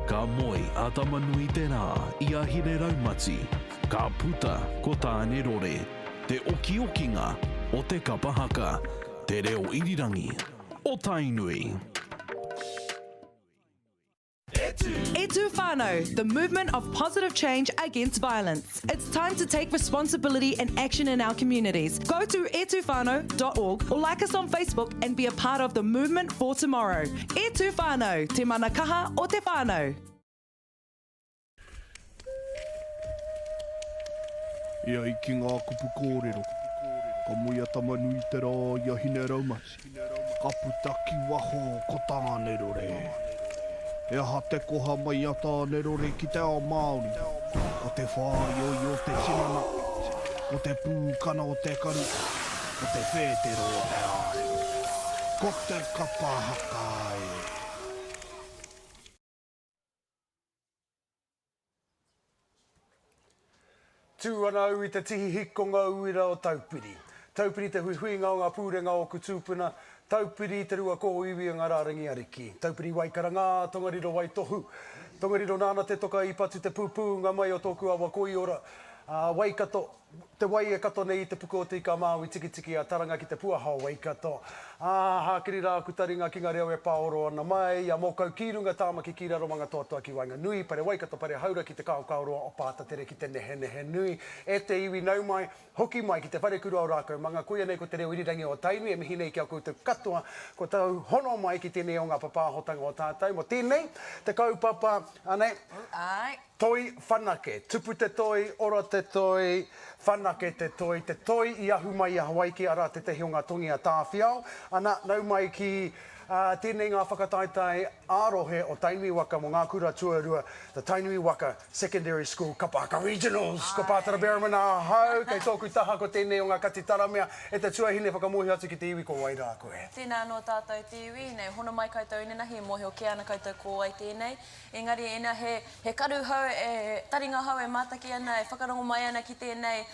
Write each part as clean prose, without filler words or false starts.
Ka moe a Tama-nui-te-rā i a Hine-raumati, ka puta ko Tāne-rore, te okiokinga o te kapa haka, te reo irirangi o Tainui. E Tū Whānau, the movement of positive change against violence. It's time to take responsibility and action in our communities. Go to etuwhanau.org or like us on Facebook and be a part of the movement for tomorrow. E Tū Whānau, te mana kaha o te whānau. E ai ki ngā kupu kōrero, ka moe a Tama-nui-te-rā i a Hine-raumati, ka puta ki waho ko Tāne-rore. He aha te koha mai a Tāne-rore ki te ao Māori? Ko te whāioio o te tinana, ko te pūkana o te karu, ko te whētero o te ārero. Ko te kapa haka e! Tū ana au i te tihi hikonga uira o Taupiri. Taupiri te huihuinga o ngā pūrenga o ōku tūpuna, Taupiri te rua kōiwi o ngā rārangi ariki. Taupiri Waikarangā, Tongariro Waitohu. Tongariro nāna te toka i patu te pūpūnga mai o tōku awa koiora, a Waikato. Te wai e kato nei i te puku o Te Ika-a-Māui Tikitiki a Taranga ki te puaha o Waikato. Ā, hākiri rā aku taringa ki ngā reo e pāoro ana mai, a Mōkau ki runga, Tāmaki ki raro, Mangatoatoa ki waenganui, Pare Waikato, Pare Haura ki te Kaokaoroa o Pātatere ki te Nehenehenui. E te iwi, nau mai, hoki mai ki te wharekura o Rākaumanga, koia nei ko te reo irirangi o Tainui e mihi nei ki a koutou katoa kua tau hono mai ki tēnei o ngā papāhotanga o tātou mō tēnei, te kaupapa, anei. Āe. Toi whanake, tupu te toi, ora te toi, whanake te toi, te toi i ahu mai i a Hawaiki, arā tētahi o ngā tongi a Tāwhiao, ana, nau mai ki, ā, tēnei ngā whakataetae ā-rohe o Tainui Waka mō ngā kura tuarua, The Tainui Waka Secondary School Kapa Haka Regionals! Ko Pātara Behrman ahau, kei tōku taha ko tēnei o ngā kati taramea e te tuahine whakamōhio atu ki te iwi ko wai rā koe. Tēnā anō tātou te iwi, nei hono mai koutou inanahi e mōhio kē ana koutou ko wai tēnei. Engari ina he, he karu hou, he taringa hou e mātaki ana, e whakarongo mai ana ki tēnei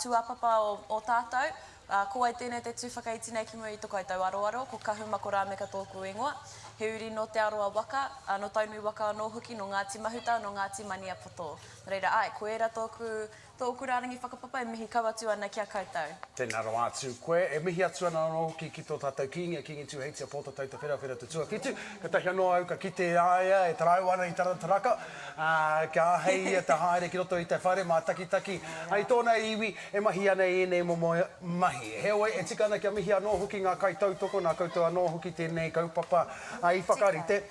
tūāpapa o, o tātou, ā, ko wai tēnei te tū whakaiti nei ki mua i to koutou aroaro, ko Kahumako Rāmeka tōku ingoa. He uri nō Te Arawa waka, ā, nō Tainui waka anō hoki, nō Ngāti Mahuta, nō Ngāti Maniapoto. Nō reira, āe, ko ērā tōku, Tōku rārangi whakapapa e mihi kau atu ana ki a koutou. Tēnā rawa atu koe. E mihi atu ana anō hoki ki tō tātou Kīngi, a Kīngi Tūheitia Pōtatau Te Wherawhera Te Tuawhitu. Katahi anō au ka kite i a ia e taraiwa ana i tana taraka, ā, kia āhei ia te haere ki roto i te whare mātakitaki ai tōna iwi e mahi ana i ēnei momo mahi. Heoi, e tika ana kia mihi anō hoki ngā kaitautoko, nā koutou anō hoki tēnei kaupapa i whakarite.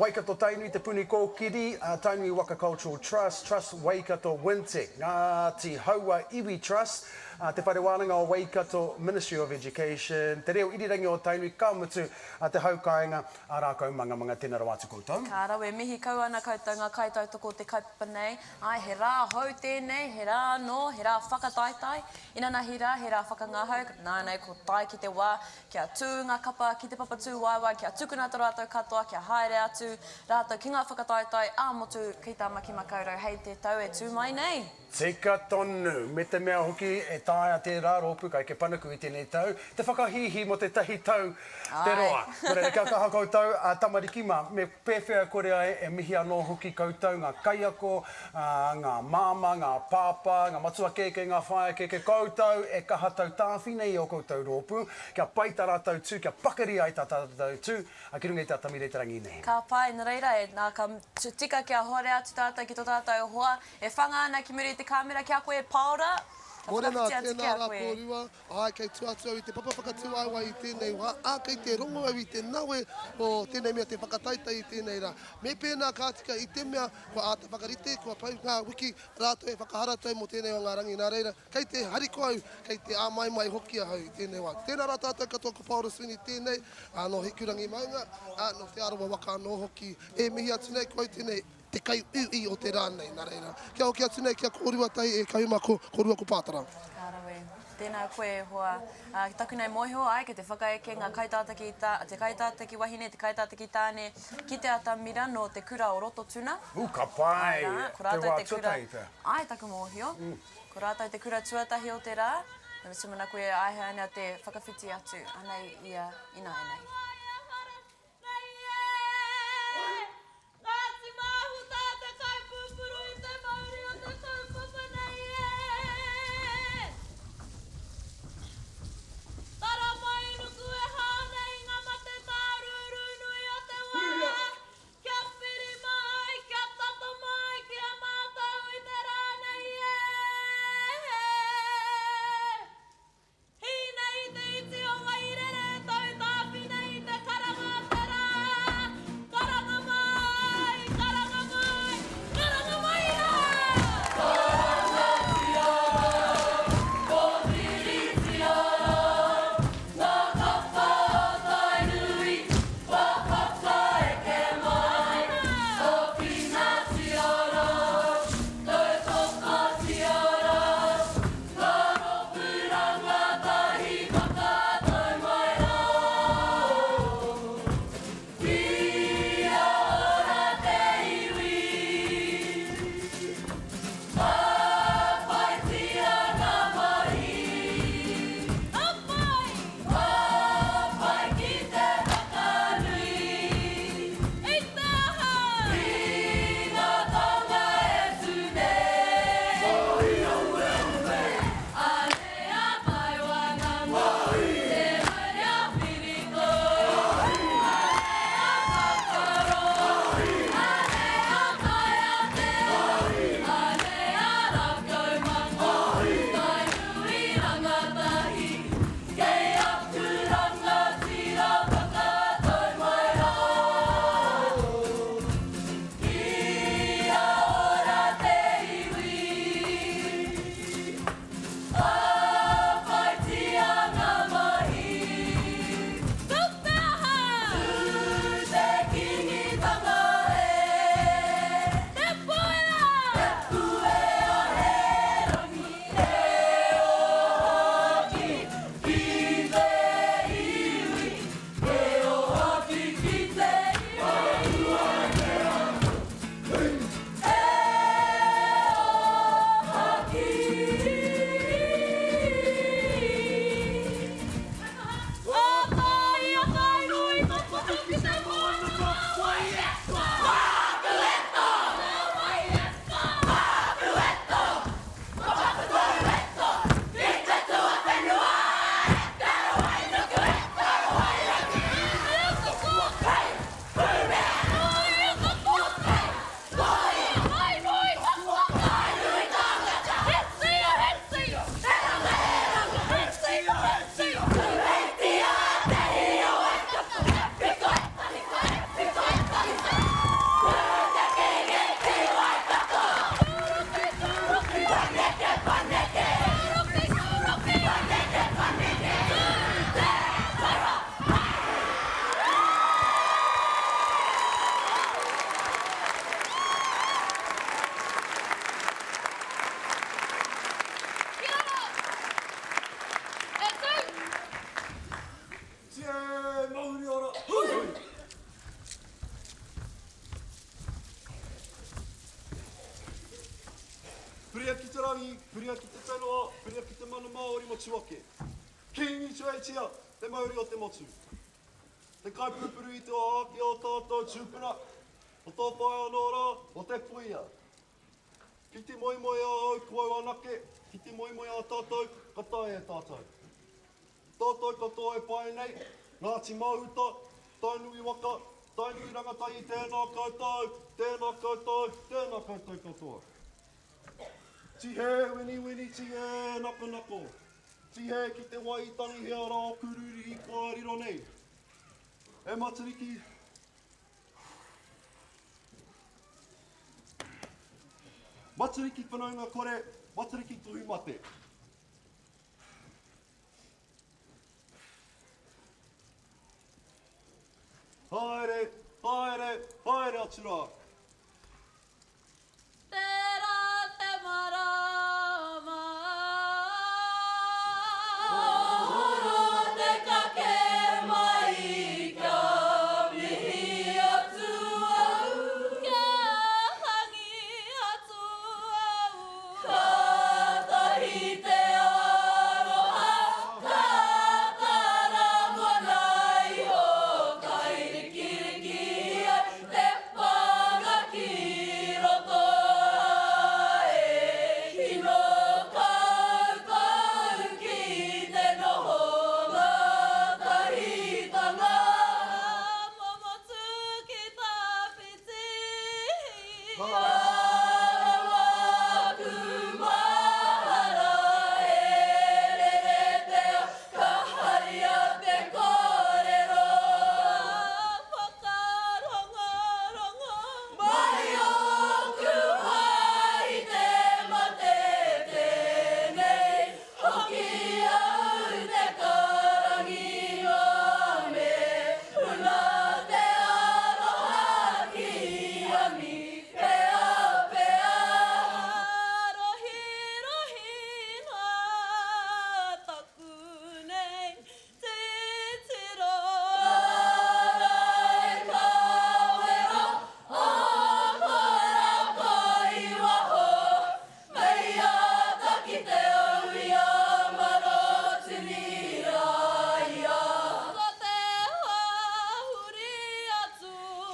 Waikato Tainui, Te Puni Kōkiri, Tainui Waka Cultural Trust, Trust Waikato Wintec, Ngāti Haua Iwi Trust, Te Whare Wānanga o Waikato, Ministry of Education, Te Reo Irirangi o Tainui, ka mutu, Te Hau Kāinga, a Rākau Mangamanga, tēnā rawa atu koutou. Ka rawe, mihi kau ana koutou ngā kaitautoko o te kaupapa nei. Āe, he rā hou tēnei, he rā anō, he rā whakataetae. Inanahi rā, he rā whakangahau, nānei ko tae ki te wā Kia tū ngā kapa ki te papa tūwaewae, kia tukuna atu rātou katoa, kia haere atu rātou ki ngā whakataetae ā-motu ki Tāmaki Makaurau hei te tau e tū mai nei. Tika tonu, me te mea hoki e taea tērā rōpū ka eke panuku i tēnei tau, te whakahīhī mō tētahi tau te roa. Nō reira, kia kaha koutou, ā, tamariki mā, me pēwhea kore ai e mihi anō hoki koutou ngā kaiako, ā, ngā māmā, ngā pāpā, ngā matua kēkē, ngā whaea kēkē, koutou e kaha tautāwhi nei i ō koutou rōpū, kia pai tā rātou tū, kia pakari ai tā tātou tū, ā, ki runga i te atamira i te rangi nei. Ka pai, nō reira, e, nā, ka tika kia haere atu tātou ki tō tātou hoa e whanga ana ki muri i te kāmera ki a koe, Pāora. Ka Mōrena, whakawhiti atu ki tēnā a rā koe. kōrua. Āe, kei tua atu au i te papa whakatūwaewae i tēnei wā, ā, kei te rongo au i te nawe o tēnei mea te whakataetae i tēnei rā. Me pēnā ka tika i te mea kua āta whakarite, kua pau ngā wiki rātou e whakaharatau mō tēnei o ngā rangi. Nā reira, kei te harikoa au, kei te āmaimai hoki ahau i tēnei wā. Tēnā rā tātou katoa ko Paora Sweeney tēnei, ā, nō Hikurangi maunga, ā, nō Te Arawa waka anō hoki. E mihi atu nei ko au tēnei. te kaiuiui o te rā nei. Nā reira, kia hoki atu nei ki a kōrua tahi e Kahuma, ko kōrua ko Pātara. Ka rawe. Tēnā koe e hoa. Ā, ki taku nei mōhio, āe, kei te whakaeke ngā kaitātaki tā, te kaitātaki wahine, te kaitātaki tāne ki te atamira nō te kura o Rototuna. Ū, ka pai! Āe rā, ko Te rātou wā te kura, tuatahi pea. āe taku mōhio. Ko rātou te kura tuatahi o te rā. Nō te tūmanako e āhea ana te whakawhiti atu, anei ia ināianei. Ngāti Mahuta! rangi, purea ki te whenua, purea ki te mana Māori motuake. Kīngi Tueitia, te mauri o te motu. Te kaipupuru i te oha ake o tātou tūpuna, o tō whaea anō rā, o te puia. Ki te moemoe a au ko au anake, ki te moemoe a tātou, ka taea e tātou. Tātou katoa e pae nei, Ngāti Mahuta, Tainui waka, Tainui rangatahi tēnā koutou, tēnā koutou, tēnā koutou katoa. Tihē winiwini tihē nakonako, tihē ki te wai i tangihia rā oku ruri kua riro nei. E Matariki, Matariki whanaunga kore, Matariki tohu mate. Haere, haere, haere atu rā. Tērā te marama. Hohoro te kake mai kia mihi atu au. Kia hangi atu au. Kātahi te aroha ka tarangona iho kairikiriki ai te pānga ki roto e kino koutou ki te noho ngātahitanga. Momotu ki tawhiti.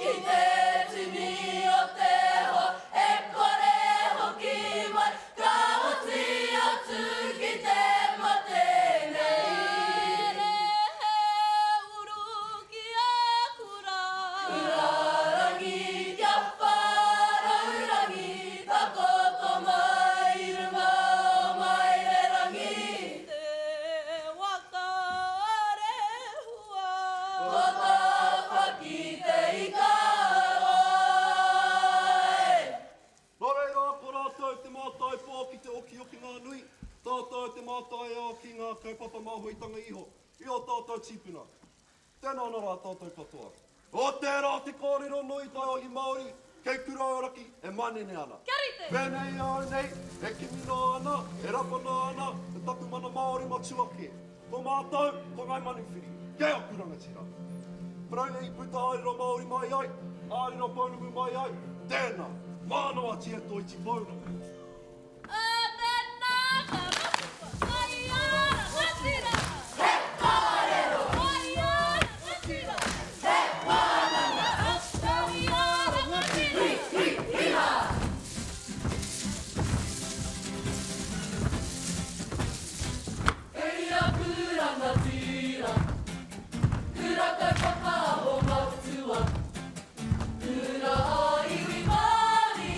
Ki te tini o te hoa e kore hoki mai, ka oti atu ki te mate nei. Haere he uru ki a Kura. Kura rangi kia whāraurangi, takoto mai i runga o Mairerangi. Te waka rehua. Ko Tāwhaki te ika roa e. Nō reira, ko rātou te mātai pō ki te okiokinga nui, tātou te mātai ao ki ngā kaupapa māhuitanga iho i ō tātou tīpuna. Tēnā anō rā tātou katoa. O tērā te kōrero nui taiohi Māori kei Kura Aoraki e manene ana. Kia rite! Pēnei i a au nei, e kimi noa ana, e rapa noa ana, te taku mana Māori matua kē. Ko mātou, ko Ngāi Manuwhiri, kei aku rangatira. Whanaunga i puta ā-riro Māori mai ai, ā-riro pounamu mai ai, tēnā, mānawa tia toiti pounamu. Kura ā-iwi Māori.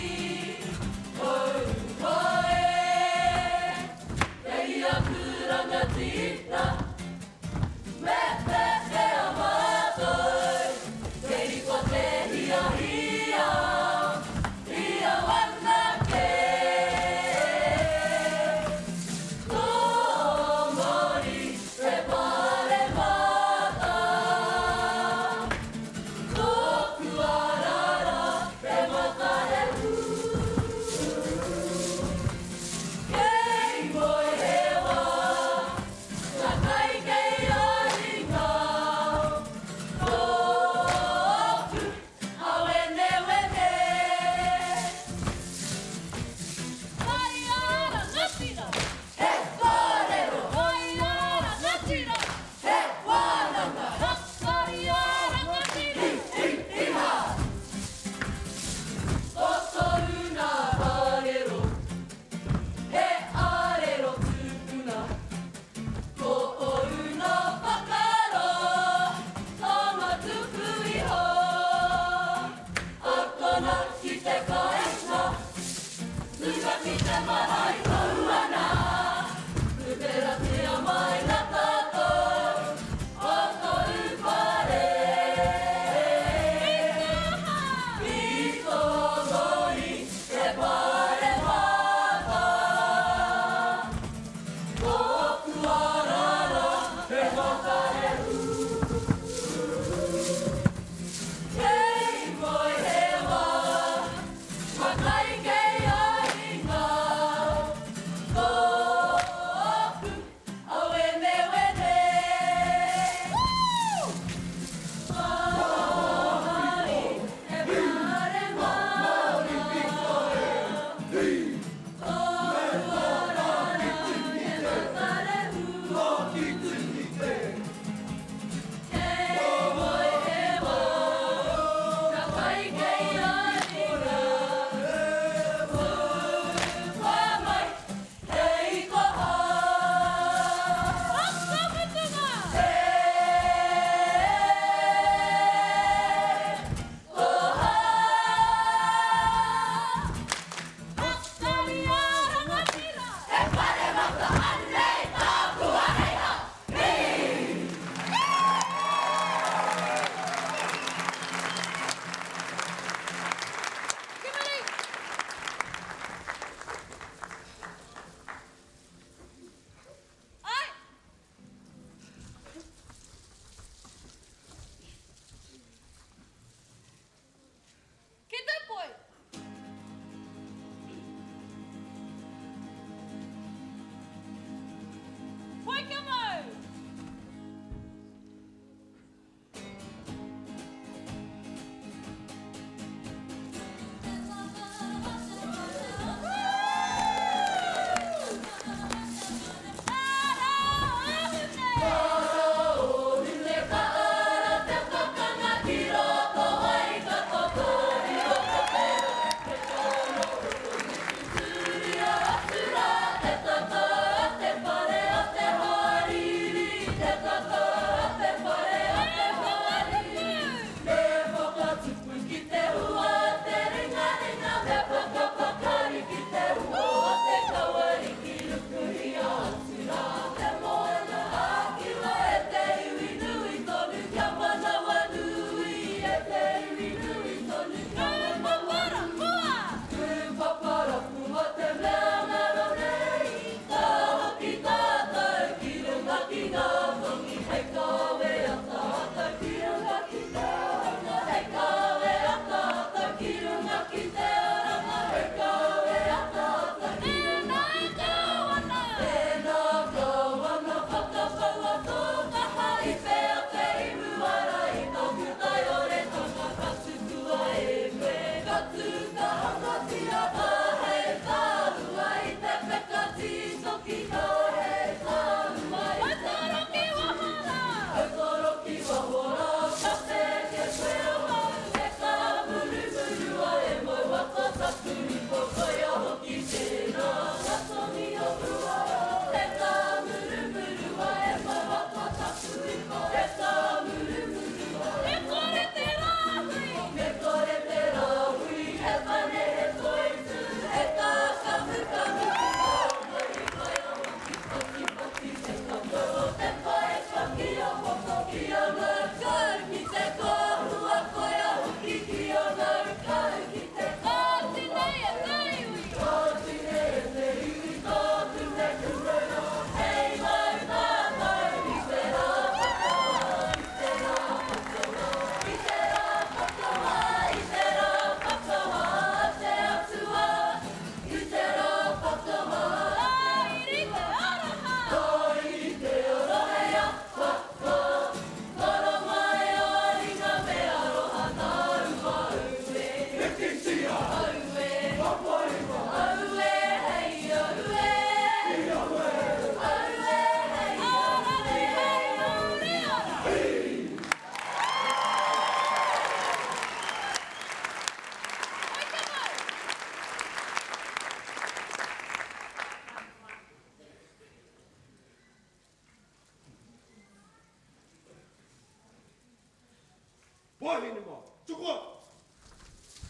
Wāhine mā, tukua!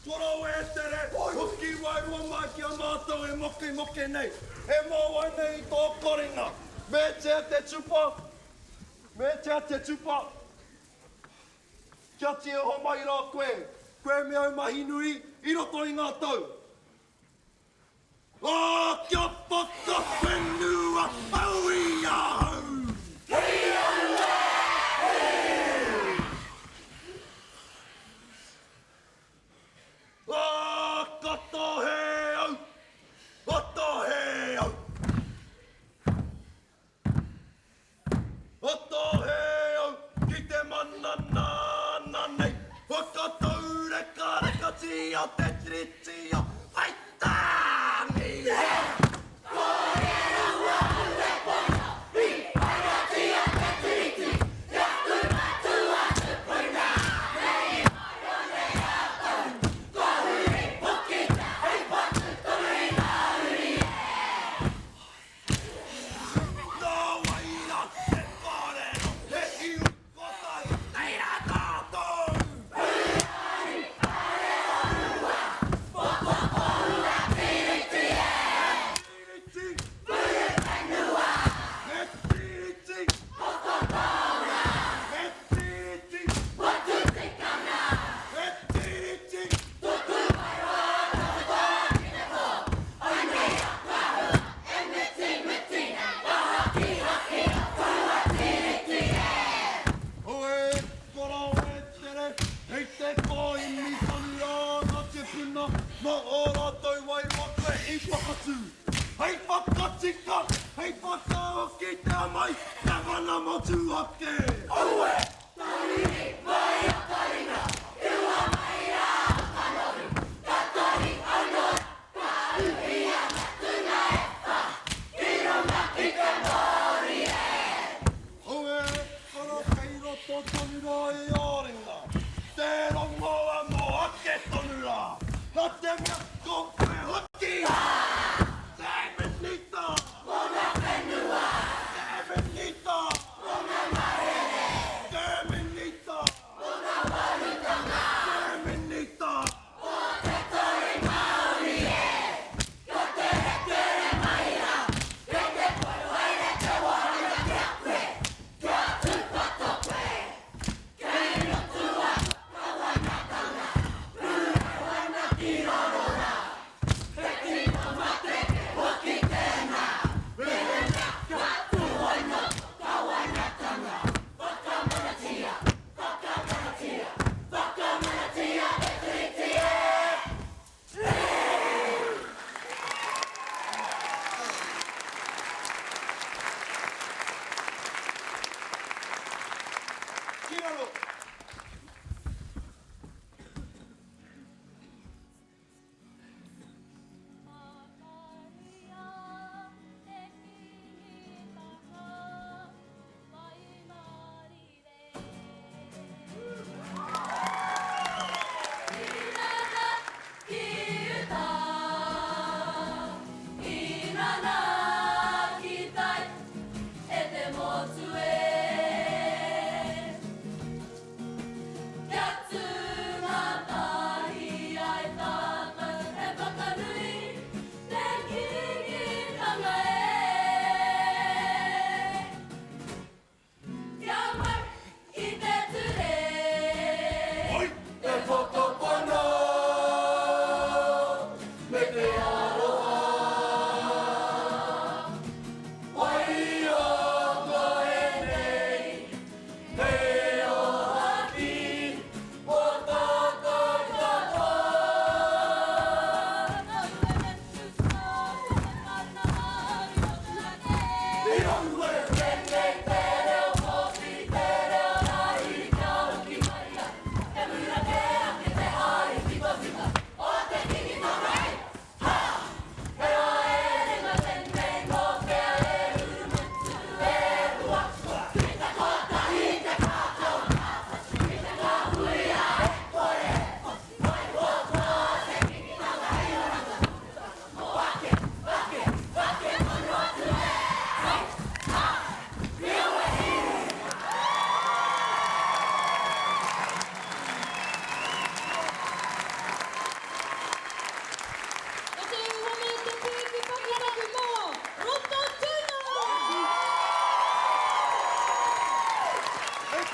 Toro e tere, hoki wairua mai ki a mātou e mokemoke nei, e mau ai nei i tō korenga. Me tea te tupa, me tea te tupa, kia tieho mai rā koe, koe me au mahi nui i roto i ngā tau. Ā, kia whakawhenua au i ahau. Ā, ka tohe au, ka tohe au. Ka tohe au ki te mana nāna nei whakataurekarekatia te Tiriti o Waitangi. Nā wai rā te kōrero, he iwi kotahi, tērā tātou! Tiriti! He tiriti! He tiriti! He tiriti! E koro e tere, kei te kōimi tonu rā ngā tīpuna mō ō rātou wairua koe i whakatū. Hei whakatika, hei whakahoki te mai, te mana motuhake. Aue! Aue, koro kei roto tonu rā i ō ringa, te rongoa mō ake tonu rā, nā te mea ko koe hoki te minita mō ngā whenua, te minita mō ngā mahere, te.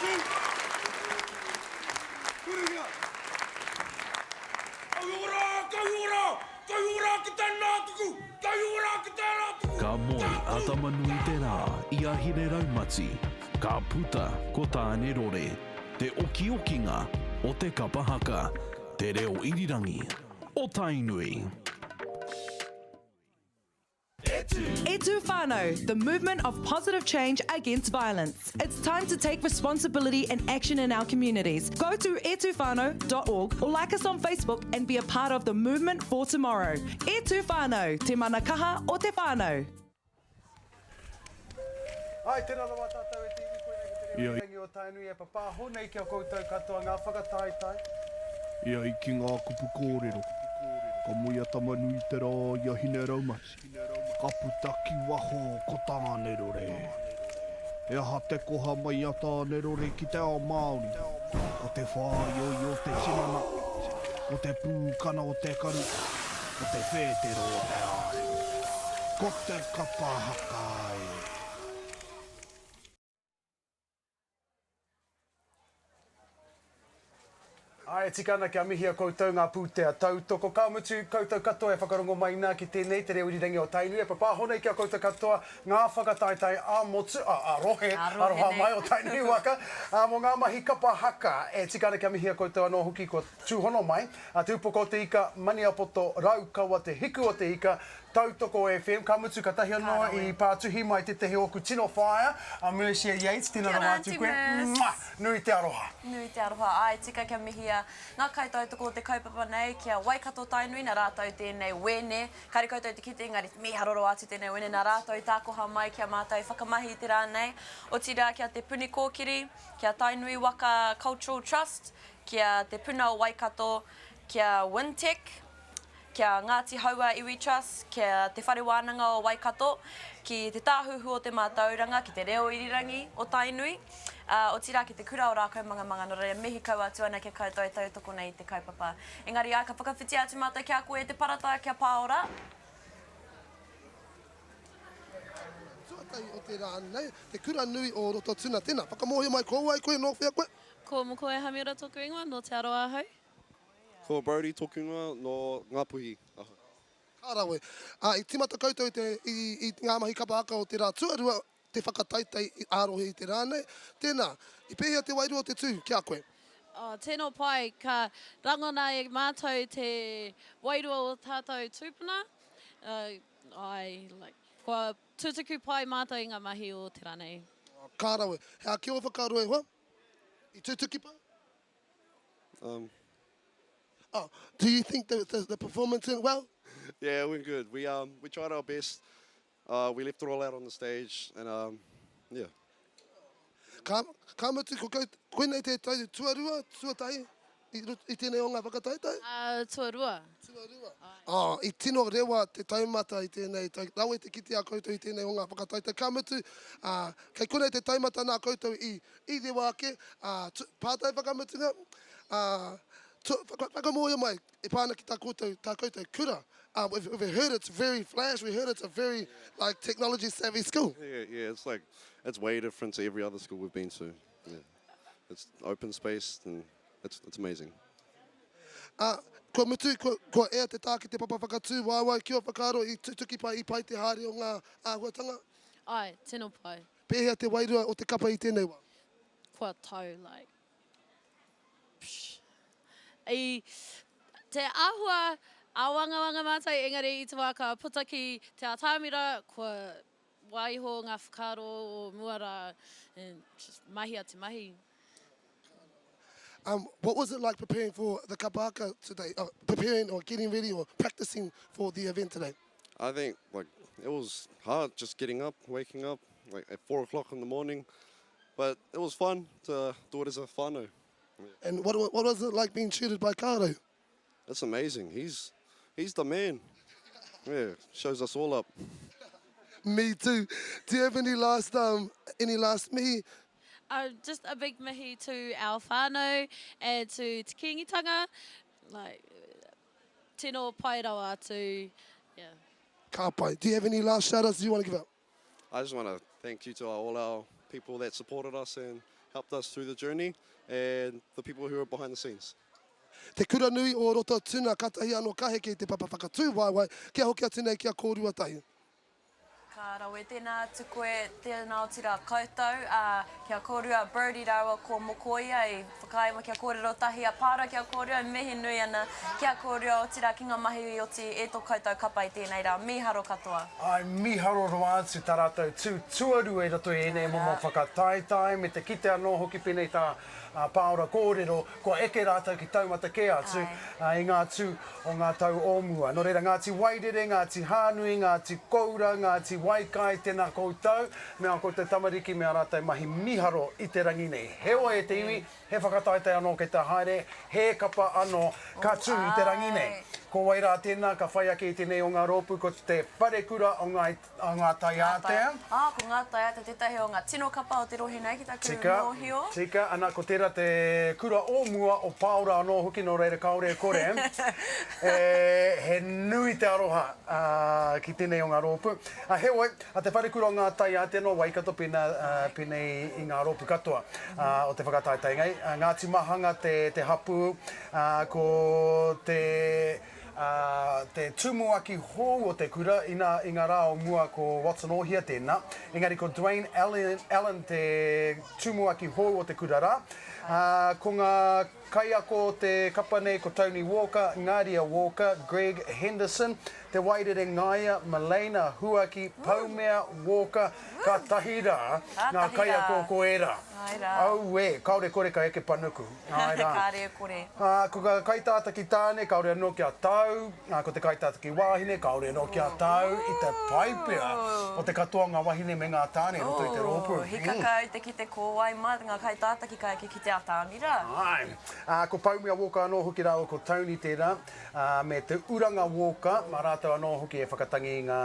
Tū! Hurihia! Kau ora! Kau ora! Kau ora ki tēnā tuku! Kau ora ki tērā tuku! Ka moe a Tama-nui-te-rā i a Hine-raumati, ka puta ko Tāne-rore, te okiokinga o te kapa haka, te reo irirangi o Tainui. E Tū Whānau, the movement of positive change against violence. It's time to take responsibility and action in our communities. Go to etuwhānau.org or like us on Facebook and be a part of the movement for tomorrow. E Tū Whānau, te mana kaha o te whānau. Ai, tēnā rawa tātou e te iwi koinei ko te reo irirangi o Tainui e papāho nei ki a koutou katoa ngā whakataetae. E ai ki ngā kupu kōrero, ka moe a Tama-nui-te-rā i a Hine-raumati. Ka puta ki waho ko Tānerore. He aha te koha mai a Tānerore ki te ao Māori? Ko te whāioio o te tinana, ko te pūkana o te karu, ko te whētero o te ārewa. Ko te kapa haka e. Āe, e tika ana kia mihia koutou ngā pūtea tautoko. Ka mutu, koutou katoa e whakarongo mai nā ki tēnei te reo irirangi o Tainui e papāho nei ki a koutou katoa ngā whakataetae ā-motu, ā, ā-rohe, aroha mai o Tainui waka, ā, mō ngā mahi kapa haka. E tika ana kia mihia koutou anō hoki kua tūhono mai, a Te Upoko o te Ika, Maniapoto, Raukawa, Te Hiku o te Ika, Tautoko FM, ka mutu katahi anō i pātuhi mai tētehi o ōku tino whāea, a Mercia Yates, tēnā rawa atu koe, Mwah! Nui te aroha. Nui te aroha, āe tika kia mihia ngā kaitautoko o te kaupapa nei, ki a Waikato Tainui, nā rātou tēnei wēne, kāre koutou te kite engari mīharo rawa atu tēnei wēne, nā rātou i tākoha mai ki a mātou i whakamahi i te rā nei, otirā ki a Te Puni Kōkiri, ki a Tainui Waka Cultural Trust, ki a Te Puna o Waikato, ki a Wintec, ki a Ngāti Hauā Iwi Trust, ki a Te Whare Wānanga o Waikato, ki Te Tāhuhu o Te Mātauranga, ki Te Reo Irirangi o Tainui, ā, otirā ki Te Kura o Rākaumangamanga, nō reira mihi kau atu ana ki a koutou e tautoko nei i te kaupapa. Engari ā, ka whakawhiti atu mātou ki a koe e te parata, ki a Pāora. Tuatahi o te rā nei, te kura nui o Rototuna. Tēnā, whakamōhio mai ko wai koe, nō whea koe? Ko Mokoe Hamiora tōku ingoa, nō Te Arawa ahau. Ko Brodie toku ingoa, no Ngapuhi ahau. Ka rawe. Ā, i tīmata koutou i te, i, i ngā mahi kapa haka o te rā tuarua, te whakataetae ā-rohe i te rā nei. Tēnā, i pēhea te wairua o te tū ki a koe? Oh, tino pai, ka rangona e mātou te wairua o tātou tūpuna. Āe, like, kua tutuki pai mātou i ngā mahi o te rā nei. Ka rawe. He aha ki ō whakaaro e hoa? I tutuki pai? Um. Oh, do you think the, the, the performance went well? Yeah, it went good. We, um, we tried our best. Uh, we left it all out on the stage and um, yeah. Ka, ka mutu, ko kau, koinei te tau tuarua, tuatahi, i, i tēnei o ngā whakataetae? Uh, tuarua. Tuarua. Oh, i tino rewa te taumata i tēnei tau. Rawe te kite a koutou i tēnei o ngā whakataetae. Ka mutu, uh, kei konei te taumata nā koutou i, I rewa ake, ā, tu, pātai whakamutunga, ā, tu, whaka, whakamōhio mai e pā ana ki tā koutou, tā koutou kura. Ā, we've, we've heard it's very flash, we heard it's a very, like, technology savvy school. Yeah, yeah, it's like, it's way different to every other school we've been to. Yeah. It's open space and it's, it's amazing. Ā, kua mutu, kua, kua ea te tā ki te papa whakatū waewae ki ō whakaaro i tutuki pai, i pai te haere o ngā āhuatanga? Āe, tino pai. Pēhea te wairua o te kapa i tēnei wā? Kua tau like psh. I te āhua āwangawanga mātou engari i te wā ka puta ki te atamira kua waiho ngā whakaaro o mua rā and just mahia te mahi. Um, what was it like preparing for the kapa haka today? Uh, preparing or getting ready or practicing for the event today? I think like it was hard just getting up, waking up like at 4 o'clock in the morning. But it was fun to do it as a whānau. And what, what was it like being tutored by Karo? That's amazing. He's, he's the man. Yeah, shows us all up. Me too. Do you have any last, um, any last mihi? Uh, just a big mihi to our whānau and to Te Kīngitanga. Like, tino pai rawa atu. Yeah. Ka pai. Do you have any last shout outs you want to give out? I just want to thank you to all our people that supported us and helped us through the journey and the people who are behind the scenes. Te Kura Nui o Rototuna, katahi ano ka heke i te papa whakatū waewae, kia hoki atu nei ki a kōrua tahi. Ka rawe, tēnā atu koe, tēnā otirā koutou, ā, ki a kōrua a Brodie rāua ko Mokoia i whakaae mai kia kōrero tahi a Pāra ki a kōrua, e mihi nui ana ki a kōrua, otirā ki ngā mahi i oti e tō koutou kapa i tēnei rā. Mīharo katoa. Āe, mīharo rawa atu tā rātou tū tuarua i roto i ēnei momo whakataetae, me te kite anō hoki pēnei tā Pāora kōrero, kua eke rātou ki taumata kē atu i ngā tū o ngā tau o mua. Nō reira, Ngāti Wairere, Ngāti Hānui, Ngāti Koura, Ngāti Waikai, tēnā koutou, me ā koutou tamariki me ā rātou mahi mīharo i te rangi nei. Heoi e te iwi, he whakataetae anō kei te haere, he kapa anō ka tū i te rangi nei. Ko wai rā tēnā ka whai ake i tēnei o ngā rōpū, ko te Wharekura o Ngāi A Ngā Taiātea. Ā, ko Ngā Taiātea tētahi o ngā tino kapa o te rohe nei ki taku Tika, mōhio. tika, ana, ko tērā te kura o mua o Pāora anō hoki, nō reira kāore e kore, e, he nui te aroha, ā, ki tēnei o ngā rōpū. Ā, heoi, a Te Wharekura o Ngā Taiātea nō Waikato pēnā, ā, pēnei i ngā rōpū katoa, ā, o te whakataetae nei. Ā, Ngāti Mahanga te, te hapū, ā, ko te, Ā, te tumuaki hou o te kura, inā, i ngā rā o mua ko Watson Ohia tēnā, engari ko Dwayne Allen, Allen te tumuaki hou o te kura rā. Ā, ko ngā kaiako o te kapa nei ko Tony Walker, Ngaria Walker, Greg Henderson, Te Wairere Ngaia, Meleina Huaki, Paumea Walker, kātahi rā ngā kaiako ko ērā. Auē, kāore kore ka eke panuku. Āe rā. Kāre e kore. Ā, ko ngā kaitātaki tāne, kāore anō kia tau, ā, ko te kaitātaki wāhine, kāore anō kia tau i te pai pea o te katoa o ngā wahine me ngā tāne i roto i te rōpū. Ō, hikaka au te kite ko wai mā ngā kaitātaki ka eke ki te atamira. Āe. Ā, ko Paumea Walker anō hoki rāua ko Tony tērā, ā, me Te Uranga Walker, mā rātou anō hoki e whakatangi i ngā,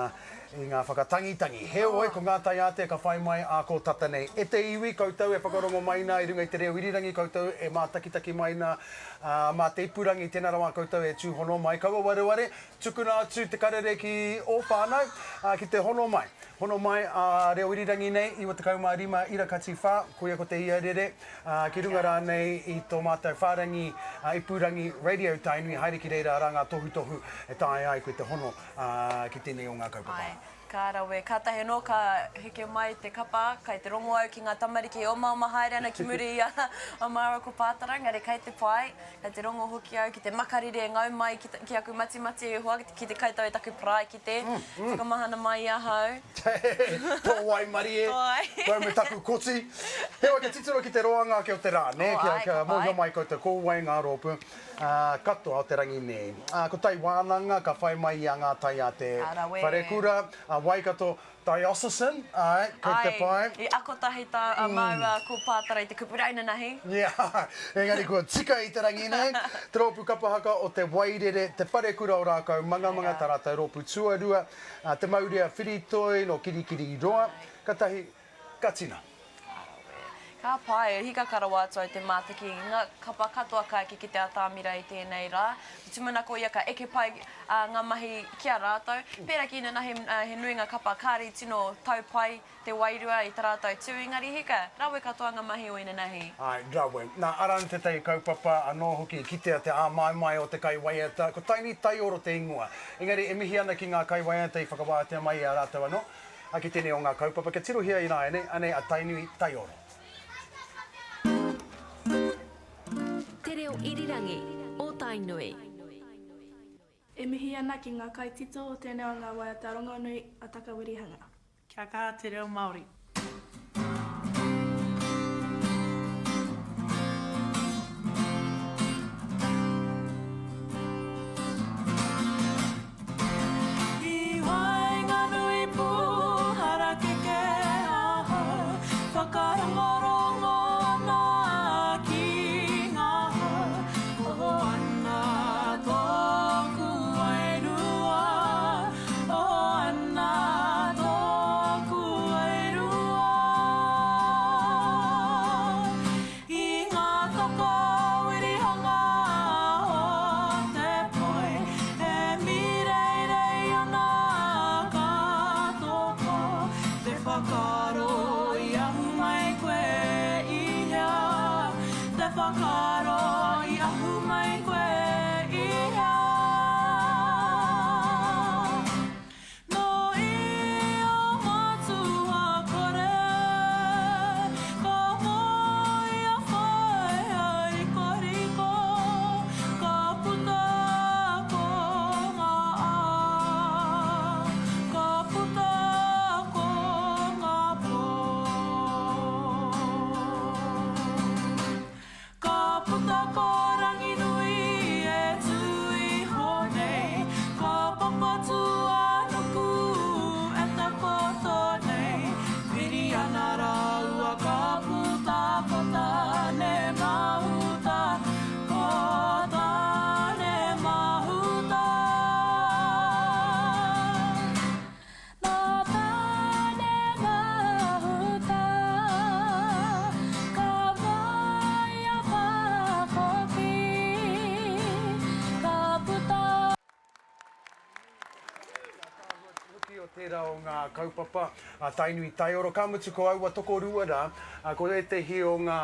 i ngā whakatangitangi. Heoi, ko ngā taiātea ka whai mai ā kō tata nei. E te iwi, koutou e whakarongo mai nā i runga i te reo irirangi, koutou e mātakitaki mai nā, ā, mā te ipurangi, tēnā rawa koutou e tūhono mai. Kaua wareware, tukuna atu te karere ki ō whānau, ā, ki te hono mai. Hono mai ā reo irirangi nei, 95 ira kati whā, koia ko te ia rere, ā, ki runga rānei i tō mātou whārangi ipurangi Radio Tainui, haere ki reira arā ngā tohutohu e taea ai koe te hono. ā, ki tēnei o ngā kaupapa. Āe, ka rawe. Kātahi anō ka heke mai te kapa, kai te rongo au ki ngā tamariki e omaoma haere ana ki muri i a māua ko Pātara, engari kai te pai, kai te rongo hoki au ki te makariri e ngau mai ki, ki aku matimati e hoa, ki te kaitau e taku parae ki te whakamahana mai i ahau. Tō waimarie, kau me taku koti. Heoi, kia titiro ki te roanga ake o te rā, nē, kia, kia mōhio mai koutou ko wai ngā rōpū. Ā, katoa o te rangi nei. Ā, ko Tai Wānanga ka whai mai i a Ngā Tai a te Wharekura, a Waikato Diocesan, āe, kei te pai. Āe, i ako tahi tā a māua ko Pātara i te kupu raunanahi. Yeah, engari kua tika i te rangi nei. Te rōpū kapa haka o Te Wairere, Te Wharekura o Rākaumangamanga, tā rātou rōpū tuarua, Te Maurea Whiritoi nō Kirikiriroa, katahi, Ka tina. Ka rawe. Ka pai, hikaka rawa atu au te mātaki i nga kapa katoa ka eke ki te atamira i tēnei rā. Te tumanako ia ka eke pai nga mahi ki a rātou. Pērā ki inanahi he nui nga kapa kāre i tino tau pai te wairua i ta rātou tū engari hika, rawe katoa nga mahi o inanahi. Āe, rawe. Nā, arā ana tētahi kaupapa anō hoki i kitea te āmaimai o te kaiwaiata, ko Taini Taioro te ingoa. Engari e mihi ana ki ngā kaiwaiata i whakawātea mai i a rātou anō. A ki tēnei o ngā kaupapa, kia tirohia ināianei, anei a Tainui Taioro. Te reo irirangi o Tainui. E mihi ana ki ngā kaitito o tēnei o ngā waiata rongonui a Takawirihanga. Kia kaha te reo Māori. I waenganui pū harakeke ahau, whakarongorongo ana ki ngā hau, oho ana tōku wairua, oho ana tōku wairua. I ngā toko wirihanga o te poi e mīreirei ana ka toko te whakaaro i ahu mai. whakaaro i ahu mai koe i hea. Nō ia matua kore, ka moe a whaea rikoriko, ka puta ko ngā ā, ka puta ko ngā pō. Ka puta ko Ranginui e tū iho nei, Ko Papatūānuku e takoto nei, Piri ana rāua ka puta ko Tāne Mahuta, ko Tāne Mahuta. Nā Tāne Mahuta, ka moe a Pākoki, ka puta. Hoki o tērā o ngā kaupapa a Tainui Taioro, ka mutu ko aua tokorua rā, ko ētehi o ngā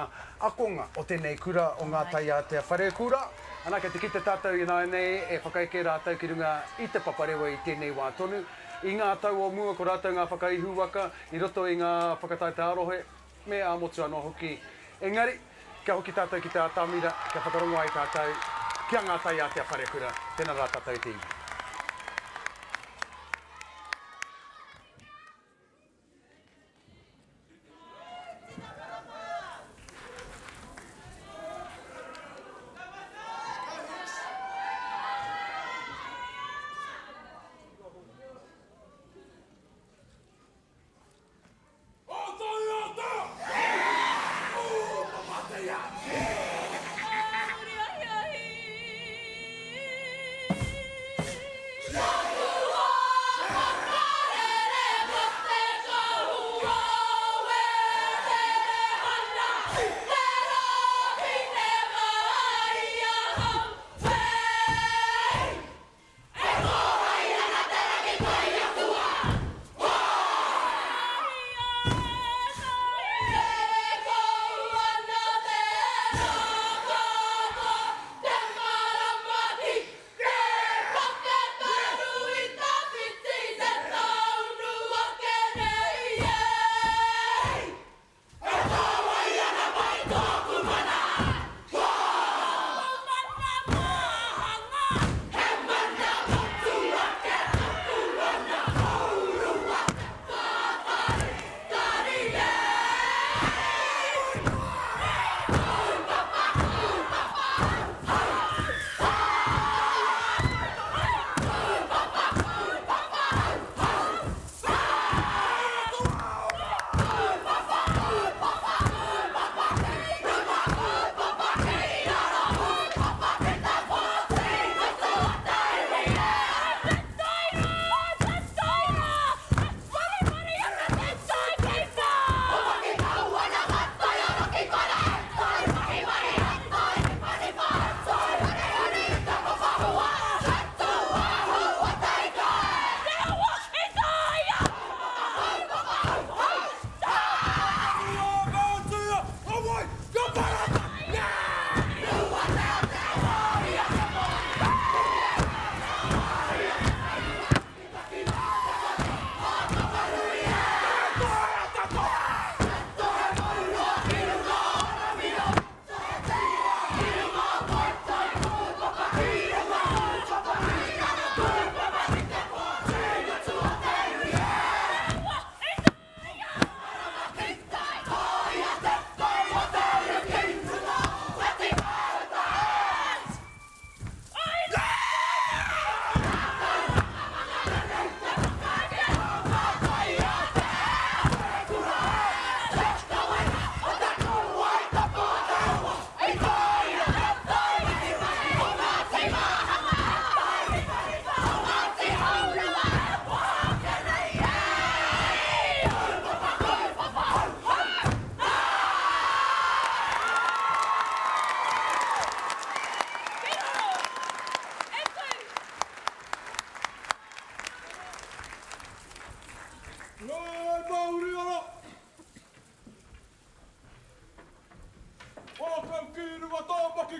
akonga o tēnei kura o Ngā Taiātea Wharekura. Ana, kei te kite tātou ināianei e whakaeke rātou ki runga i te paparewa i tēnei wā tonu. I ngā tau o mua ko rātou ngā whakaihuwaka i roto i ngā whakataetae ā-rohe me ā-motu anō hoki. Engari, kia hoki tātou ki te atamira, kia whakarongo ai tātou ki a Ngā Taiātea Wharekura. Tēnā rā tātou e te iwi.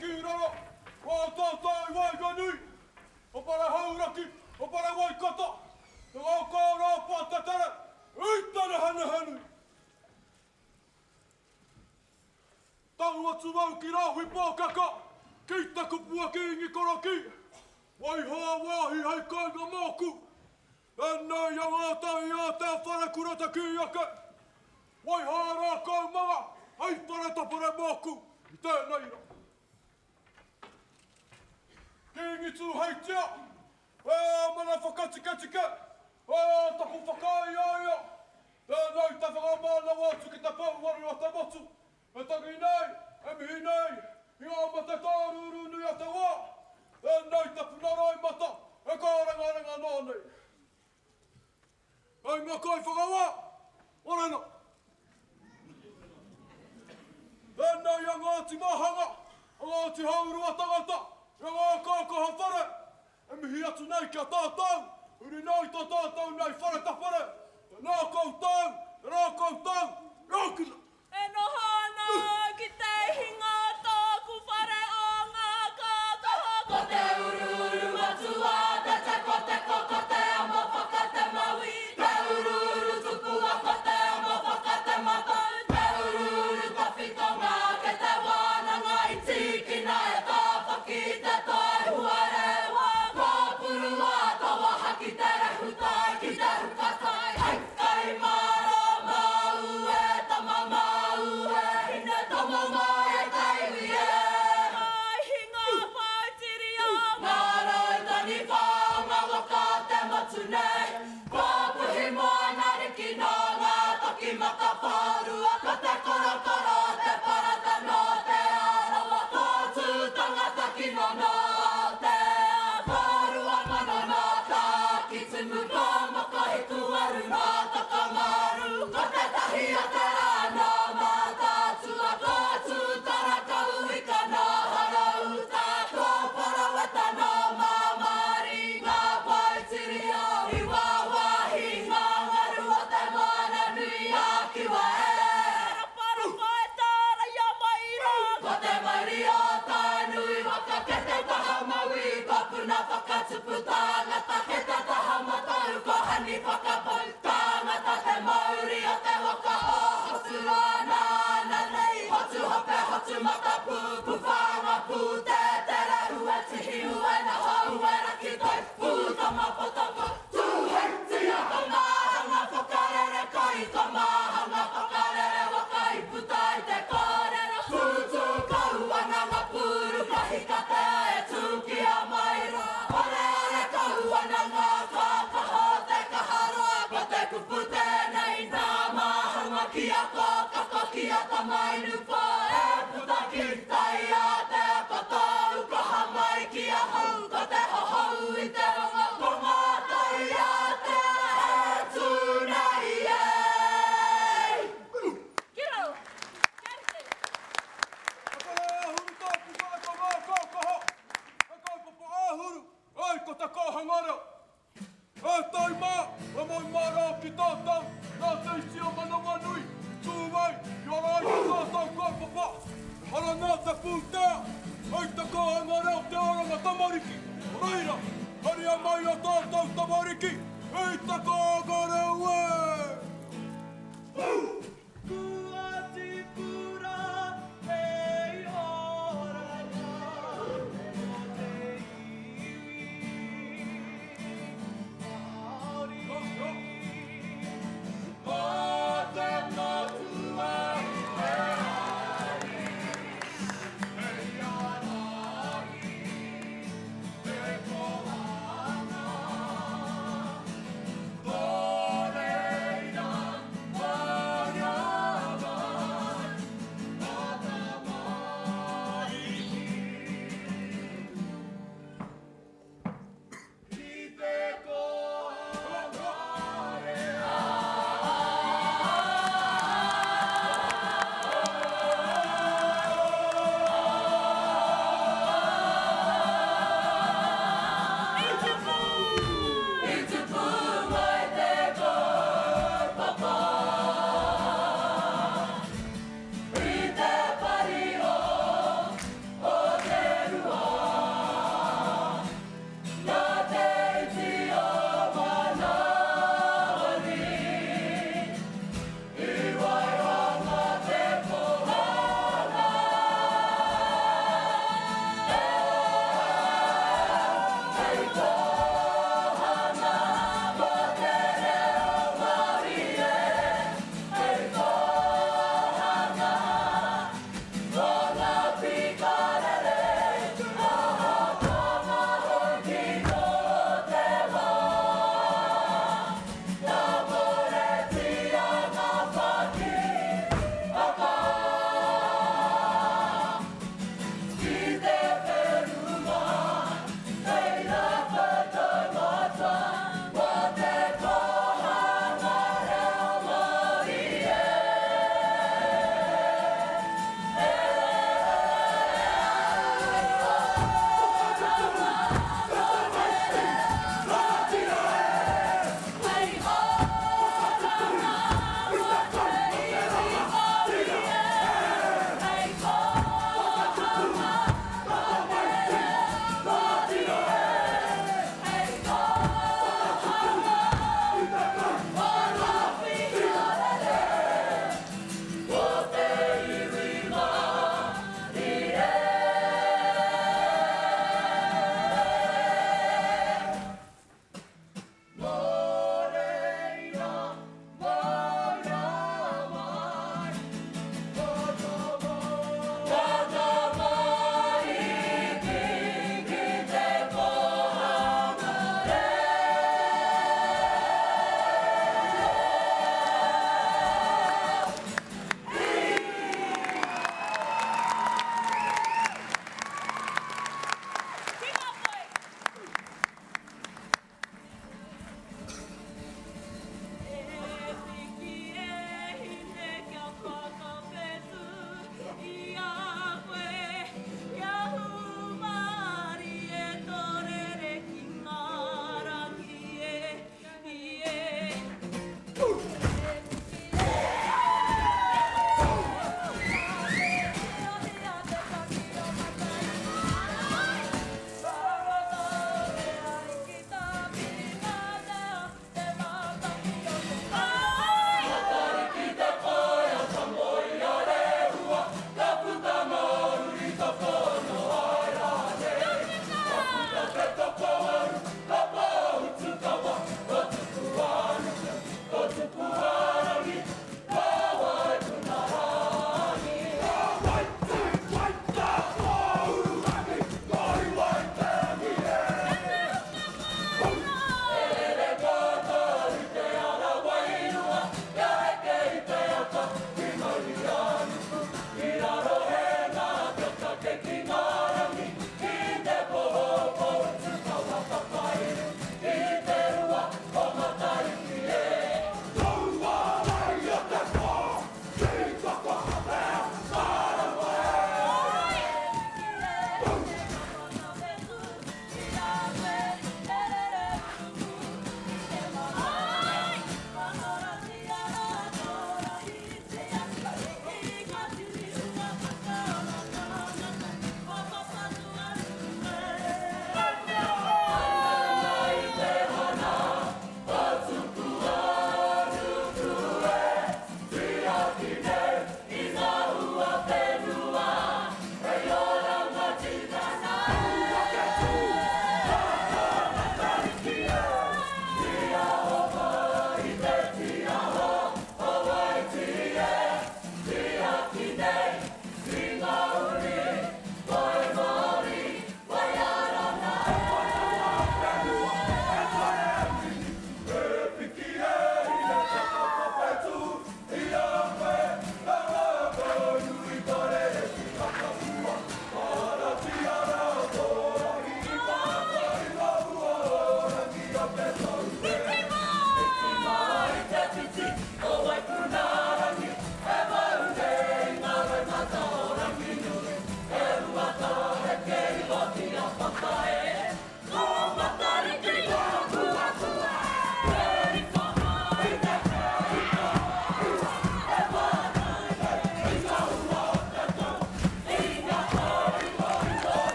ki raro, o tātou i waenganui, o Pare Hauraki, o Pare Waikato, te ngākau rāpā te tere, i te nehenehenui. Tau atu au ki Rāhui Pōkeka, ki te kupu a Kīngi Korokī, waiho a wāhi hei kāinga mōku. Tēnei a Ngātahi a Te Wharekura te kī ake, waiho a Rākau Manga hei whare tapere mōku i tēnei rā. Kīngi Tūheitia, e ā mana whakatiketike, e ā taku whakaiaia, tēnei te whakamānawa atu ki te pouaru o te motu, e tangi nei, e mihi nei, i ngā mate tārūrū nui a te wā, tēnei te puna roimata e kārengarenga noa nei. Hei ngā kaiwhakawā, orena! Tēnei a Ngāti Māhanga, a Ngāti Haurua tangata, i a Ngā Kākaha whare, e mihi atu nei ki a tātou, huri nei tō tātou nei whare tapere, tēnā koutou, tērā koutou, rākina! E noho ana ki te hinga tōku whare o ngā kākaha. Ko te uruuru matua, te tekoteko, ko te amo whakatemauī, te uruuru tupua, ko te amo whakatematau, te uruuru tawhito ngā kete wānanga i tīkina e Tāwhaki te toi huarewa, ko Purua tawaha ki te rehutai, ki te hukatai, hei kai mārō māu e tama māu e hine tomo mai e te iwi e. Kai hinga whaitiri a ngā rau taniwha o ngā waka o te motu nei. Kua puhi moana riki nō ngā toki matawhārua ko te korokoro o te parata nō Te Arawa ko tū tangata kino nō Aotea ko Ruamano nō Tākitimu ko Mokohikuaru nō Tokomaru ko Te Tahi o te Rā nō Mātaatua ko Tūtara ka uika nō Horouta ko Poroueta nō Māmari ngā poutiri o i wāwāhi ngā ngaru o te moana nui a Kiwa e. Parapara e tāraia mai rā. Ko te mauri o Tainui waka ke te taha mauī ko Puna whakatupu tāngata ke te taha matau ko Hani whakapau tāngata te mauri o te waka o Hoturoa nāna nei hotu hope hotu matapu puwhanga pūtētere ue tihi ue noho ue raki toi pūtama potoko Tūheitia Ko Māhanga whakarere kai Ko Māhanga whakarere waka i puta i te kōrero Tūtū kau ana ngā pūru ka hikatea e tūkia mai rā Oreore kau ana ngā kākaho o te kaharoa Ko te kupu tēnei nā Māhanga ki a Kōkako ki a Tamainupō E puta ki tai ātea ko tōu koha mai ki ahau Ko te hohou i te rongo Ko ngā tai ātea e tū nei e. Kia rau! Kia rite! He whare āhuru tāpuka e ka ngākau kaha, he kaupapa āhuru, ai ko te kōhanga reo. E tai mā, e moe mā rā ki tātou, nā te iti o Manawanui i tū ai, i ora ai tā tātou kaupapa. Ehara nā te pūtea, hei te kōhanga reo te oranga tamariki, nō reira, haria mai ō tātou tamariki i te kōhanga reo e! Kua tipu rā hei oranga mō te iwi Māori. Mō te matua i te rangi, hei ārahi te koanga. Tō reira.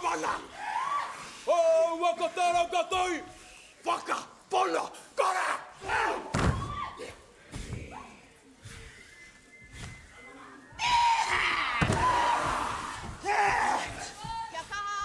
mana! Aua ka te raukatoi! Whakapono kore! Kia kaha!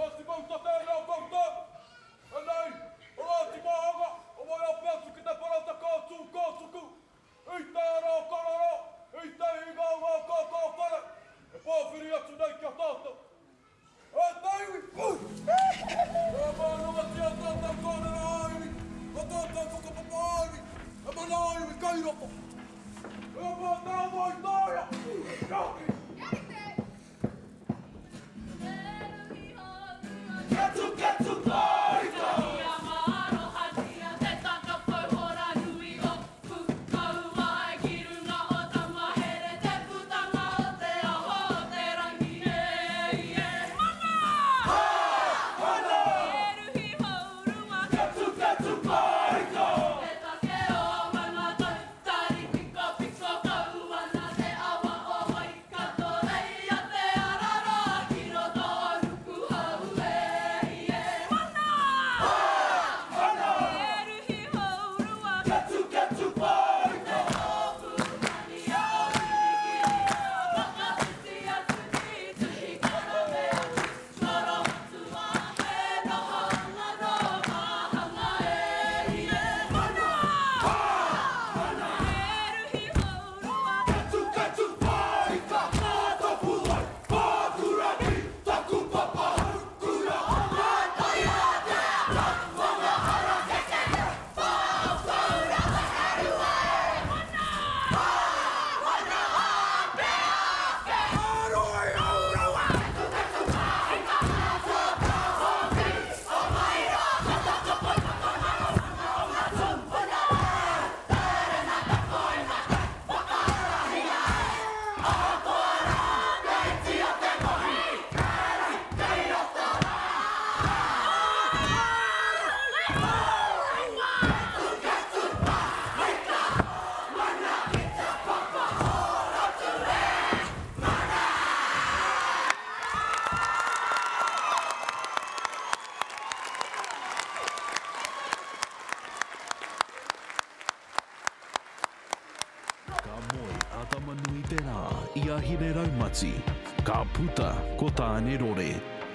Ati Mauta tēnā koutou! Anei, o Ati Māhanga, o Waiape atu ki te parata ka tū ka tuku, i tērā karara, i te hinga o ngā kākā whare, e pōwhiri atu nei ki a tātou. E te iwi! Kia mānawatia tātou kōrero ā-iwi, o tātou whakapapa ā-iwi, he mana ā-iwi kei roto. Kia mātāwai tāia! Kia rite! Hine Raumati, ka puta ko Tāne Rore,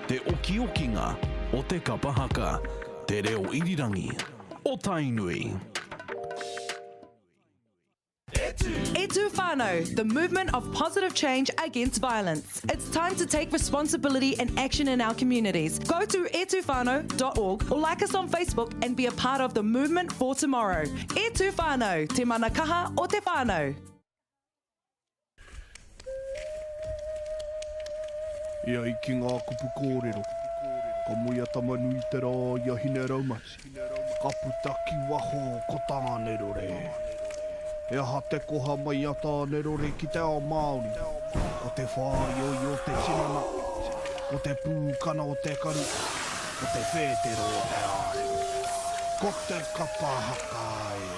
te okiokinga o te kapa haka, te reo irirangi o Tainui. E Tū Whānau, the movement of positive change against violence. It's time to take responsibility and action in our communities. Go to etuwhānau.org or like us on Facebook and be a part of the movement for tomorrow. E Tū Whānau, te mana kaha o te whānau. E ai ki ngā kupu kōrero, ka moe a Tama-nui-te-rā i a Hine-raumati, ka puta ki waho ko Tāne-rore. He aha te koha mai a Tāne-rore ki te ao Māori? Ko te whāioio o te tinana, ko te pūkana o te karu, ko te whētero o te ārewa. Ko te kapa haka e!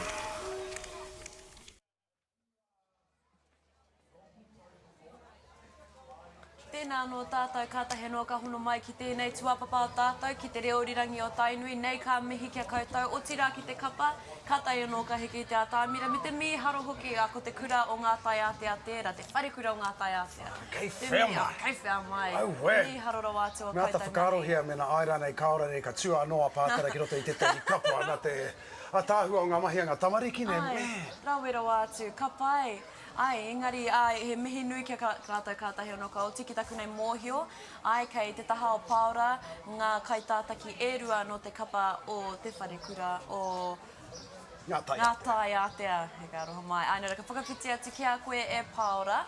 Tēnā anō tātou, kātahi anō ka hono mai ki tēnei tūāpapa o tātou, ki te reo irirangi o Tainui, nei ka mihi ki a koutou, otirā ki te kapa, kātahi anō ka hiki i te atāmira me te mīharo hoki, ā, ko te kura o Ngā Taiātea tērā, te wharekura o Ngā Taiātea. Kei whea mai? Kei whea mai. Auē! Mīharo rawa atu a Me āta koutou mahi. whakaarohia mēnā āe rānei, kāo rānei ka tū anō a Pātara ki roto i tētahi kapa, nā te Ataahua o ngā mahi a ngā tamariki, nē? Āe, rawe rawa atu, ka pai. Āe, engari, āe, he mihi nui ki a rātou kātahi anō ka oti ki taku nei mōhio, āe, kei te taha o Pāora ngā kaitātaki e rua nō te kapa o Te Wharekura o Ngā Tai Ngā Tai Ātea. He ka aroha mai. Āe, nō reira, ka whakawhiti atu ki a koe e Pāora.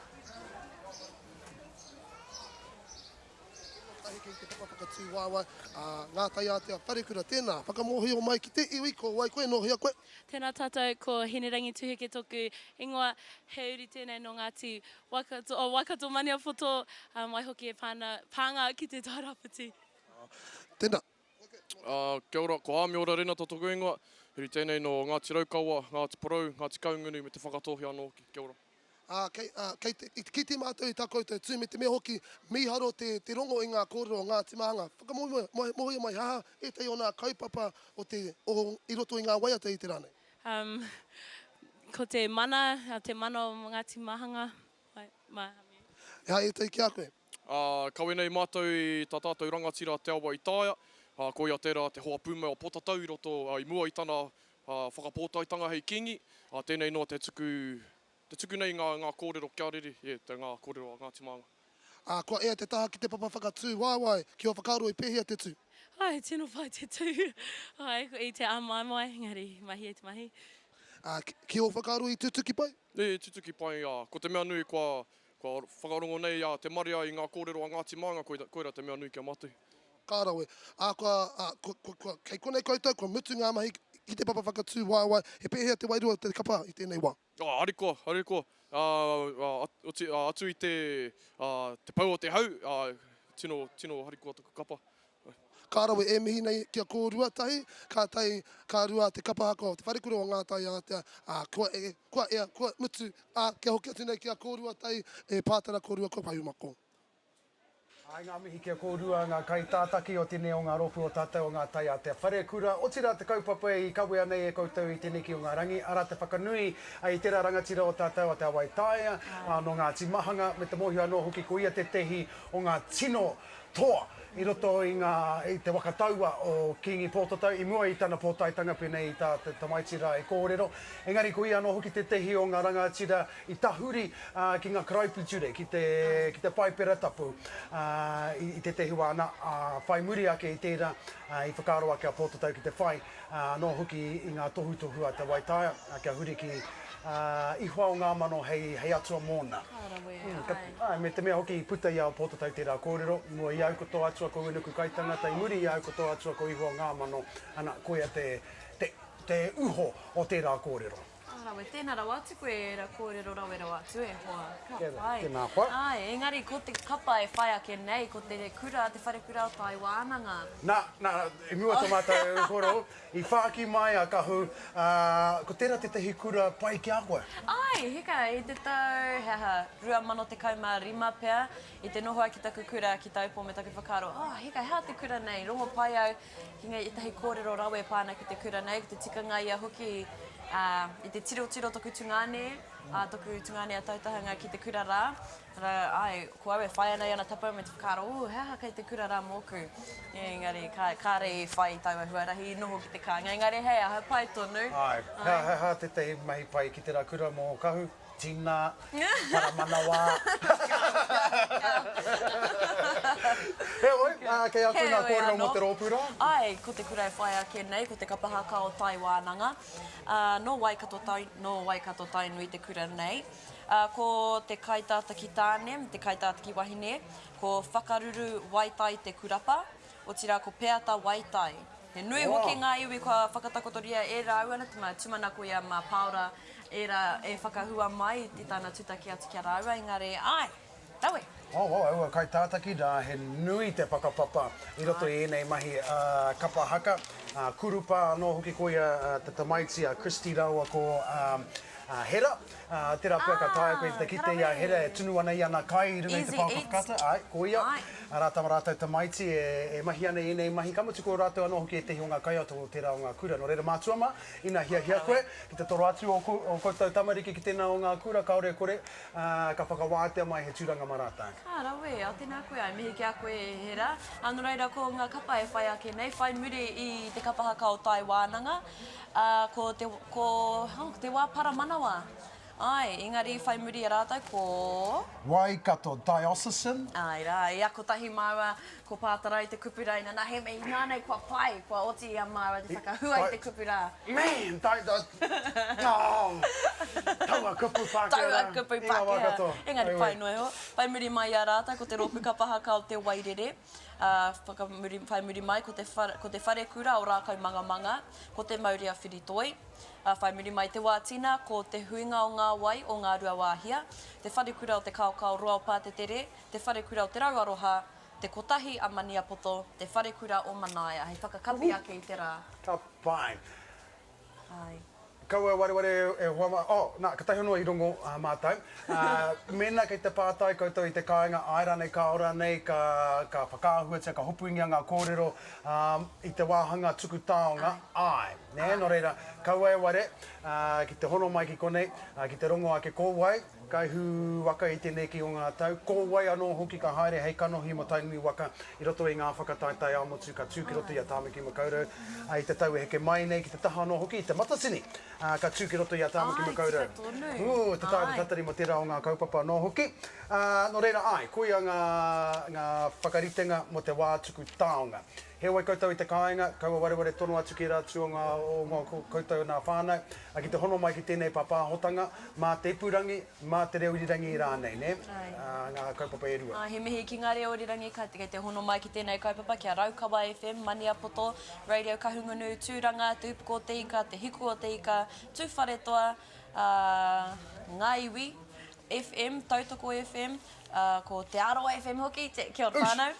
Tahi kei te papa whakatū waewae a Ngā Taiātea Wharekura. Tēnā, whakamōhio mai ki te iwi ko wai koe, nō hea koe? Tēnā tātou, ko Hinerangi Tuheke toku ingoa, he uri tēnei nō Ngāti Waikato, o Waikato Maniapoto, waihoki e pā ana, pānga ki Te Tairāwhiti. Tēnā. Kia ora, ko Āmiora Renata toku ingoa, he uri tēnei nō Ngāti Raukawa, Ngāti Porou, Ngāti Kahungunu me Te Whakatōhea anō hoki. Kia ora. Ā, kei, ā, kei te, i te kite mātou i tā koutou tū me te mea hoki, mīharo te, te rongo i ngā kōrero o Ngāti Māhanga. Whakamōhio mai, he aha ētahi o nā kaupapa o te, o, i roto i ngā waiata i te rā nei? Um, ko te mana, te mana o Ngāti Māhanga, mai, mai. He aha ētahi ki a koe? Ā, kawe nei mātou i tā tātou rangatira Te Awa i Taia, ā, koia tērā te hoa pūmau o Potatau i roto, ā, i mua i tana ā, whakapōtaetanga hei Kīngi, ā, tēnei noa te tuku, te tuku nei ngā, ngā kōrero kia rere, yeah, te, ngā kōrero a Ngāti Mānga. Ā, kua ea te taha ki te papa whakatū waewae, ki ō whakaaro i pēhea te tū? Āe, tino pai te tū. Āe, i te āmaimai, engari mahi e te mahi. Ā, ki ō whakaaro i tutuki pai? I tutuki pai, ā, ko te mea nui kua, kua whakarongo nei a te marea i ngā kōrero a Ngāti Mānga, koira, koira te mea nui ki a mātou. Ka rawe. Ā, kua, ā, kua, kua, kua, kei konei koutou, kua mutu ngā mahi ki te papa whakatū waewae. He pēhea te wairua o te kapa i tēnei wā? Ā, harikoa, harikoa. Ā, ā, oti, ā, atu i te, ā, te pau o te hau, ā, tino, tino harikoa taku kapa. Ka rawe e mihi nei ki a kōrua tahi, ka tahi, ka rua te kapa haka o Te Wharekura o Ngā Tai Ātea, ā, kua e, kua ea, kua mutu, ā, kia hoki atu nei ki a kōrua tahi, e Pātara kōrua ko Whaiumako. Āe, ngā mihi ki a kōrua, ngā kaitātaki o tēnei o ngā rōpū o tātou o Ngā Tai a Te Wharekura, otirā te kaupapa i kawea nei e koutou i teneki o ngā rangi, arā te whakanui i tērā rangatira o tātou a Te Awaitaia, nō Ngāti Mahanga, me te mōhio anō hoki ko ia tētehi o ngā tino toa i roto i ngā, i te waka taua o Kīngi Pōtatau i mua i tana pōtaetanga pēnei i tā te tamaiti rā i kōrero. Engari ko ia anō hoki tētehi o ngā rangatira i tahuri ki ngā karaipiture, ki te, ki te Paipera Tapu i, i tētehi wā, nā, whai muri ake i tērā, i whakaaro ake a Pōtatau ki te whai anō hoki i ngā tohutohu a Te Waitaia kia huri ki Ihoa o ngā mano hei, hei atua mōna. Ka rawe, āe. Āe, me te mea hoki i puta i a Pōtatau tērā kōrero, i mua i au ko tō atua ko Uenuku Kaitangata, i muri i au ko tō atua ko Ihoa o ngā mano, ana, koia te, te, te uho o tērā kōrero. Ka rawe, tēnā rawa atu koe e ērā kōrero rawe rawa atu e hoa. Ka pai. Tēnā koa. Āe, engari ko te kapa e whai ake nei, ko te kura, te wharekura o Tai Wānanga. Nā, nā, i mua tō mātou kōrero, i whāki mai a Kahu, ā, ko tērā tētahi kura pai ki a koe? Āe, hika, i te tau, he aha, 2015 pea, i te noho au ki taku kura ki Taupō me taku whakaaro, oh, hika, he aha te kura nei, rongo pai au ki ngā ētahi kōrero rawe e pā ana ki te kura nei, ko te tikanga ia hoki, Ā, i te tirotiro toku tungāne, ā, toku tungāne a Tautahanga ki te kura rā, arā, āe, ko au e whai ana i ana tapu me te whakaaro, ooh, he aha kei te kura rā mōku? Engari, ka, kāre i whai i taua huarahi, i noho ki te kāinga, engari hei aha, pai tonu. Āe, he aha tētahi mahi pai ki tērā kura mō Kahu? Tina, paramanawa. Heoi, kei a koe ngā kōrero mō te rōpū rā? Āe, ko te kura e whai ake nei, ko te kapa haka o Tai Wānanga. Nō Waikato, nō Waikato Tainui te kura nei. Ko te kaitātaki tāne me te kaitātaki wahine, ko Whakaruru Waitai te kurapa, otirā ko Peata Waitai. He nui hoki ngā iwi kua whakatakotoria e rāua, nā te mea tūmanako ia mā Pāora ērā e whakahua mai i tana tutaki atu ki a rāua, engari, āe, rawe! Oh, oh, aua kaitātaki rā, he nui te whakapapa i roto i ēnei mahi kapa haka. Kurupa anō hoki koia te tamaiti a Christy rāua ko Hera. Tērā pea ka taea koe te kite i a Hera e tunu ana i ana kai i runga i te pouaka whakaata. Āe, ko ia. Arā tā rātou tamaiti e mahi ana i ēnei mahi. Ka mutu ko rātou anō hoki ētehi o ngā kaiako o tērā o ngā kura. Nō reira mātua mā, ina hiahia koe ki te toro atu ō koutou tamariki ki tēnā o ngā kura, kāore e kore, ka whakawātea mai he tūranga mā rātou. Ka rawe, ā, tēnā koe, āe, mihi ki a koe e Hera. Ā, nō reira ko ngā kapa e whai ake nei, whai muri i te kapa haka o Tai Wānanga, ā, ko te, ko, oh, te wā paramanawa. Āe, engari whai muri i a rātou ko. Waikato Diocesan. Āe rā, i ako tahi māua ko Pātarai te kupu rā inanahi, me inānei kua pai, kua oti i a māua te whakahua i te kupu rā. Man, tai, oh, taua kupu Pākehā rā. Taua kupu Pākehā, engari pai noa iho. Whai muri mai i a rātou ko te rōpū kapa haka o Te Wairere, ā, whakamuri, whai muri mai ko te, ko te wharekura o Rākaumangamanga, ko Te Maurea Whiritoi. Ā, whai muri mai te wā tina, ko te huinga o ngā wai o Ngāruawāhia, te wharekura o Te Kaokaoroa o Pātetere, te wharekura o Te Rauaroha, te Kotahi a Maniapoto, te wharekura o Manaia, hei whakakapi ake i te rā. Ka pai. Āe. Kaua e wareware e hoa mā, oh, nā, katahi anō i rongo ā mātou. Ā, mēnā kei te pātai koutou i te kāinga, āe rānei, kāo rānei, ka, ka whakaahuatia, ka hopungia ngā kōrero, ā, i te wāhanga tuku taonga, āe. Nē, nō reira, kaua e ware, ā, ki te hono mai ki konei, ā, ki te rongo ake ko wai, ka ihu waka i tēnei ki o ngā tau, ko wai anō hoki ka haere hei kanohi mō Tainui waka i roto i ngā whakataetae ā-motu ka tū ki roto i a Tāmaki Makaurau, ā, i te tau e heke mai nei ki te taha anō hoki i Te Matatini, ā, ka tū ki roto i a Tāmaki Makaurau. Āe, tika tonu. Ū, te tae te tatari mō tērā o ngā kaupapa anō hoki. Ā, nō reira, āe, koia ngā, ngā whakaritenga mō te wā tuku taonga. Heoi koutou i te kāinga, kaua wareware tono atu ki ērā atu o ngā, o ngā koutou nā whānau, ki te hono mai ki tēnei pāpāhotanga, mā te ipurangi, mā te reo irirangi rānei, nē? Āe. Ngā kaupapa e rua. Āe, he mihi ki ngā reo irirangi ka, kei te hono mai ki tēnei kaupapa, ki a Raukawa FM, Maniapoto, Radio Kahungunu, Tūranga, Te Upoko o Te Ika, Te Hiku o Te Ika, Tūwharetoa, ā, Ngā Iwi FM, Tautoko FM, Ā, ko Te Arawa FM hoki, te, kia ora whānau.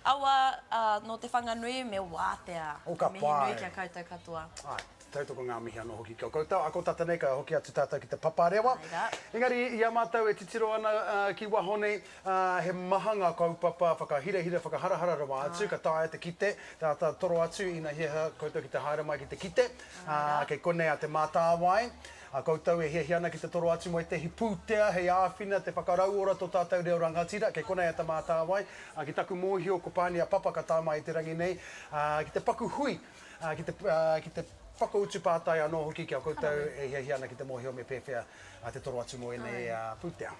Awa, ā, nō Te Whanganui me Wātea. O ka Mihi nui pai. ki a koutou katoa. Āe, tautoko ngā mihi anō hoki ki a koutou. Ako tata nei ka hoki atu tātou ki te paparewa. Āe rā. Engari, i a mātou e titiro ana ki waho nei, ā, he maha ngā kaupapa whakahirahira, whakaharahara rawa atu, ka taea te kite, te āta toro atu ina hiahia koutou ki te haere mai ki te kite. Āe rā. Ā, kei konei a Te Mātāwai. A koutou e hiahia ana ki te toro atu mō ētehi pūtea hei āwhina te whakarauora tō tātou reo rangatira, kei konei a Te Mātāwai, ā, ki taku mōhio ko Pānia Papa ka tae mai i te rangi nei, ā, ki te paku hui, ā, ki te, ā, ki te whakautu pātai anō hoki ki a koutou e hiahia ana ki te mōhio me pēwhea te toro atu mō ēnei pūtea.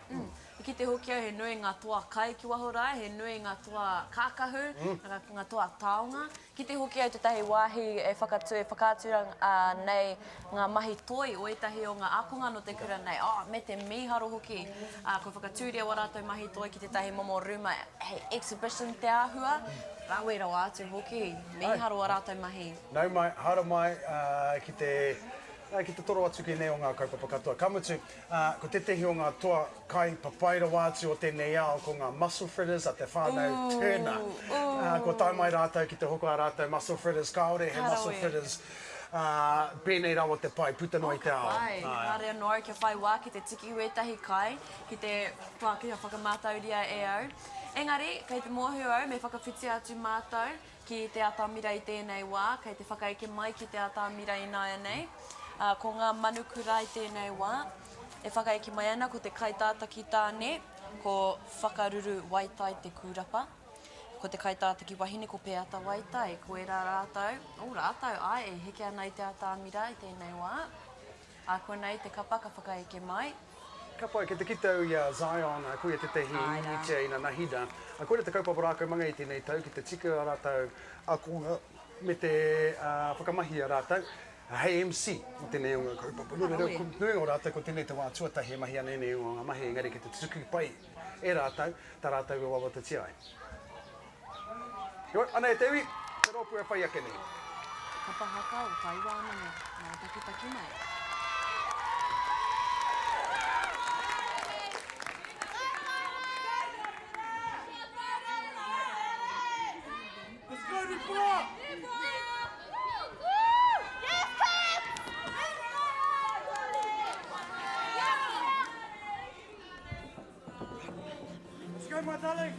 I kite hoki au he nui ngā toa kai ki waho rā, he nui ngā toa kākahu, ngā toa taonga. Kite hoki au tētahi wāhi e whakatū, e whakaatu nei ngā mahi toi o ētahi o ngā ākonga nō te kura nei. Oh, me te mīharo hoki. Ā, kua whakatūria wā rātou mahi toi ki tētahi momo rūma hei exhibition te āhua. Rawe rawa atu hoki. Mīharo wā rātou mahi. Nau mai, haere mai ki te, ki te toro atu ki ēnei o ngā kaupapa katoa. Ka mutu, ko tētehi o ngā toa kai papai rawa atu o tēnei ao ko ngā mussel fritters a te whānau Turner. Kua tae mai rātou ki te hoko ā rātou mussel fritters, kāore he mussel fritters pēnei rawa te pai puta noa i te ao. Oh, ka pai. Kāre anō au kia whai wā ki te tiki wētahi kai, ki te kia whakamātauria e au. Engari, kei te mōhio au me whakawhiti atu mātou ki te atamira i tēnei wā, kei te whakaeke mai ki te atamira ināianei. Ā, ko ngā manu kura i tēnei wā e whakaeke mai ana ko te kaitātaki tāne, ko Whakaruru Waitai te kūrapa, ko te kaitātaki wahine ko Peata Waitai, ko ērā rātou, ō rātou, āe, e heke ana i te atamira i tēnei wā. Ā, konei te kapa ka whakaeke mai. Ka pai, kei te kite au i a Zion, koia tētehi ingitia i Nanahida. Koira te kaupapa rākau manga i tēnei tau, ki te tika a rātou akonga me te whakamahi i a rātou hei MC mō tēnei o ngā kaupapa. Nō reira, ko te nuinga o rātou ko tēnei te wā tuatahi e mahi ana ēnei o ngā mahi, engari kei te tutuki pai e rātou tā rātou e wawatatia ai. Heoi, anei te iwi, te rōpū e whai ake nei. Te kapa haka o Tai Wānanga, mātakitaki mai. Let's go, Ripoa! Let's go, my darling!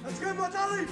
Let's go, my darling!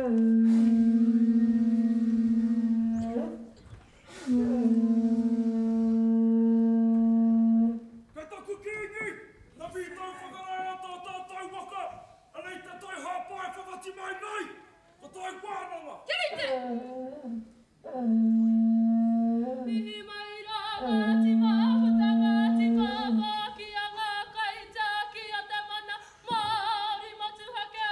Kei taku Kīngi, te whītau whakarae o tō tātou waka, anei te toi hāpai whawhati mai nei, ko toi wānanga. Kia rite! Mihi mai rā Ngāti Mahuta, Ngāti Kōkō ki a ngā kaitiaki o te mana Māori motuhake.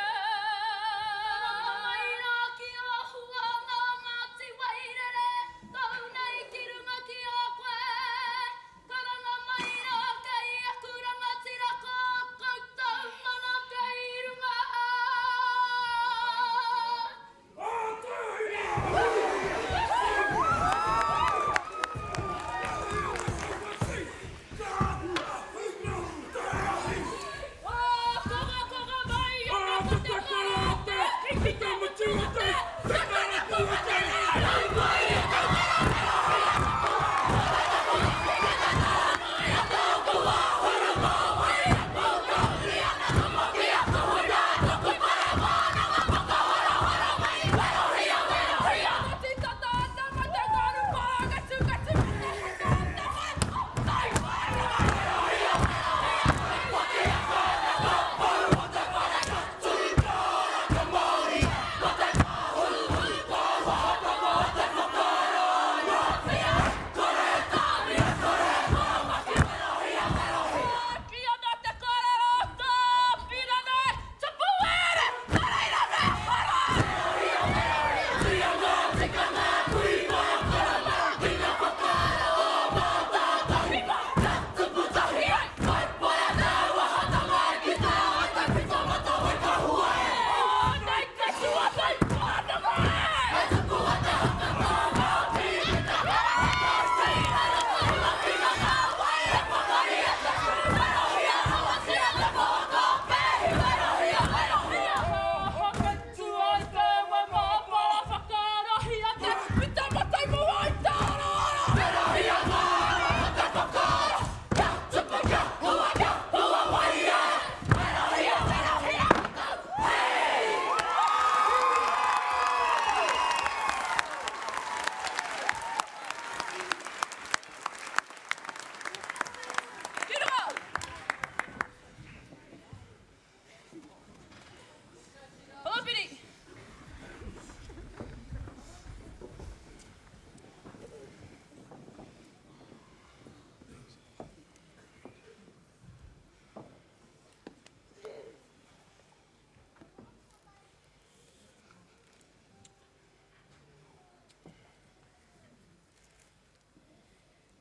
Karanga mai rā ki a Huanga o Ngāti Wairere, tau nei ki runga ki a koe. Karanga mai rā kei aku rangatira ko koutou mana kei runga.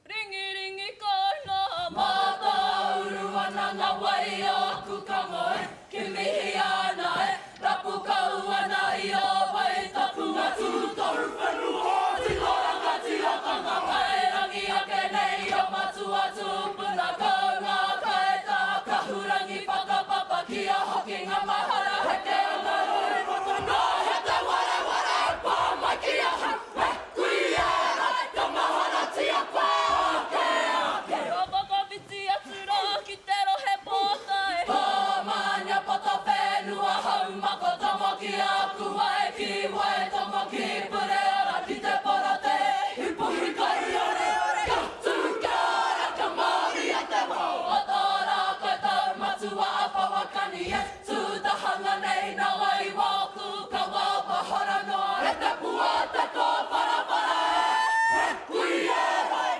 Ringiringi kai ngā mātāuru ana ngā wai o aku kamo e Kimi ana e, rapu kau ana i ō wai tapu a tūtohu whenua tino rangatiratanga kairangi ake nei o matua tūpuna kau ngā kaitā kahurangi whakapapa kia hoki ngā mahara heke ana rori poto nō he te wareware e pā mai ki ahau e kui e rai ka maharatia koe ake ake. Ka whakawhiti atu rā ki te rohe pōtae. Ko Maniapoto whenua haumako tomo ki aku wai ki Waitomo ki Pureora ki te porote i puhi kaiore ka tū kia ora ka mauria te wao o tō rākau tau matua a Pouakani e tū tahanga nei nā wai wōku kawa pahora noa e te pua te kōwharawhara e kui e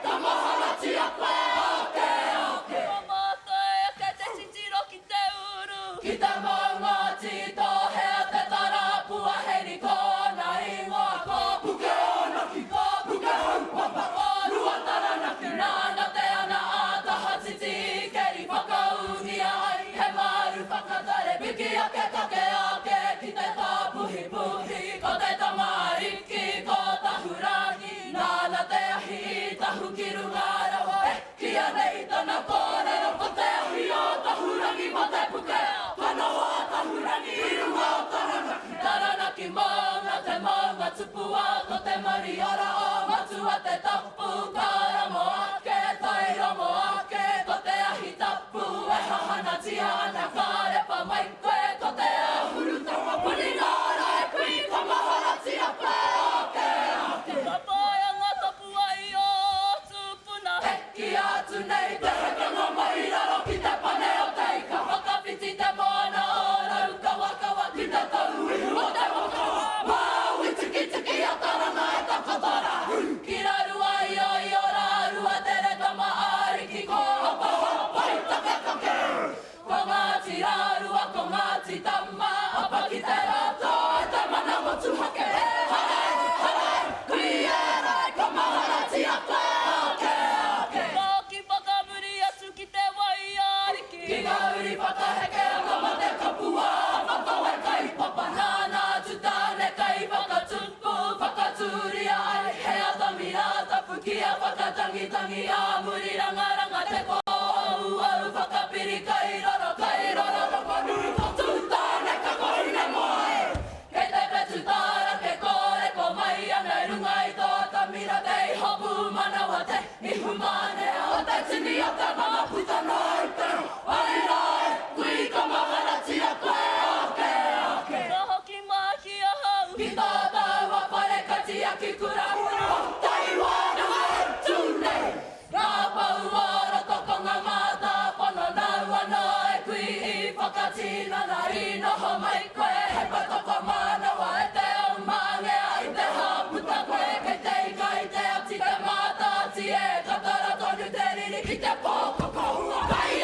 ka maharatia koe ake ake. Ko mātou ake te titiro ki te uru. Ki te maunga tītohea te tarapua heri kōna ingoa ko Pukeonaki, ko Pukehaupapa, ko Ruataranaki. Nāna te ana a Tahatiti i keri whakaūngia ai he māru whakatare piki ake kake ake ki te tāpuhipuhi ko te tama ariki ko Tahurangi nāna te ahi i tahu ki runga rawa e kīia nei tana kōrero ko te ahi o Tahurangi mā te puke ka noho a Tahurangi i runga o Taranaki Taranaki maunga te maunga tupua ko te mauri ora o Matua te tapu ka ramo ake tai rongo ake ko te ahi tapu e hahanatia ana ka repa mai koe ko te āhurutanga puni ngā rae kui ka. motuhake e hara e, hara e, Kui e rae ka maharatia koe, ake, ake. Ka hoki whakamuri atu ki te wai ariki. Ki ngā uri whakaheke o Tamatekapua, whakawae kaupapa nāna atu tāne kai whakatupu, whakatūria ai he atamira tapu kia whakatangitangi ā muri rangaranga te kōauau whakapiri kai roro, kai roro rongonui ko Tūtāne ka kohine moe. Kei te whetu tārake kōreko mai ana i runga i tō atamira te iho pūmanawa te ihu mānea o te tini o te mama puta noa i te arira e kui ka maharatia koe ake ake. Ka hoki mai ki ahau. Ki tō tāua whare kaitiaki kura o Taiwānanga e tū nei. Ngā pou o roto ko ngā mātāpono nāu anō e kui i whakatinana i noho mai koe hei patoko mānawa e te aumangea i te hā puta koe kei te ika i te ati te mātāti e ka tara tonu te riri ki te pō koko hua kai.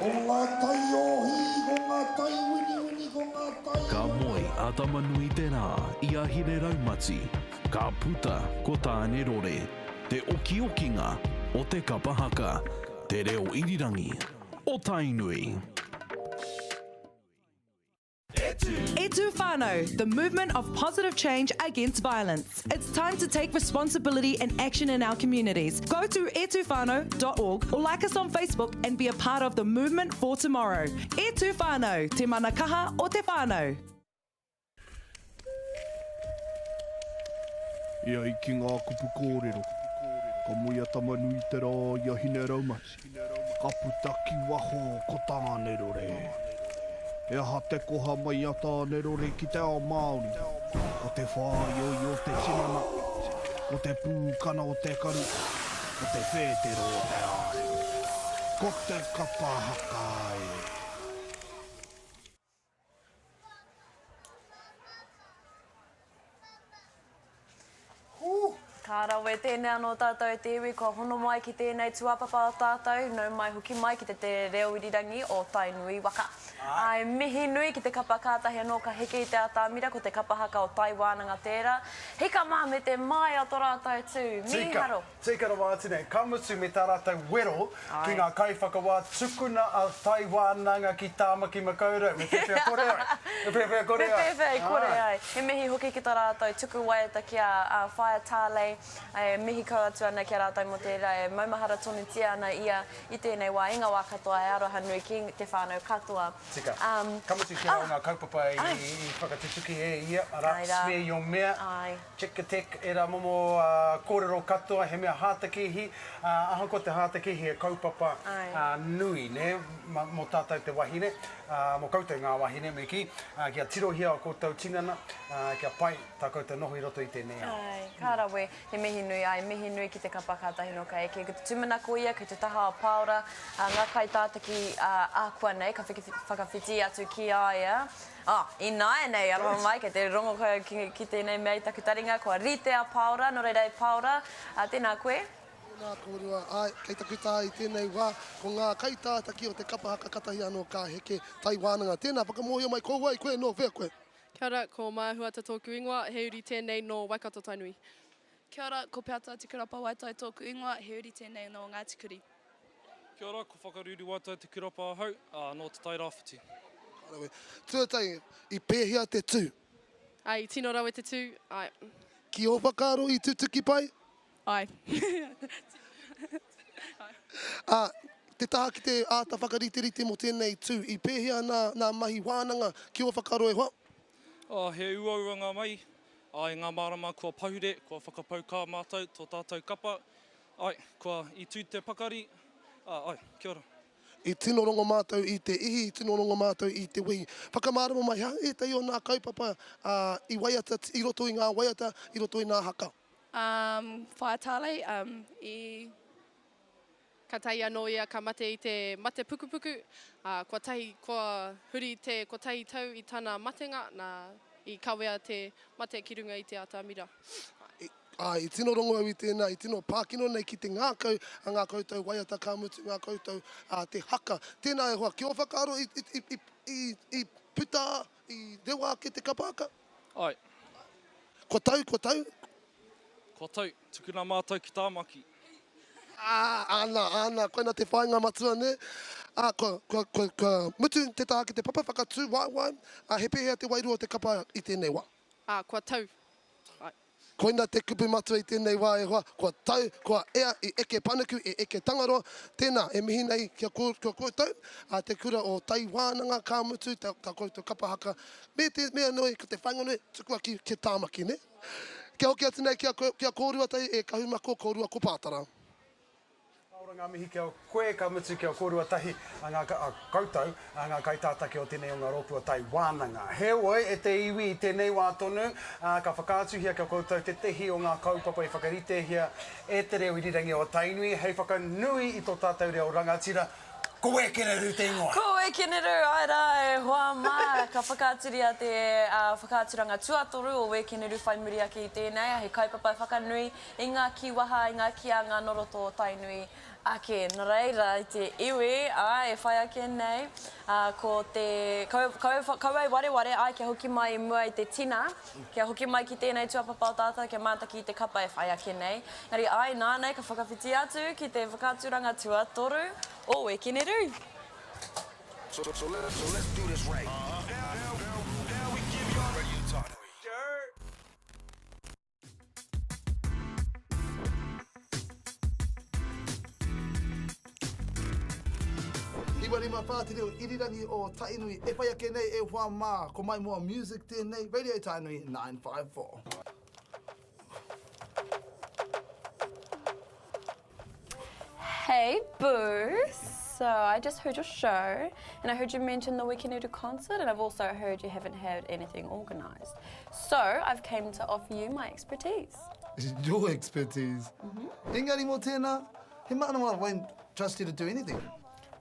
Ko ngā taiohi, ko ngā tai winiwini, ko ngā tai Ka moe a Tama-nui-te-rā i a Hine-raumati, ka puta ko Tāne-rore, te okiokinga o te kapa haka, te reo irirangi o Tainui. E Tū Whānau, the movement of positive change against violence. It's time to take responsibility and action in our communities. Go to etuwhānau.org or like us on Facebook and be a part of the movement for tomorrow. E Tū Whānau, te mana kaha o te whānau. E ai ki ngā kupu kōrero, ka moe a Tama-nui-te-rā i a Hine-raumati, ka puta ki waho ko Tāne-rore. He aha te koha mai a Tāne-rore ki te ao Māori? Ko te whāioio o te tinana, ko te pūkana o te karu, ko te whētero o te ārero. Ko te kapa haka e! Ka rawe tēnei anō tātou e te iwi kua hono mai ki tēnei tūāpapa o tātou, nau mai hoki mai ki te te reo irirangi o Tainui waka. Āe, mihi nui ki te kapa kātahi anō ka heke i te atamira ko te kapa haka o Tai Wānanga tērā. Hika mā me te māia o tō rātou tū. Mīharo! Tika rawa atu nei. Ka mutu me tā rātou wero ki ngā kaiwhakawā tukuna a Tai Wānanga ki Tāmaki Makaurau. Me pēwhea kore ai? Me pēwhea kore ai? Me pēwhea i kore ai. He mihi hoki ki tā rātou tuku waiata ki a Whaea Tarley. E mihi kau atu ana ki a rātou mō tērā e maumahara tonutia ana ia i tēnei wā, i ngā wā katoa e aroha nui ki te whānau katoa. Tika. Ka mutu tērā o ngā kaupapa i whakatutuki e ia, arā, Smear Your Mea. Check a tech, ērā momo kōrero katoa, he mea hātakēhi, ahakoa te hātakēhi he kaupapa nui, nē, mō tātou te wahine, mō koutou ngā wahine me kī, kia tirohia ō koutou tinana, kia pai tā koutou noho i roto i tēnei ao. Āe, ka rawe, he mihi nui, āe, mihi nui ki te kapa kātahi nō ka eke. Ko te tūmanako ia kei te taha o Pāora, ngā kaitātaki ākuanei ka whakawhiti atu ki a ia, Oh, ināianei, aroha mai, kei te rongo koe ki, ki tēnei mea i taku taringa, kua rite a Pāora, nō reira e Pāora, ā, tēnā koe. Tēnā kōrua, āe, kei taku tā i tēnei wā, ko ngā kaitātaki o te kapa haka katahi anō ka heke tai wānanga. Tēnā, whakamōhio mai ko wai koe, nō whea koe? Kia ora, ko Maia Huata tōku ingoa, he uri tēnei nō Waikato Tainui. Kia ora, ko Peata Te Kurapa Waitai tōku ingoa, he uri tēnei nō Ngāti Kuri. Kia ora, ko Whakaruru Waitai Te Kurapa ahau, ā, nō Te Tai Rāwhiti. Ka rawe. Tuatahi, i pēhea te tū? Āe, i tino rawe te tū, āe. Ki ō whakaaro i tutuki pai? Āe. Ā, te taha ki te āta whakariterite mō tēnei tū, i pēhea nā, nā mahi wānanga ki ō whakaaro e hoa? Ā, he uaua ngā mahi, ā, i ngā marama kua pahure, kua whakapau kā mātou, tō tātou kapa, Ae, kua i tū te pakari, ā, ae, kia ora. I tino rongo mātou i te ihi, i tino rongo mātou i te wehi. Whakamārama mai, he aha ētahi o nā kaupapa i waiata, i roto i ngā waiata, i roto i nā haka? Um, Whaea Tarley, um, i. Katahi anō ia ka mate i te mate pukupuku, ā, kua tahi, kua huri te kotahi tau i tana matenga, nā, i kawea te mate ki runga i te atamira. Āe, i tino rongo au i tēnā, i tino pākino nei ki te ngākau a ngā koutou waiata ka mutu ngā koutou a te haka. Tēnā e hoa, ki ō whakaaro i, i, i, i, i puta, i rewa ake te kapa haka? Āe. Kua tau, kua tau? Kua tau, tukuna mātou ki Tāmaki. Ā, āna, āna, koina te whāinga matua, nē? Ā, kua, kua, kua, kua mutu te taha ki te papa whakatū waewae, ā, he pēhea te wairua o te kapa i tēnei wā? Ā, kua tau. Āe. Koina te kupu matua i tēnei wā e hoa, kua tau, kua ea, i eke panuku, i eke Tangaroa, tēnā, e mihi nei ki a koutou, a Te Kura o Tai Wānanga, ka mutu, tā koutou kapa haka, me te mea nui, ko te whāinga nui, tukua ki, ki Tāmaki, nē? Kia hoki atu nei ki a, ki a kōrua tahi e Kahumako, kōrua ko Pātara. Ka ora ngā mihi ki a koe, ka mutu ki a kōrua tahi, a ngā, a koutou, a ngā kaitātaki o tēnei o ngā rōpū o Tai Wānanga. Heoi, e te iwi, i tēnei wā tonu, ā, ka whakaatuhia ki a koutou tētehi o ngā kaupapa i whakaritehia e Te Reo Irirangi o Tainui hei whakanui i tō tātou reo rangatira, ko Wēkereru te ingoa! Ko. Wekeneru, āe rā e hoa mā, ka whakaaturia te whakaaturanga tuatoru o Wekeneru whai muri ake i tēnei, he kaupapa whakanui i ngā kīwaha, i ngā kīanga nō roto o Tainui ake. Nō reira, i te iwi, āe, e whai ake nei, ko te, kaua e wareware, āe, kia hoki mai i mua i te tina, Kia hoki mai ki tēnei tuapapa o tātou, kia mātaki i te kapa e whai ake nei. Engari āe, nānei ka whakawhiti atu ki te whakaaturanga tuatoru o Wekeneru. So, so, so let's do this right. Now, now, now we give y'all Radio Tainui. 954 te reo irirangi o Tainui e whai ake nei e hoa mā, ko Maimoa Music tēnei, Radio Tainui 954. Hey boo, so I just heard your show and I heard you mention the Weekeneru concert and I've also heard you haven't had anything organised. So I've came to offer you my expertise. Your expertise? Mm -hmm. Engari mō tēnā, He manawa won't trust you to do anything.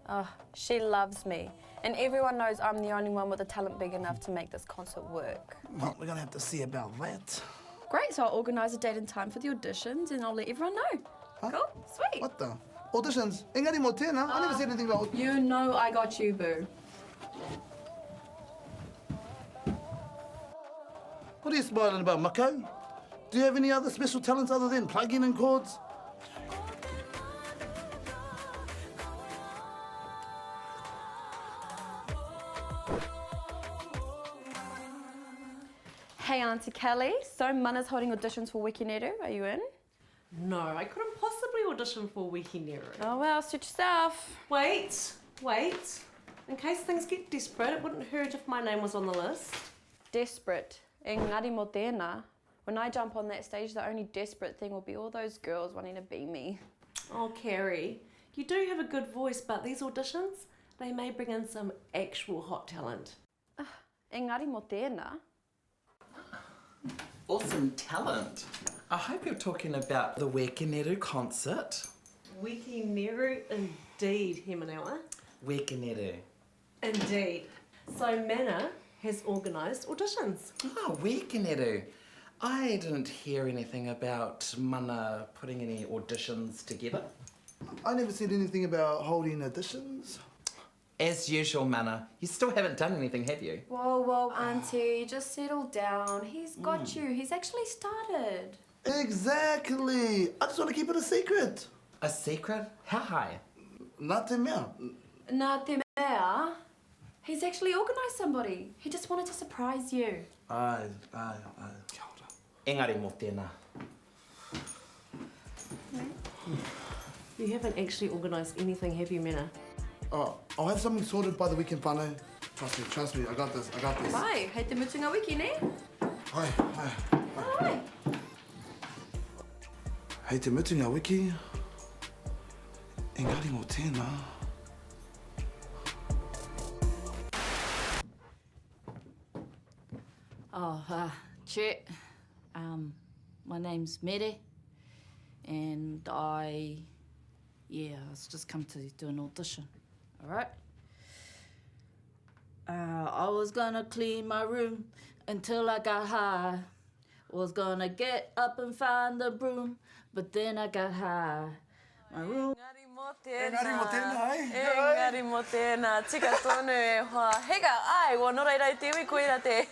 Oh, she loves me. And everyone knows I'm the only one with a talent big enough to make this concert work. Well, we're going to have to see about that. Great, so I'll organise a date and time for the auditions and I'll let everyone know. Huh? Cool, sweet. What the? Auditions? Engari mō tēnā, I never said anything about... You know I got you, boo. What are you smiling about, Mako? Do you have any other special talents other than plugging in chords? Hey, Auntie Kelly. So Mana's holding auditions for Wekineru. Are you in? No, I couldn't possibly audition for Wekineru. Oh, well, suit yourself. Wait, wait. In case things get desperate, it wouldn't hurt if my name was on the list. Desperate. Engari mo tēnā. When I jump on that stage, the only desperate thing will be all those girls wanting to be me. Oh, Carrie, you do have a good voice, but these auditions, they may bring in some actual hot talent. Ah, engari mo tēnā. Awesome talent. I hope you're talking about the Wekineru concert. Wekineru indeed, Hemanawa. Wekineru. Indeed. So Mana has organised auditions. Ah, Wekineru. I didn't hear anything about Mana putting any auditions together. I never said anything about holding auditions. As usual, Mana, you still haven't done anything, have you? Whoa, whoa, Auntie, just settle down. He's got mm. you. He's actually started. Exactly. I just want to keep it a secret. A secret? How high? Nā te mea. Nā te mea? He's actually organised somebody. He just wanted to surprise you. Aye, aye, aye. Kia ora. Engari mō tēnā. You haven't actually organised anything, have you, Mena? Oh, I'll have something sorted by the weekend, whānau. Trust me, trust me, I got this, I got this. Pai, hei te mutunga wiki, ne? Hai, hai, hai. Hei te mutunga wiki, engari mō tēnā. Oh, uh, Chet, um, my name's Mere, and I, yeah, I was just come to do an audition, all right? Uh, I was gonna clean my room until I got high. Was gonna get up and find the broom, but then I got high. My room. Engari mō tēnā. Engari mō tēnā, eh? Engari mō tēnā. Tika tonu e hoa. Heka, āe, well, nō reira i te iwi, koira te,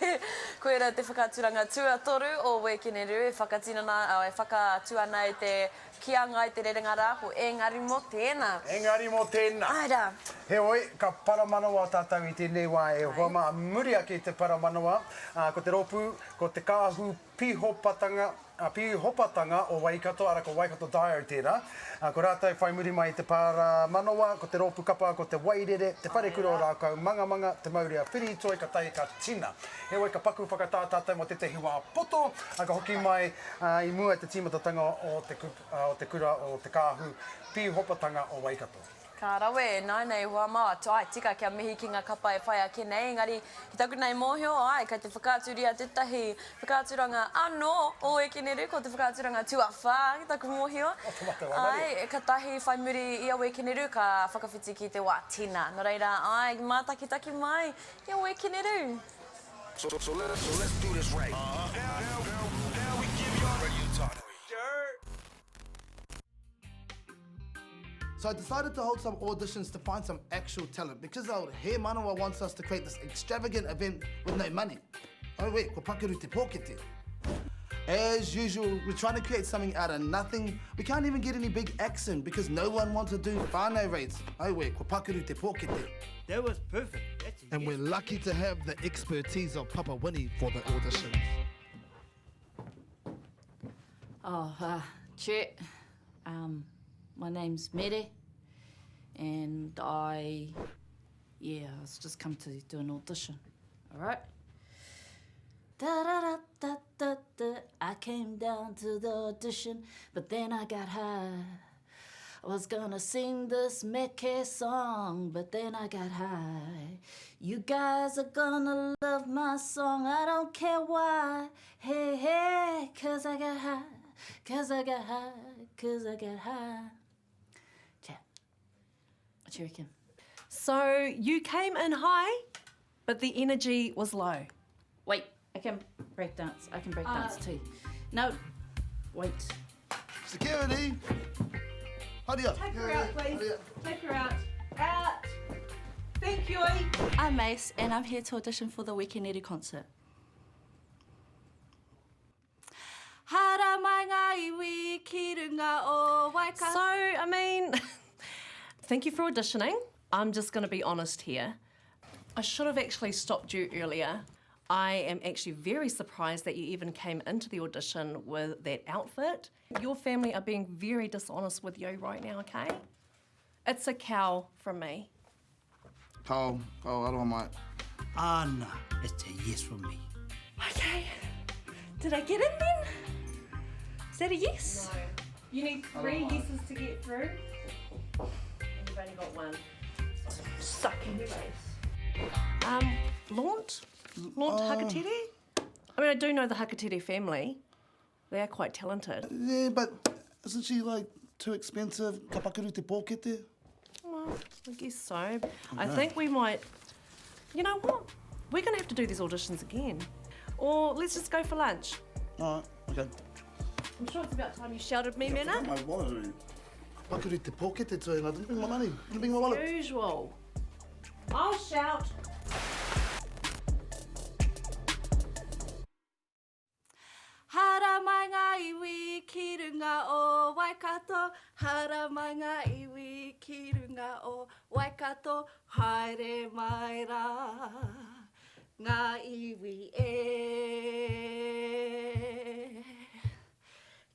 koira te whakaaturanga tuatoru o Wekeneru e whakatinana, e whakaatu ana i te kīanga i te rerenga rā, ko Engari mō tēnā. Engari mō tēnā. Āe rā. Heoi, ka paramanawa tātou i tēnei wā e hoa mā. Muri ake i te paramanawa, ā, ko te rōpū, ko Te Kāhu Pīhopatanga, Pīhopatanga o Waikato, arā, ko Waikato Dio tērā. Ā, ko rātou whai muri mai i te paramanawa, ko te rōpū kapa, ko Te Wairere, Te Wharekura o Rākau, Mangamanga, Te Maurea Whiritoi, ka tae ka tina. Heoi, ka paku whakatā tātou mō tētahi wā poto, ā, ka hoki mai, ā, i mua i te tīmatatanga o te, o te kura o Te Kāhu Pīhopatanga o Waikato. Ka rawe, nāinei hoa mā, āe, tika kia mihi ki ngā kapa e whai ake nei, engari ki taku nei mōhio, āe, kei te whakaaturia tētahi whakaaturanga anō o Wekeneru, ko te whakaaturanga tuawhā ki taku mōhio, āe, katahi whai muri i a Wekeneru ka whakawhiti ki te wā tina. Nō reira, āe, mātakitaki mai i a Wekeneru. So, so, let, so let's do this right. Now, now, now we give y'all Radio Tainui. So I decided to hold some auditions to find some actual talent because our He Manawa wants us to create this extravagant event with no money. Oh wait, ko pakaru te pōkete. As usual, we're trying to create something out of nothing. We can't even get any big acts in because no one wants to do whānau rates. Oh wait, ko pakaru te pōkete. That was perfect. That's And we're lucky to have the expertise of Papa Winnie for the auditions. Oh, uh, Chet. Um, my name's Mere, and I, yeah, I was just come to do an audition. All right. Da da da da da da. I came down to the audition, but then I got high. I was gonna sing this Meke song, but then I got high. You guys are gonna love my song, I don't care why. Hey, hey, cause I got high, cause I got high, cause I got high. Chat. What you reckon? So you came in high, but the energy was low. Wait, I can break dance. I can break uh, dance too. No, wait. Security! Hurry up. Take her out, please. Take her out. Out. Thank you. I'm Mace, and I'm here to audition for the Weekend Edu concert. Hara mai ngā iwi ki runga o Waikato. So, I mean, thank you for auditioning. I'm just going to be honest here. I should have actually stopped you earlier. I am actually very surprised that you even came into the audition with that outfit. Your family are being very dishonest with you right now, okay? It's a cow from me. Cow, cow, I don't mind. Ah, no, it's a yes from me. Okay. Did I get in then? Is that a yes? No. You need three yeses to get through. And you've only got one. Suck in your face. Um, Launt? Launt uh, Hakatere? I mean, I do know the Hakatere family. They are quite talented. Yeah, but isn't she, like, too expensive? Ka pakaru te pōkete? Well, I guess so. Okay. I think we might... You know what? We're going to have to do these auditions again. Or let's just go for lunch. All right, okay. I'm sure it's about time you shouted me, Mena. My wallet. Pakaru te pōkete to and I didn't bring my money. I didn't bring my wallet. Usual. I'll shout. Hara mai ngā iwi ki runga o Waikato, hara mai ngā iwi ki runga o Waikato, haere mai rā ngā iwi e.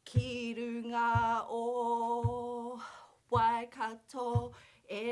Ki runga o Waikato e.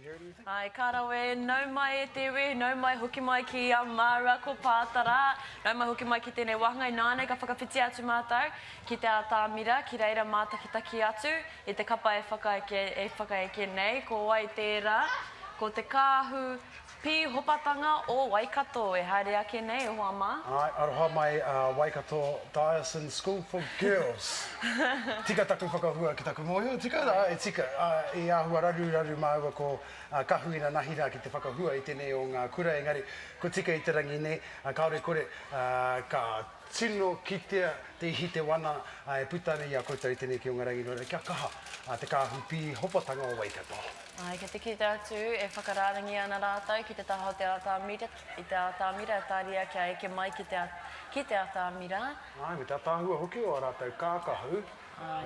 hearing anything? Āe, ka rawe, nau mai e te iwi, nau mai hoki mai ki a māua ko Pātara, nau mai hoki mai ki tēnei wāhanga, ināianei ka whakawhiti atu mātou ki te atamira, ki reira mātakitaki atu i te kapa e whakaeke, e whakaeke nei, ko wai tērā? Ko te kāhu pīhopatanga o Waikato e haere ake nei, e hoa mā. Āe, aroha mai a Waikato Diocesan School for Girls. Tika taku whakahua ki taku mōhio, tika? Āe, tika. I āhua raruraru māua ko Kahuina Nahira ki te whakahua i tēnei o ngā kura, engari ko tika i te rangi nei, kāore kore, ka tino kitea te ihi te wana e puta ana i a koutou i tēnei ki o ngā rangi nō reira kia kaha te kāhu pīhopatanga o Waikato. Āe, kei te kite atu e whakarārangi ana rātou ki te taha o te atamira, i te atamira e tāria kia eke mai ki te, ki te atamira. Āe, me te ataahua hoki o ā rātou kākahu,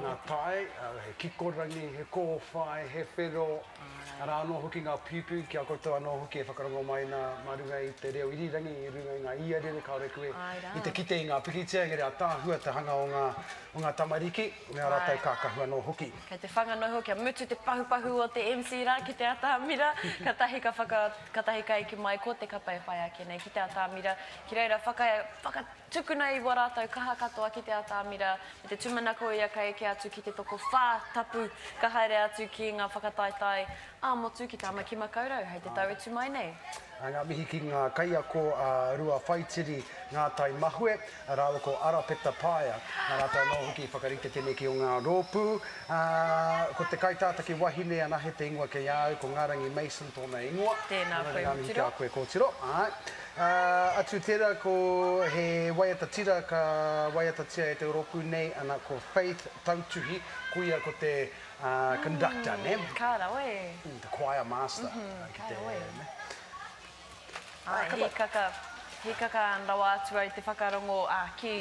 ngā tae, he kikorangi, he kōwhai, he whero, arā anō hoki ngā piupiu ki a koutou anō hoki e whakarongo mai nā mā runga i te reo irirangi, i runga i ngā iarere, kāore koe i te kite i ngā pikitia, engari ataahua te hanga o ngā, o ngā tamariki. Me ā rātou kākahu anō hoki. Kei te whanga noho kia mutu te pahupahu o te MC rā ki te atamira, katahi ka whaka, katahi ka eke mai ko te kapa e whai ake nei ki te atamira, ki reira whaka, whakatukuna i wā rātou kaha katoa ki te atamira, me te tūmanako ia ka eke atu ki te tokowhā tapu ka haere atu ki ngā whakataetae ā-motu ki Tāmaki Makaurau hei te tau e tū mai nei. Ngā mihi ki ngā kaiako a Rua Whaitiri Ngātai Mahue rāua ko Arapeta Paea. Nā rātou anō hoki i whakarite tēnei ki o ngā rōpū. Ko te kaitātaki wahine anahe te ingoa kei a au, ko Ngārangi Mason tōna ingoa. Tēnā koe, Ngā mihi ki a koe kōtiro. Āe. Atu tērā ko he waiata tira ka waiatatia e te rōpū nei, ana ko Faith Tautuhi, koia ko te Conductor, nē? Ka rawe. The choir master. Ki te, nē? Āe, hīkaka, hīkaka rawa atu au te whakarongo ki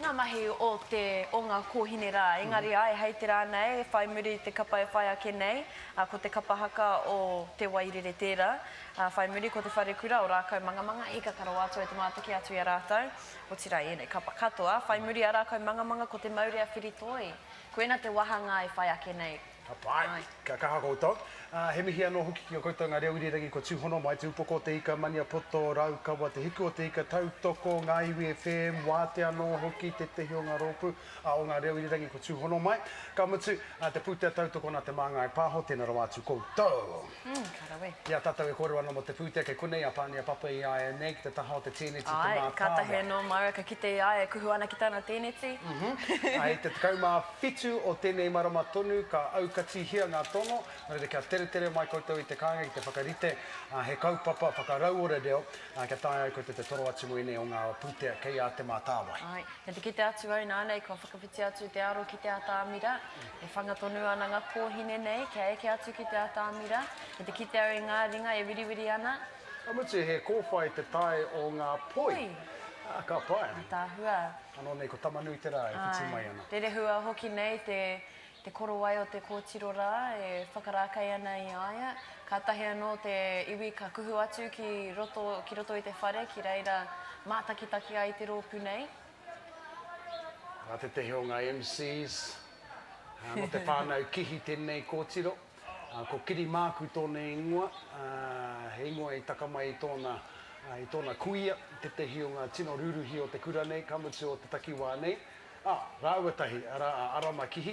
ngā mahi o te, o ngā kōhine rā. Engari āe, hei te rā nei, whai muri i te kapa e whai ake nei, ko te kapa haka o Te Wairere tērā. Whai muri ko te wharekura o Rākaumangamanga, hīkaka rawa atu au te mātaki atu i a rātou. Otirā i ēnei kapa katoa. Whai muri a Rākaumangamanga ko Te Maurea Whiritoi. Koina te wahanga e whai ake nei. Ka pai. Kia kaha koutou. He mihi anō hoki ki a koutou ngā reo irirangi kua tūhono mai, Te Upoko o te Ika, Maniapoto, Raukawa, Te Hiku o te Ika, Tautoko, Ngā Iwi FM, Wātea anō hoki tētehi o ngā rōpū o ngā reo irirangi kua tūhono mai. Ka mutu, te pūtea tautoko nā Te Māngai Pāho, tēnā rawa atu koutou. Mm, ka rawe. I a tātou e kōrero ana mō te pūtea, kei konei a Pānia Papa i a ia nei, ki te taha o te tēneti Te Āe, Mātāwai. kātahi anō māua ka kite i a ia e kuhu ana ki tana tēneti. Ā, i te 17 o tēnei marama tonu ka aukatihia ngā tono, nō reira kia teretere mai koutou i te kāinga ki te whakarite he kaupapa whakarauora reo, kia taea ai koutou te toro atu mō ēnei o ngā pūtea kei a Te Mātāwai. Āe, kei te kite atu au nānei kua whakawhiti atu te aro ki te atamira. E whanga tonu ana ngā kōhine nei kia eke atu ki te atamira, kei te kite au i ngā ringa e wiriwiri ana. Ka mutu he kōwhai te tae o ngā poi. Poi. Ā, ka pai. Ataahua. Anō nei ko Tamanuiterā e whiti mai ana. Āe, rerehua hoki nei te, te korowai o te kōtiro rā e whakarākei ana i a ia. Kātahi anō te iwi ka kuhu atu ki roto, ki roto i te whare ki reira mātakitaki ai te rōpū nei. Nā tētehi o ngā MCs, nō te whānau Kihi tēnei kōtiro. Ko Kiri Māku tōna ingoa, he ingoa i taka mai i tōna, i tōna kuia, tētehi o ngā tino rūruhi o te kura nei, ka mutu o te takiwā nei. Ā, rāua tahi, arā a Arama Kihi,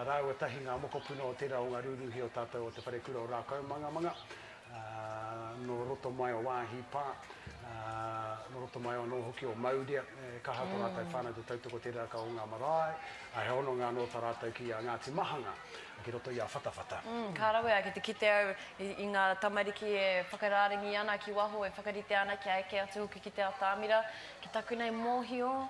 rāua tahi ngā mokopuna o tērā o ngā rūruhi o tātou o Te Wharekura o Rākaumangamanga. Nō roto mai o Wāhi Pā, nō roto mai anō hoki o Maurea, e kaha tō rātou whānau te tautoko tērā ka o ngā marae, he hononga anō tā rātou ki a Ngāti Mahanga, ki roto i a Whatawhata. Ka rawe a, ki te kite au i ngā tamariki e whakarārangi ana ki waho, e whakarite ana kia eke atu hoki ki te atamira, ki taku nei mōhio,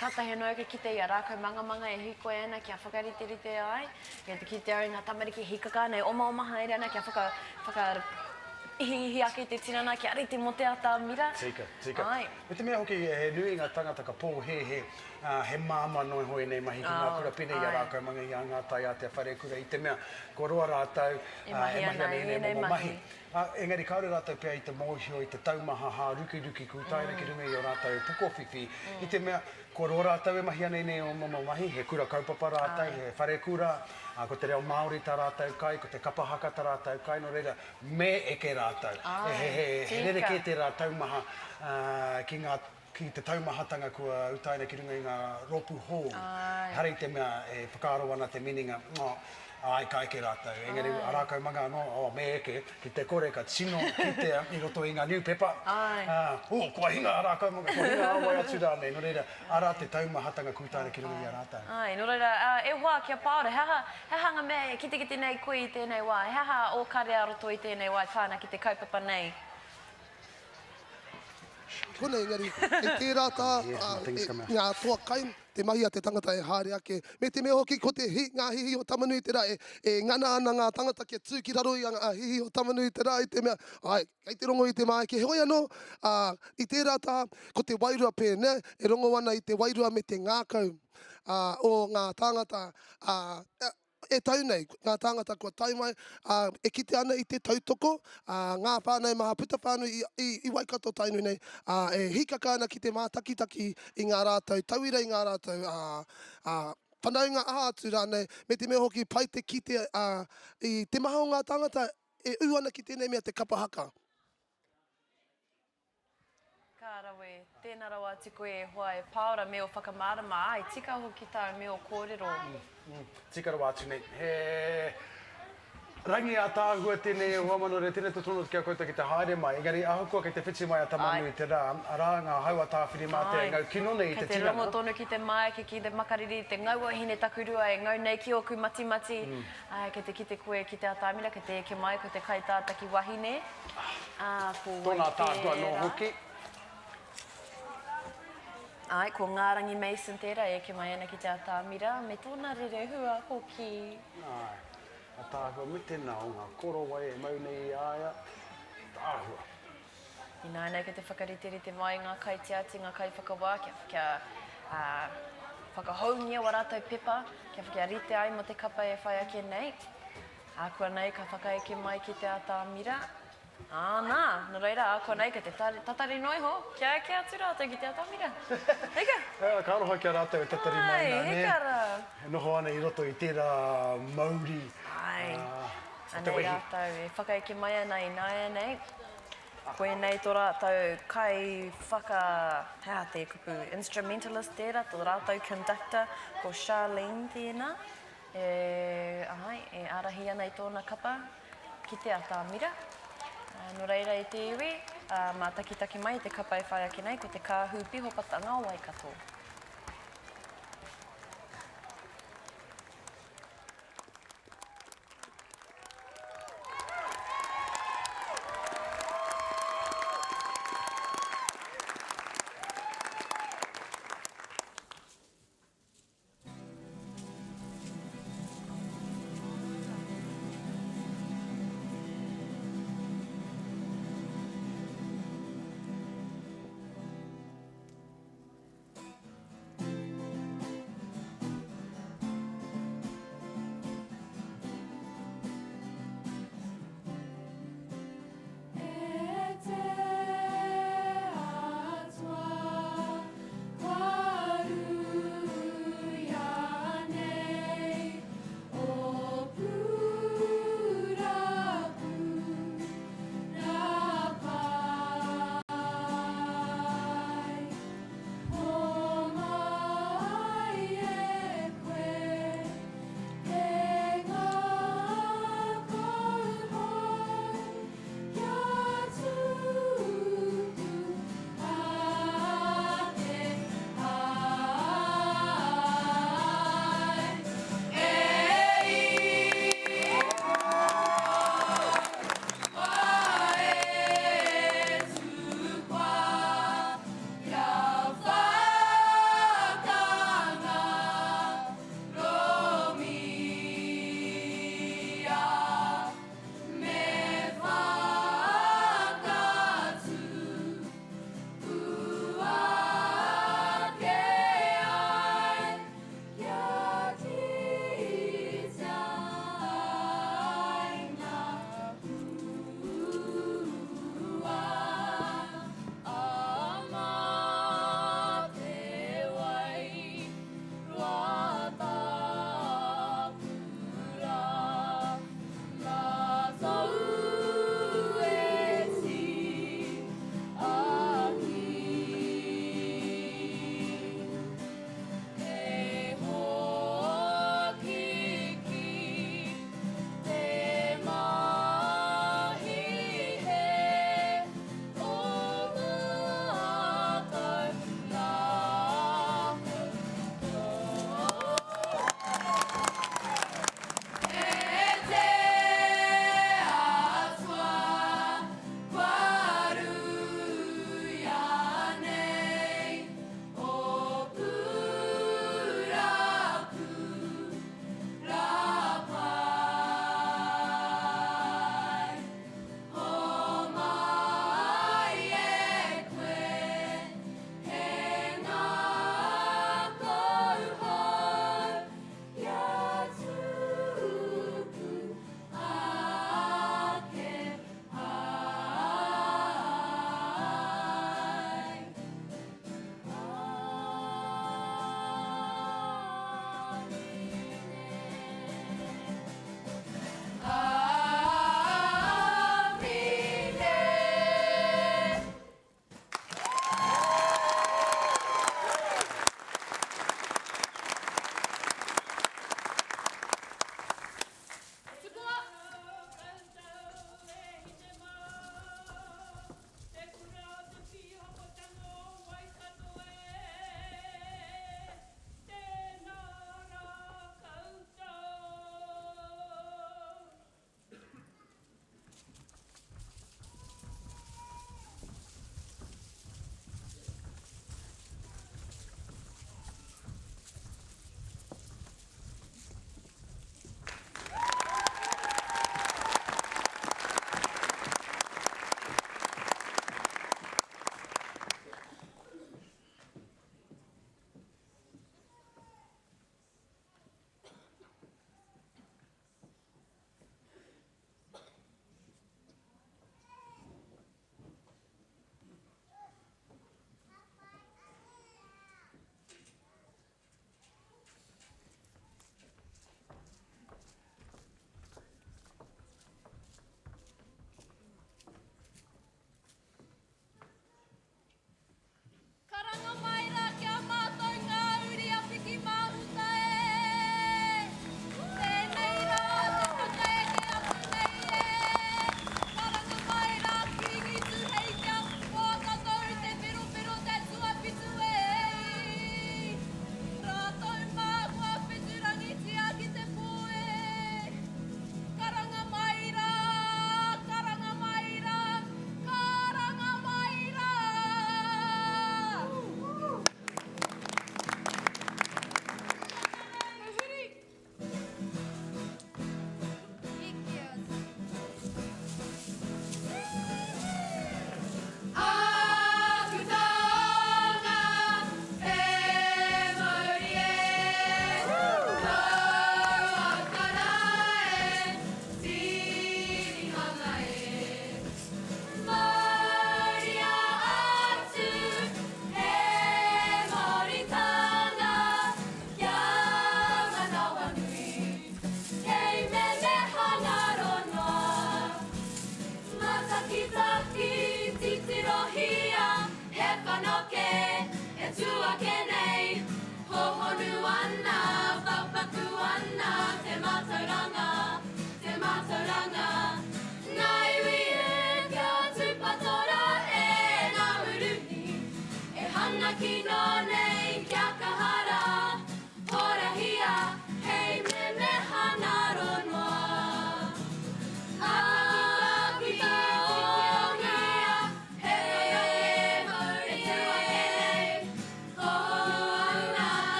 kātahi anō au ka kite i a Rākau Mangamanga e hīkoi ana kia whakariterite ai. Kei te kite au i ngā tamariki hīkaka nei, omaoma haere ana kia whaka, whakaihiihi ake te tinana kia rite mō te atamira. Tika, tika. Āe. Me te mea hoki he nui ngā tangata ka pōhēhē. Ā, he māmā noa iho ēnei mahi ki ngā kura pēnei i a Rākaumanga, i a Ngā Taiātea Wharekura, i te mea kua roa rātou e mahi ana i ēnei momo mahi. Ā, engari kāore rātou pea i te mōhio i te taumaha hārukiruki kūtaina ki runga i ō rātou pokowhiwhi, i te mea kua roa rātou e mahi ana i ēnei momo mahi, he kura kaupapa rātou, he wharekura, ā, ko te reo Māori tā rātou kai, ko te kapa haka tā rātou kai, nō reira, me eke rātou. He rerekē tērā taumaha ki ngā ki te taumahatanga kua utaina ki runga i ngā rōpū hou. Ehara i te mea e whakaaro ana te minenga, oh, āe ka eke rātou. Engari a Rākaumanga anō, oh, me eke, ki te kore ka tino kitea i roto i ngā niupepa, oh, kua hinga a Rākaumanga, kua hinga a wai atu rānei. Nō reira, arā te taumahatanga kua utaina ki runga i a rātou. Āe, nō reira, e hoa, ki a Pāora, he aha, he aha ngā mea e kitekite nei koe i tēnei wā? He aha ō kare ā-roto i tēnei wā e pā ana ki te kaupapa nei? Konei, engari, kei tērā tā ngā toa kai, te mahi a te tangata e haere ake. Me te mea hoki, ko te hi, ngā hihi o Tamanui-te-rā, e, e ngana ana ngā tangata kia tū ki raro i ngā hihi o Tamanui-te-rā i te mea, āe, kei te rongo i te māeke. Heoi anō, ā, i tērā tā, ko te wairua pēnei, e rongo ana i te wairua me te ngākau, ā, o ngā tāngata, ā, E tau nei, ngā tāngata kua tae mai, ā, e kite ana i te tautoko, ā, ngā whānau maha puta whānui i, i, i Waikato Tainui nei, ā, e hīkaka ana ki te mātakitaki i ngā rātou tauira, i ngā rātou, ā, ā, whanaunga aha atu rānei, me te mea hoki pai te kite, ā, i te maha o ngā tāngata e ū ana ki tēnei mea te kapa haka. Ka rawe. Tēnā rawa atu koe e hoa e Paora me ō whakamārama, āe, tika hoki tāu me ō kōrero. Tika rawa atu nei. He rangi ātaahua tēnei e hoa mano, tēnei te tono ki a koutou ki te haere mai. Engari ahakoa kei te whiti mai a Tamanui te rā, arā ngā hau a Tāwhirimātea e ngau kino nei i te Kei te tinana. rongo tonu ki te māeke, ki te makariri, te ngau o Hinetakurua e ngau nei ki ōku matimati. Āe, kei te kite koe ki te atamira, kei te eke mai ko te kaitātaki wahine. Ā, ko wai Tōna ātaahua anō tērā? hoki. Āe, ko Ngārangi Mason tērā e eke mai ana ki te atamira, me tōna rerehua hoki. Āe, ātaahua me tēnā o ngā korowai e mau nei i a ia. Ātaahua. Ināianei kei te whakariterite mai ngā kaitiati, ngā kaiwhakawā kia, kia ā, whakahoungia wā rātou pepa, kia, kia rite ai mō te kapa e whai ake nei. Ākuanei ka whakaeke mai ki te atamira. Āna, nō reira, ākuanei kei te tatari noa iho, kia eke atu rātou ki te atamira. Heka! Ka aroha ki a rātou e tatari mai nā, nē? Āe, heka rā! E noho ana i roto i tērā mauri Āe, o te anei wehi. rātou e whakaeke mai ana ināianei. Koinei tō rātou kaiwhaka, he aha te kupu, instrumentalist tērā, tō rātou conductor, ko Charlene tēnā. E, āe, e ārahi ana i tōna kapa ki te atamira. Nō reira e te iwi, mātakitaki mai i te kapa e whai ake nei, ko te Kāhu Pihopatanga o Waikato.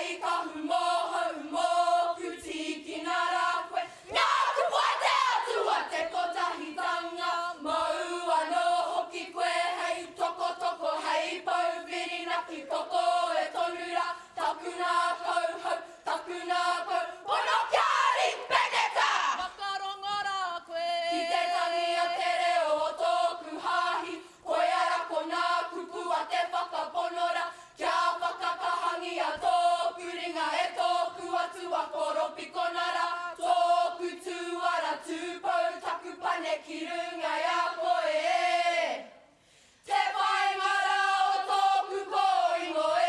hei kahu mōhou mōku tīkina rā koe Nāku koe te Atua te kotahitanga Mōu anō hoki koe hei tokotoko hei pou whirinaki Toko e tonu rā taku ngākau hou taku ngākau pono kia rīpenetā Whakarongo rā koe Ki te tangi a te reo o tōku hāhi Koia ra ko nga kupu a te whakapono ra, kia whakakahangia tōku ringa e tōku Atua koropikona ra, tōku tūara tūpou taku pane ki runga i a koe e. Te whainga ra o tōku kōingo e.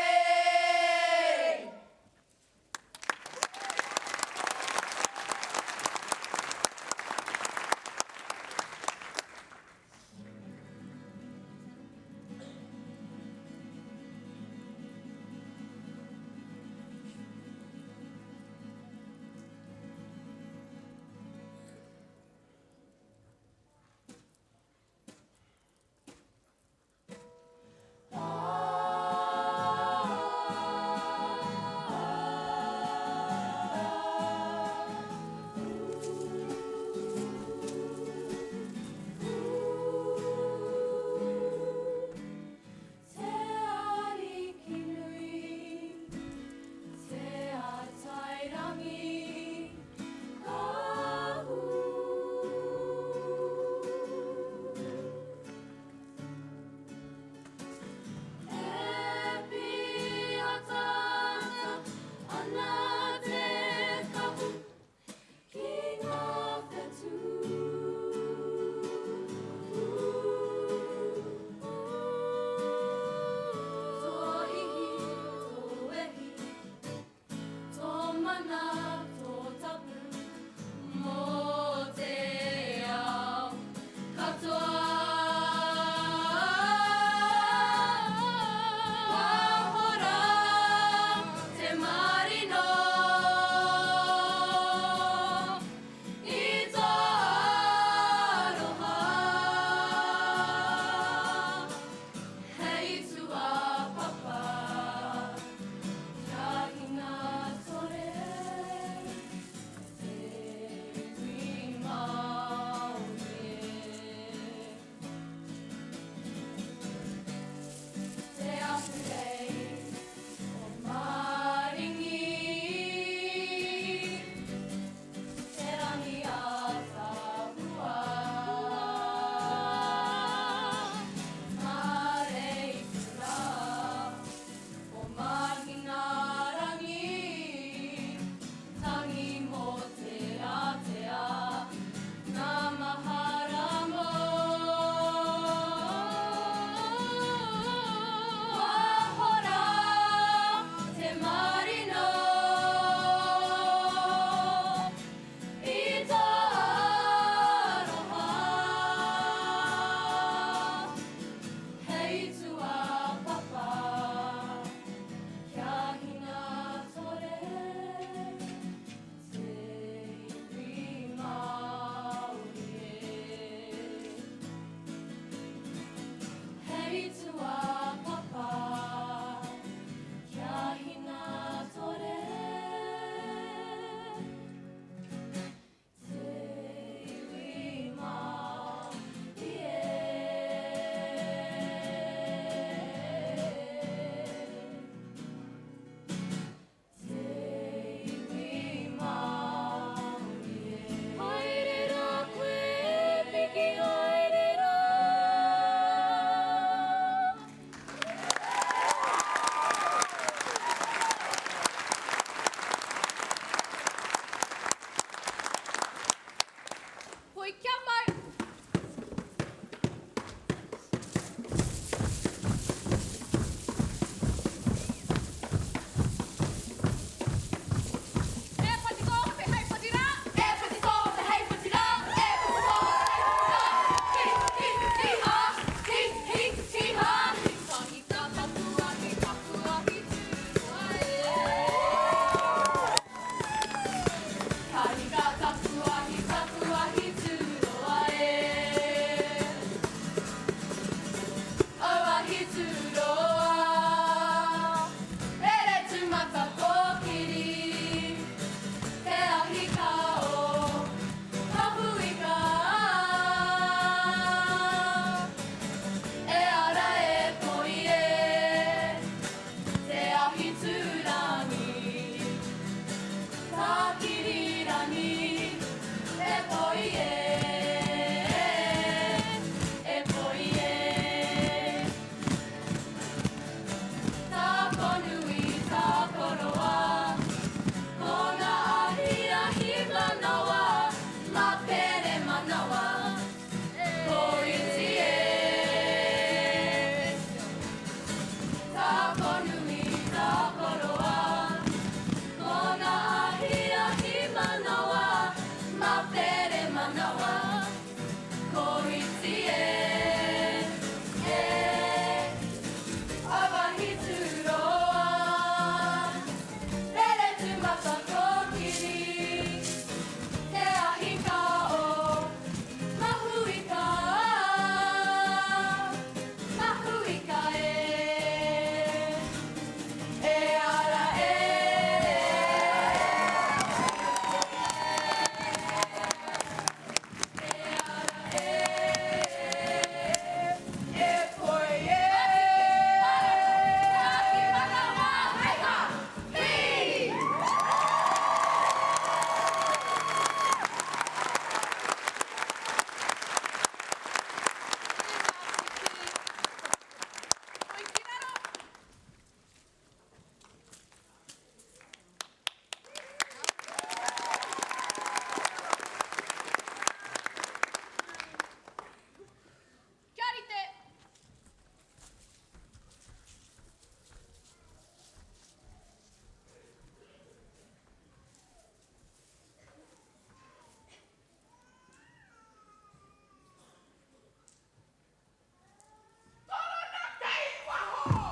waho!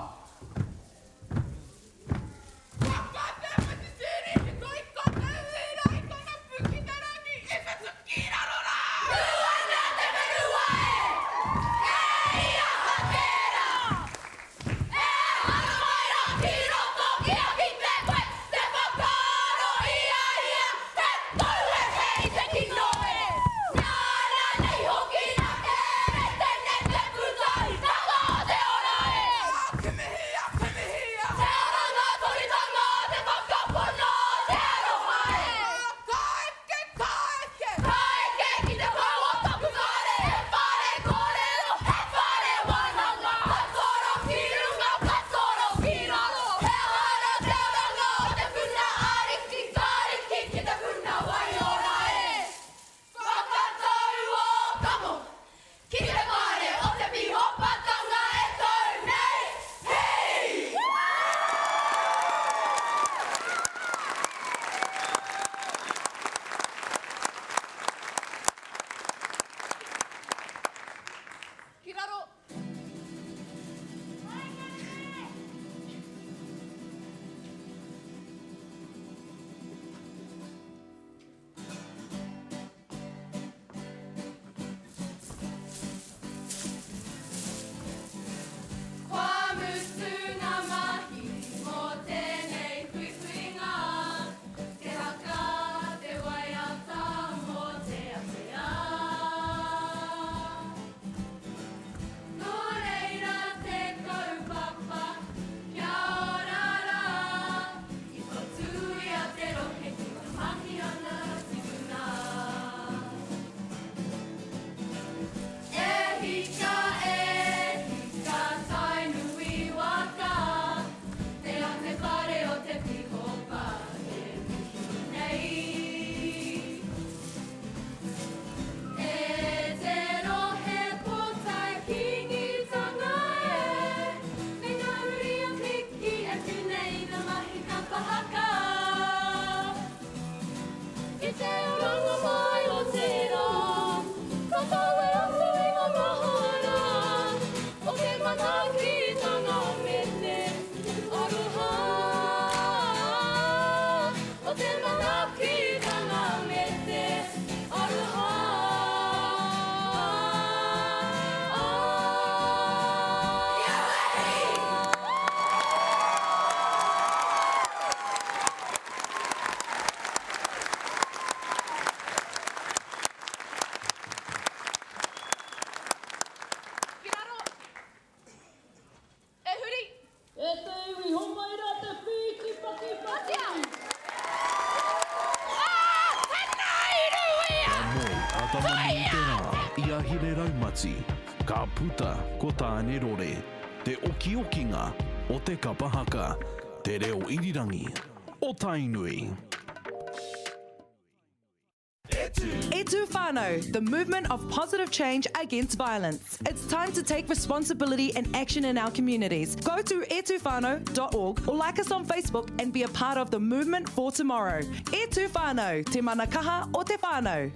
Whakate whititiri te toi ko te uira i tona pu ki te rangi i whetu ki raro rā! Tū ana te whenua e! E i aha tērā! E haramai rā ki roto kia kite koe te whakaaro i a ia he tauwehe i te kino e! Nāna nei hoki nā Tere tēnei te puta i tanga o te ora e! Kimihia, kimihia! Te oranga tonutanga o te whakapono o te aroha e! Ka eke, ka eke! Ka eke ki te pou o taku whare! He whare kōrero, he whare wānanga! Ka toro ki runga, ka toro ki raro! He aha rā te oranga o te puna ariki, ka ariki ki te puna waiora e! Whakatau ō kamo ki te whare o te Pihopatanga e tau nei, hei! Ki raro. Kua mutu ngā mahi mō tēnei huihuinga, te haka, te waiata mō te atea. Nō reira te kaupapa, kia ora rā, I kōtuia te rohe ki ngā mahi a ngā tīpuna. E hika, e hika, Tainui waka, Te ao te whare o te Pihopa e mihi nei. E te rohe pōtae Kīngitanga e, Me ngā uri o Piki e tū nei ngā mahi kapa haka. I te oranga mai o tērā, ka kawe atu i ngā mahara o te manaakitanga me te aroha. O te manaakitanga me te aroha. Ki raro. E huri. E te iwi, homai ra te piiki pakipaki. Ka moe a Tama-nui-te-rā i a Hine-raumati, ka puta ko Tāne-rore, te okiokinga o te kapa haka, te reo irirangi o Tainui. E Tū Whānau, the movement of positive change against violence. It's time to take responsibility and action in our communities. Go to etuwhanau.org or like us on Facebook and be a part of the movement for tomorrow. E Tū Whānau, te mana kaha o te whānau.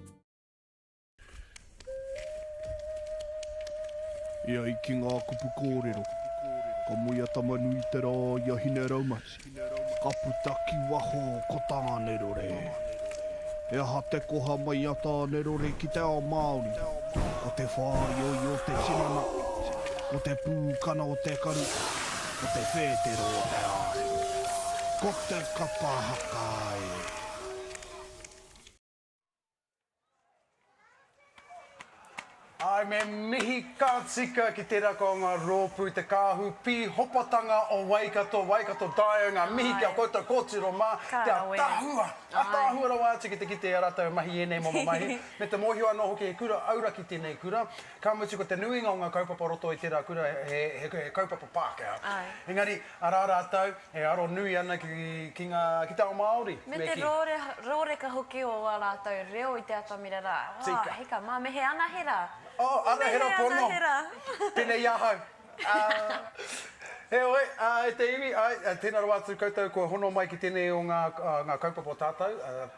E ai ki ngā kupu kōrero, ka moe a Tama-nui-te-rā i a Hine-raumati, ka puta ki waho ko Tāne-rore. He aha te koha mai a Tāne-rore ki te ao Māori? Ko te whāioio o te tinana, ko te pūkana o te karu, ko te whētero o te āio. Ko te kapa haka e! Āe, me mihi ka tika ki tērā ko ngā rōpū te kāhu pīhopatanga o Waikato, Waikato Dio, ngā mihi ki a koutou kōtiro mā, te ataahua, ataahua rawa atu ki te kite i a rātou e mahi ēnei momo mahi, me te mōhio anō hoki he kura auraki tēnei kura, ka mutu ko te nuinga o ngā kaupapa o roto i tērā kura he, he, he kaupapa Pākehā. Engari, arā rātou, E aro nui ana ki, ki ngā, ki te ao Māori, Me me te kī. rōre, rōreka hoki o ā rātou reo i te atamira rā. Wā, Tika. hika mā, me he anahera. Oh, Me he anahera pono. anahera. Tēnei i ahau. Ah. Heoi, ā, e te iwi, āe, tēnā rawa atu koutou kua hono mai ki tēnei o ngā, ngā kaupapa o tātou,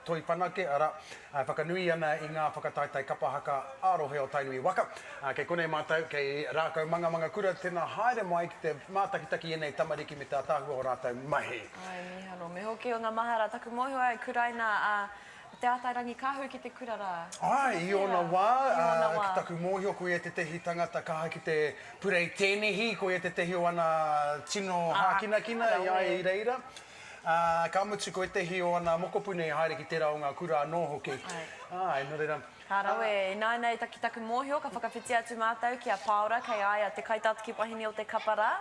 Toi Whanake, arā, e whakanui ana i ngā whakataetae kapa haka ā-rohe o Tainui waka. Ā, kei konei mātou, kei Rākaumangamanga Kura, tēnā haere mai ki te mātakitaki i ēnei tamariki me te ātaahua o rātou mahi. Āe, mīharo. Me hoki o ngā mahara, taku mōhio ai, kuraina a Te Ātairangikaahu ki te kura rā. Āe, i ōna wā, ki taku mōhio, ko ia tētehi tangata kaha ki te purei tēnehi, ko ia tētehi o ana tino hākinakina i a ia i reira. Ā, ka mutu ko ētehi o ana mokopuna i haere ki tērā o ngā kura anō hoki. Āe, nō reira. Ka rawe, ināianei ki taku mōhio, ka whakawhiti atu mātou ki a Pāora kei a ia te kaitātaki wahine o te kapa rā.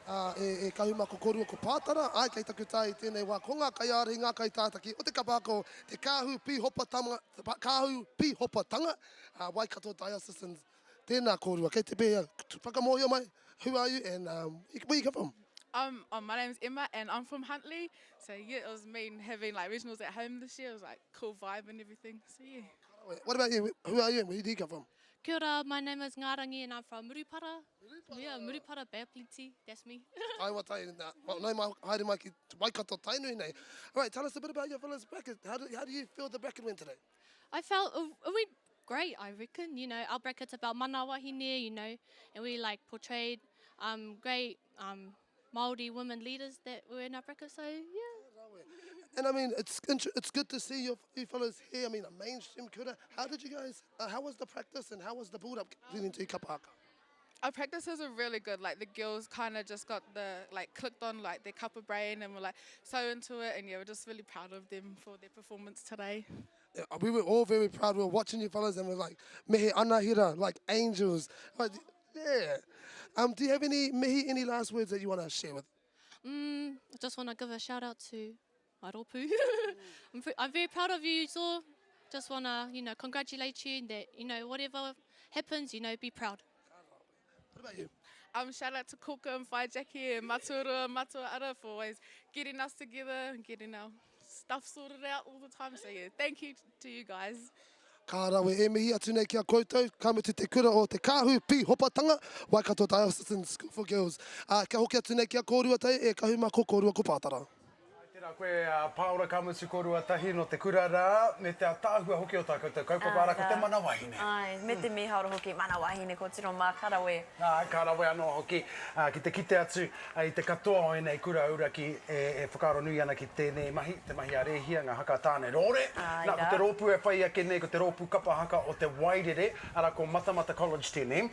Ā, e, e Kahuma, ko kōrua ko Pātara, āe, kei taku tae i tēnei wā, ko ngā kaiārahi, ngā kaitātaki o te kapa haka o Te Kāhu Pīhopatanga, Kāhu Pīhopatanga, ā, Waikato Diocesan. Tēnā kōrua, kei te pēhea? Whakamōhio mai, who are you and um, where you come from? Um, oh, my name's Emma and I'm from Huntly. So yeah, it was mean having like regionals at home this year. It was like cool vibe and everything. So yeah. What about you? Who are you and where do you come from? Kia ora, my name is Ngarangi and I'm from Murupara. Murupara. Yeah, Murupara, Bay of Plenty, that's me. Taewa tai, nā, well, nau mai, haere mai ki Waikato Tainui nei. All right, tell us a bit about your fellas bracket. How do, how do you feel the bracket went today? I felt it, it went great, I reckon. You know, our bracket's about mana wahine, you know, and we like portrayed um, great um, Māori women leaders that were in our bracket, so yeah. And I mean, it's it's good to see you, you fellas here. I mean, a mainstream kura. How did you guys, uh, how was the practice and how was the build up leading to kapa haka? Our practices were really good. Like the girls kind of just got the like clicked on like their cup of brain and were like so into it. And yeah, we're just really proud of them for their performance today. Yeah, we were all very proud. We were watching you fellas and we we're like, mihi anahira, like angels. Like, yeah. Um, do you have any mihi, any last words that you want to share with? Mm, I just want to give a shout out to my rōpū. I'm, I'm very proud of you, so just want to, you know, congratulate you and that, you know, whatever happens, you know, be proud. What about you? Um, shout out to Koka and Whai Jackie and Matua Rua and Matua Ara for always getting us together and getting our stuff sorted out all the time. So yeah, thank you to you guys. Ka rawe e mihi atu nei ki a koutou, ka mutu te kura o Te Kāhu Pīhopatanga, Waikato Diocesan School for Girls. Ā, kia hoki atu nei ki a kōrua tai e Kahuma ko kōrua ko Pātara. Tērā koe a Pāora ka mutu kōrua tahi nō te kura rā, me te ataahua hoki o tā koutou kaupapa, arā ko te mana wahine. Āe, me te mīharo hoki, mana wahine, ko tino mā, ka rawe. Āe, ka rawe anō hoki ki te kite atu i te katoa o ēnei kura auraki e whakaaro nui ana ki tēnei mahi, te mahi a Rēhia, ngā haka tāne rōre. Nā, ko te rōpū e whai ake nei ko te rōpū kapa haka o Te Wairere, arā ko Matamata College tēnei.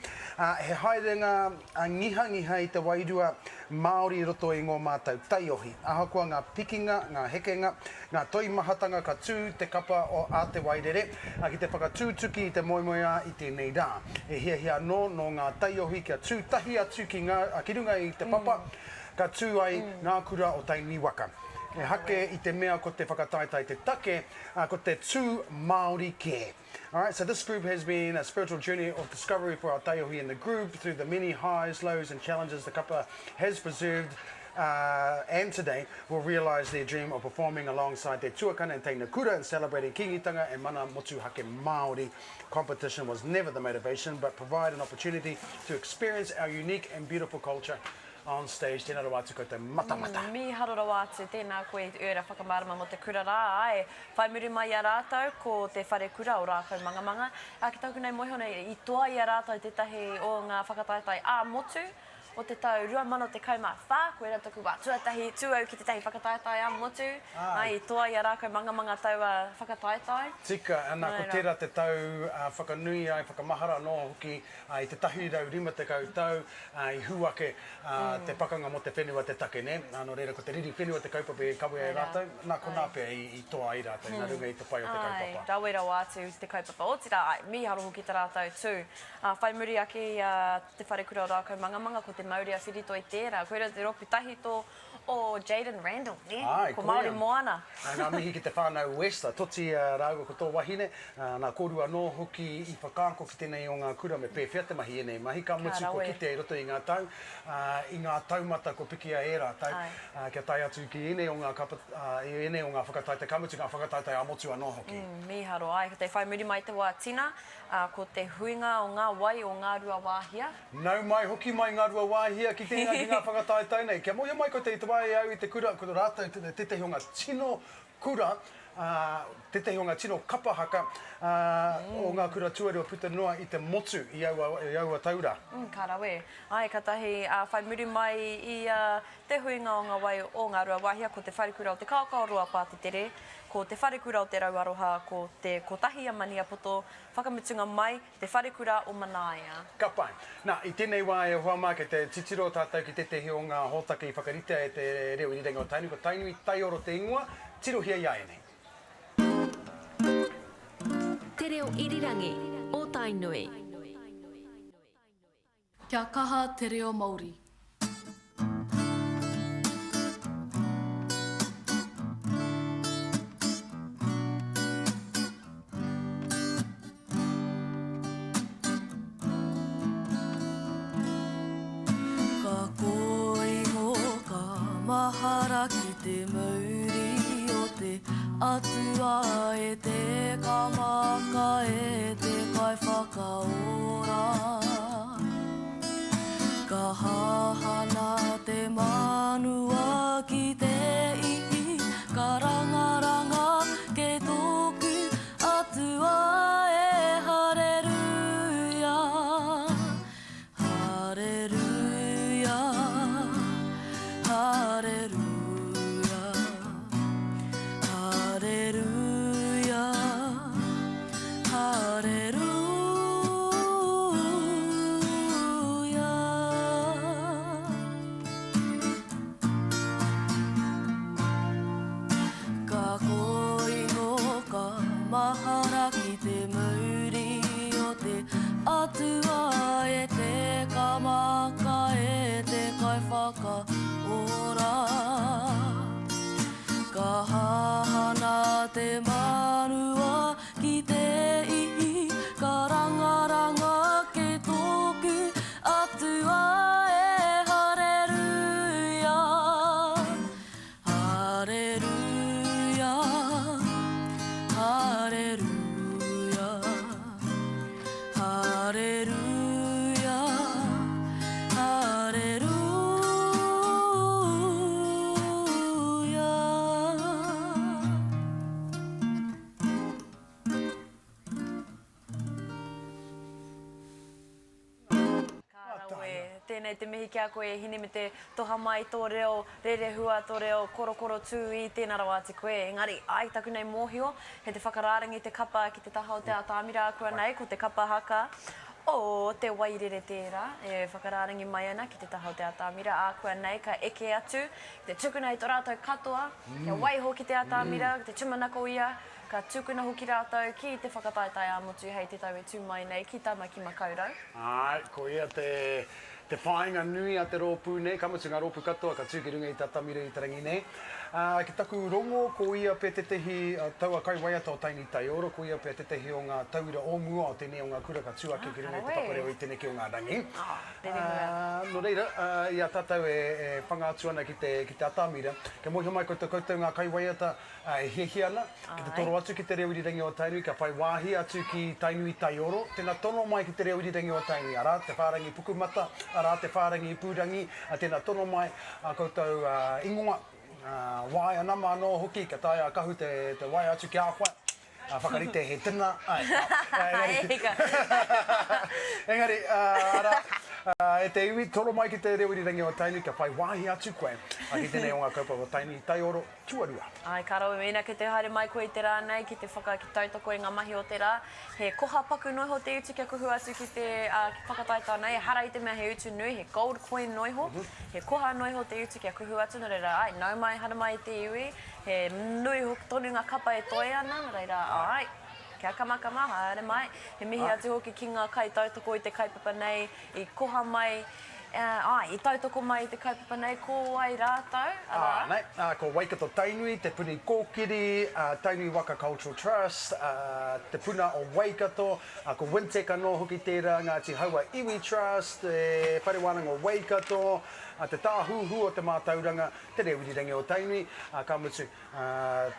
He haerenga ngihangiha i te wairua Māori i roto i ngō mātou taiohi. Ahakoa ngā pikinga, ngā hekenga, ngā toimahatanga ka tū te kapa o a Te Wairere ki te whakatūtuki i te moemoeā i tēnei rā. E hiahia anō nō ngā taiohi kia tū tahi atu ki ngā, ki runga i te papa ka tū ai ngā kura o Tainui waka. Ehake i te mea ko te whakataetae te take, ko te tū Māori kē. Alright, so this group has been a spiritual journey of discovery for our taiohi in the group through the many highs, lows and challenges the kapa has preserved uh, and today will realise their dream of performing alongside their tuakana and teina kura and celebrating Kingitanga and mana motuhake Māori. Competition was never the motivation, but provide an opportunity to experience our unique and beautiful culture on stage. Tēnā rawa atu koutou matamata. Mm, mīharo rawa atu, tēnā koe i ēra whakamārama mō te kura rā, āe, whai muri mai i a rātou ko te wharekura o Rākaumangamanga, ā, ki tāku nei mōhio nei, i toa i a rātou tētahi o ngā whakataetae ā-motu o te tau 2014, koirā taku wā tuatahi tū au ki tētahi whakataetae ā-motu, āe, i toa i a Rākaumangamanga taua whakataetae. Tika, ana, ko tērā te tau whakanui ai, whakamahara anō hoki i te 150 tau i hū ake te pakanga mō te whenua te take, nē? Nō reira, ko te riri whenua te kaupapa i kawea e rātou, nā konā pea i toa ai rātou, nā runga i te pai o te kaupapa. Āe, rawe rawa atu te kaupapa. Otirā, āe, mīharo hoki tā rātou tū. Ā, whai muri ake i a Te Wharekura o Rākaumangamanga, ko Te Mauri a Whiritoi tērā. Koirā te rōpū tahito o Jayden Randall, nē? Āe, Ko koia. Māori Moana. Āe, ngā mihi ki te whānau West, a Toti rāua ko tō wahine, nā kōrua anō hoki i whakaako ki tēnei o ngā kura me pēwhea te mahi ēnei mahi, ka Ka mutu kua rawe. kitea i roto i ngā tau, i ngā taumata kua pikia e rātou, Āe. kia tae atu ki ēnei o ngā kapa, i ēnei o ngā whakataetae, ka mutu ngā whakataetae ā-motu anō hoki. Mm, mīharo, āe, ko te whai muri mai te wā tina, ā, ko te huinga o ngā wai o Ngāruawāhia. Nau mai hoki mai Ngāruawāhia. Ngāruawāhia ki tēnā ki ngā whakataetae nei. Kia mōhio mai koutou i te wā i au i te kura, ko rātou tētahi o ngā tino kura, ā, tētahi o ngā tino kapa haka, ā, o ngā kura tuarua puta noa i te motu i aua, i aua tau rā. Mm, ka rawe. Āe, katahi, ā, whai muri mai i a Te Huinga o Ngā Wai o Ngāruawāhia, ko Te Wharekura o Te Kaokaoroa Pātetere, ko Te Wharekura o Te Rauaroha, ko Te Kotahi a Maniapoto, whakamutunga mai, Te Wharekura o Manaia. Ka pai. Nā, i tēnei wā e hoa mā, kei te titiro tātou ki tētehi o ngā hōtaka i whakaritea e te reo irirangi o Tainui, ko Tainui Taioro te ingoa, tirohia iāianei. Te reo irirangi o Tainui. Kia kaha te reo Maori. Ka kōingo, ka mahara ki te mauri o te Atua e te kamaka e te kaiwhakaora. Ka hahana te manua ki te ihi, ka rangaranga kei tōku Atua e Hareruia, Hareruia, Hareruia, Hareruia, Hareruia. Ka kōingo, ka mahara ki te mauri o te Atua e te kamaka e te kaiwhakaora. Ka hahana te manua ki te ihi, ka rangaranga ke tōku Atua e Hareruia. Hareruia, Hareruia, Hareruia, Hareruia. Ka rawe. Tēnei te mihi ki a koe e Hine me te toha mai tō reo rerehua, tō reo korokoro tūī, tēnā rawa atu koe. Engari, ai taku nei mōhio, he te whakarārangi te kapa ki te taha o te atamira ākuanei, ko te kapa haka o Te Wairere tērā e whakarārangi mai ana ki te taha o te atamira ākuanei ka eke atu te tukuna i tō rātou katoa kia waiho ki te atamira, te tūmanako ia Ka tukuna hoki rātou ki te whakataetae ā-motu hei te tau e tū mai nei ki Tāmaki Makaurau. Āe, ko ia te, te whāinga nui a te rōpū nei, ka mutu ngā rōpū katoa ka tū ki runga i tā Tamira i te rangi nei. Ā, ki taku rongo, ko ia pea tētehi, taua kaiwaiata o Tainui Taioro, ko ia pea tētehi o ngā tauira o mua o tēnei o ngā kura ka tū ake ki runga i te papa reo i te neke o ngā rangi. Ā, nō reira, ā, i a tātou e, e whanga atu ana ki te, ki te atamira, kia mōhio mai koutou, koutou ngā kaiwaiata, E hiahia ana ki te toro atu ki te reo irirangi o Tainui kia whai wāhi atu ki Tainui Taioro, tēnā tono mai ki te reo irirangi o Tainui, arā, te whārangi pukumata, arā, te whārangi ipurangi, tēnā tono mai ā koutou ingoa, waea nama anō hoki kia taea a Kahu te waea atu ki a koe. A whakarite he dinner, ae, engari, engari, arā, e te iwi, toro mai ki te reo irirangi o Tainui kia whai wāhi atu koe ki tēnei o ngā kaupapa o Tainui Taioro tuarua. Ae, ka rawe, mēnā kei te haere mai koe i te rā nei ki te whaka, ki tautoko i ngā mahi o te rā, he koha paku noa iho te utu kia kuhu atu ki te whakataetae nei, ehara i te mea he utu nui, he gold coin noa iho, he koha noa iho te utu kia kuhu atu, nō reira, ae, nau mai, haere mai te iwi, He nui hoki tonu ngā kapa e toe ana, nā reira, āe, kia kamakama, haere mai. He mihi atu hoki ki ngā kaitautoko i te kaupapa nei, i koha mai, āe, i tautoko mai i te kaupapa nei, ko wai rātou, arā. Ā, nei, ko Waikato Tainui, Te Puni Kōkiri, Tainui Waka Cultural Trust, Te Puna o Waikato, ko Wintec anō hoki tērā, Ngāti Haua Iwi Trust, Te Whare Wānanga o Waikato, Te Tāhuhu o te Mātauranga, Te Reo Irirangi o Tainui, ā, ka mutu, ā,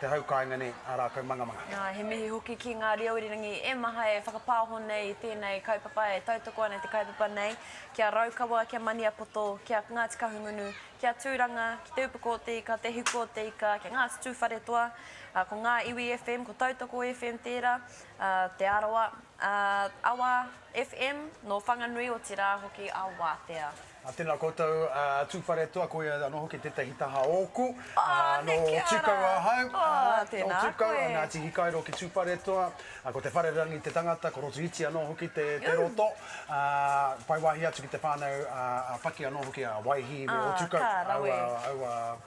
te hau kāinga nei, a Rākaumangamanga. Ā, he mihi hoki ki ngā reo irirangi e maha e whakapāho nei i tēnei kaupapa, e tautoko ana i te kaupapa nei, ki a Raukawa, ki a Maniapoto, ki a Ngāti Kahungunu, ki a Tūranga, ki Te Upoko o Te Ika, Te Hiku o Te Ika, ki a Ngāti Tūwharetoa, ā, ko Ngā Iwi FM, ko Tautoko FM tērā, ā, Te Arawa, ā, Awa FM, nō Whanganui, otirā hoki a Wātea. Tēnā koutou a Tūwharetoa, koia anō hoki tētahi taha ōku. Nō Tūkau ahau, nō Tūkau, a Ngāti Hikairo ki Tūwharetoa, ko Te Wharerangi te tangata, ko Rotoiti anō hoki te roto, whai wāhi atu ki te whānau a Paki anō hoki, a Waihī me Ōtūkau, aua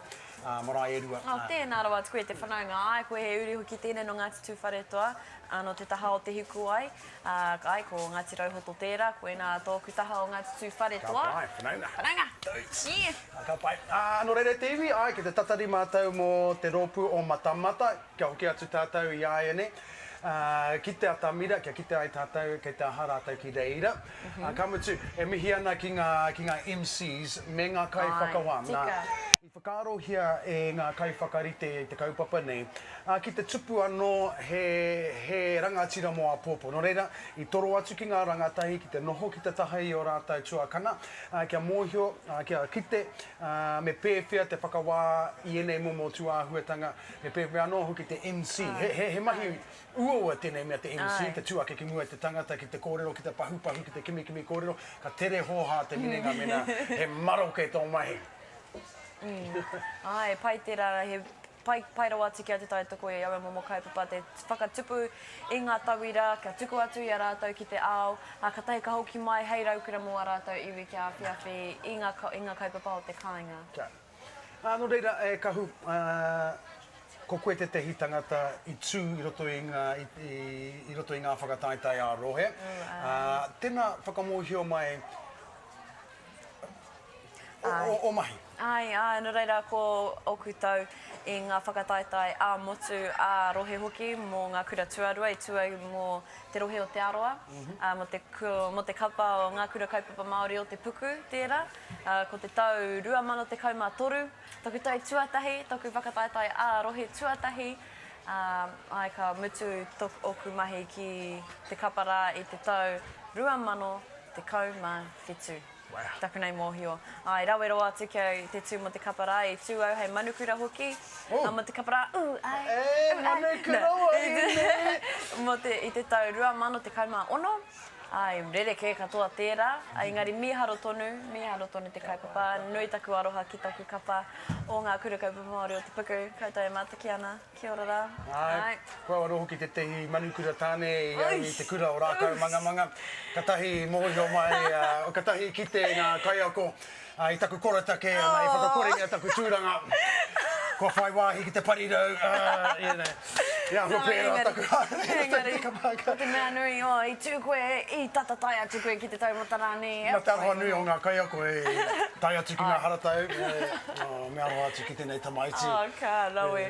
marae e rua. Tēnā rawa atu koe te whanaunga, āe koe he uri hoki tēnei nō Ngāti Tūwharetoa, nō te taha o Te Hikuwai. Ā, āe, ko Ngāti Rauhoto tērā, koinā tōku taha o Ngāti Tūwharetoa. Ka pai, whanaunga. Whanaunga! Tūts! Yeah! Ka pai. Ā, nō reira te iwi, āe, kei te tatari mātou mō te rōpū o Matamata, kia hoki atu tātou i āianei, ā, ki te atamira, kia kite ai tātou kei te aha rātou ki reira. Ā, ka mutu, e mihi ana ki ngā, ki ngā MCs me ngā kaiwhakawā. Āe, tika. I whakaarohia e ngā kaiwhakarite i te kaupapa nei, ā, ki te tupu anō he, he rangatira mō āpōpō. Nō reira, i toro atu ki ngā rangatahi ki te noho ki te taha i ō rātou tuakana, ā, kia mōhio, ā, kia kite, ā, me pēwhea te whakawā i ēnei momo tūāhuatanga, me pēwhea anō hoki te MC. He, he, he mahi uaua tēnei mea te MC, te tū ake ki mua i te tangata, ki te kōrero, ki te pahupahu, ki te kimikimi kōrero, ka tere hōhā te minenga mēnā he maroke tō mahi. Mm. Āe, pai tērā, he pai, pai rawa atu ki a Te Tautoko i aua momo kaupapa, te whakatupu i ngā tauira, kia tuku atu i a rātou ki te ao, ā, katahi ka hoki mai hei raukura mō ā rātou iwi kia awhiawhi i ngā, i ngā kaupapa o te kāinga. Kia. Ā, nō reira, e Kahu, ā, ko koe tētehi tangata i tū i roto i ngā, i, i, i roto i ngā whakataetae ā-rohe. Ā, tēnā whakamōhio mai, o mahi. Āe, āe, nō reira ko ōku tau i ngā whakataetae ā-motu, ā-rohe hoki mō ngā kura tuarua i tū au mō te rohe o Te Arawa, mō te, mō te kapa o Ngā Kura Kaupapa Māori o Te Puku tērā. Ko te tau 2013 taku tau tuatahi, taku whakataetae ā-rohe tuatahi, āe, ka mutu ōku mahi ki te kapa rā i te tau 2017. Taku nei mōhio. Āe, rawe rawa atu ki au te tū mō te kapa rā. I tū au hei manukura hoki. Oh. Mō te kapa rā, ū, āe. E, manukura wahine! Mō te, i te tau 2016. Āe, rerekē katoa tērā. Engari mīharo tonu, mīharo tonu te kaupapa. Nui taku aroha ki taku kapa o ngā Kura Kaupapa Māori o Te Puku. Koutou e mātaki ana. Kia ora rā. Āe, ko au anō hoki tētehi manukura tāne i au i te kura o Rākaumangamanga. Katahi i mōhio mai, katahi i kite ngā kaiako i taku koretake, ana i whakakorengia taku tūranga, kua whai wāhi ki te parirau, you know, i āhua pērā taku haere i roto i te kapa haka. Ko te mea nui, oh, i tū koe, i tata tae atu koe ki te taumata rānei. Nā te aroha nui o ngā kaiako i tae atu ki ngā haratau, me aroha atu ki tēnei tamaiti. Oh, ka rawe.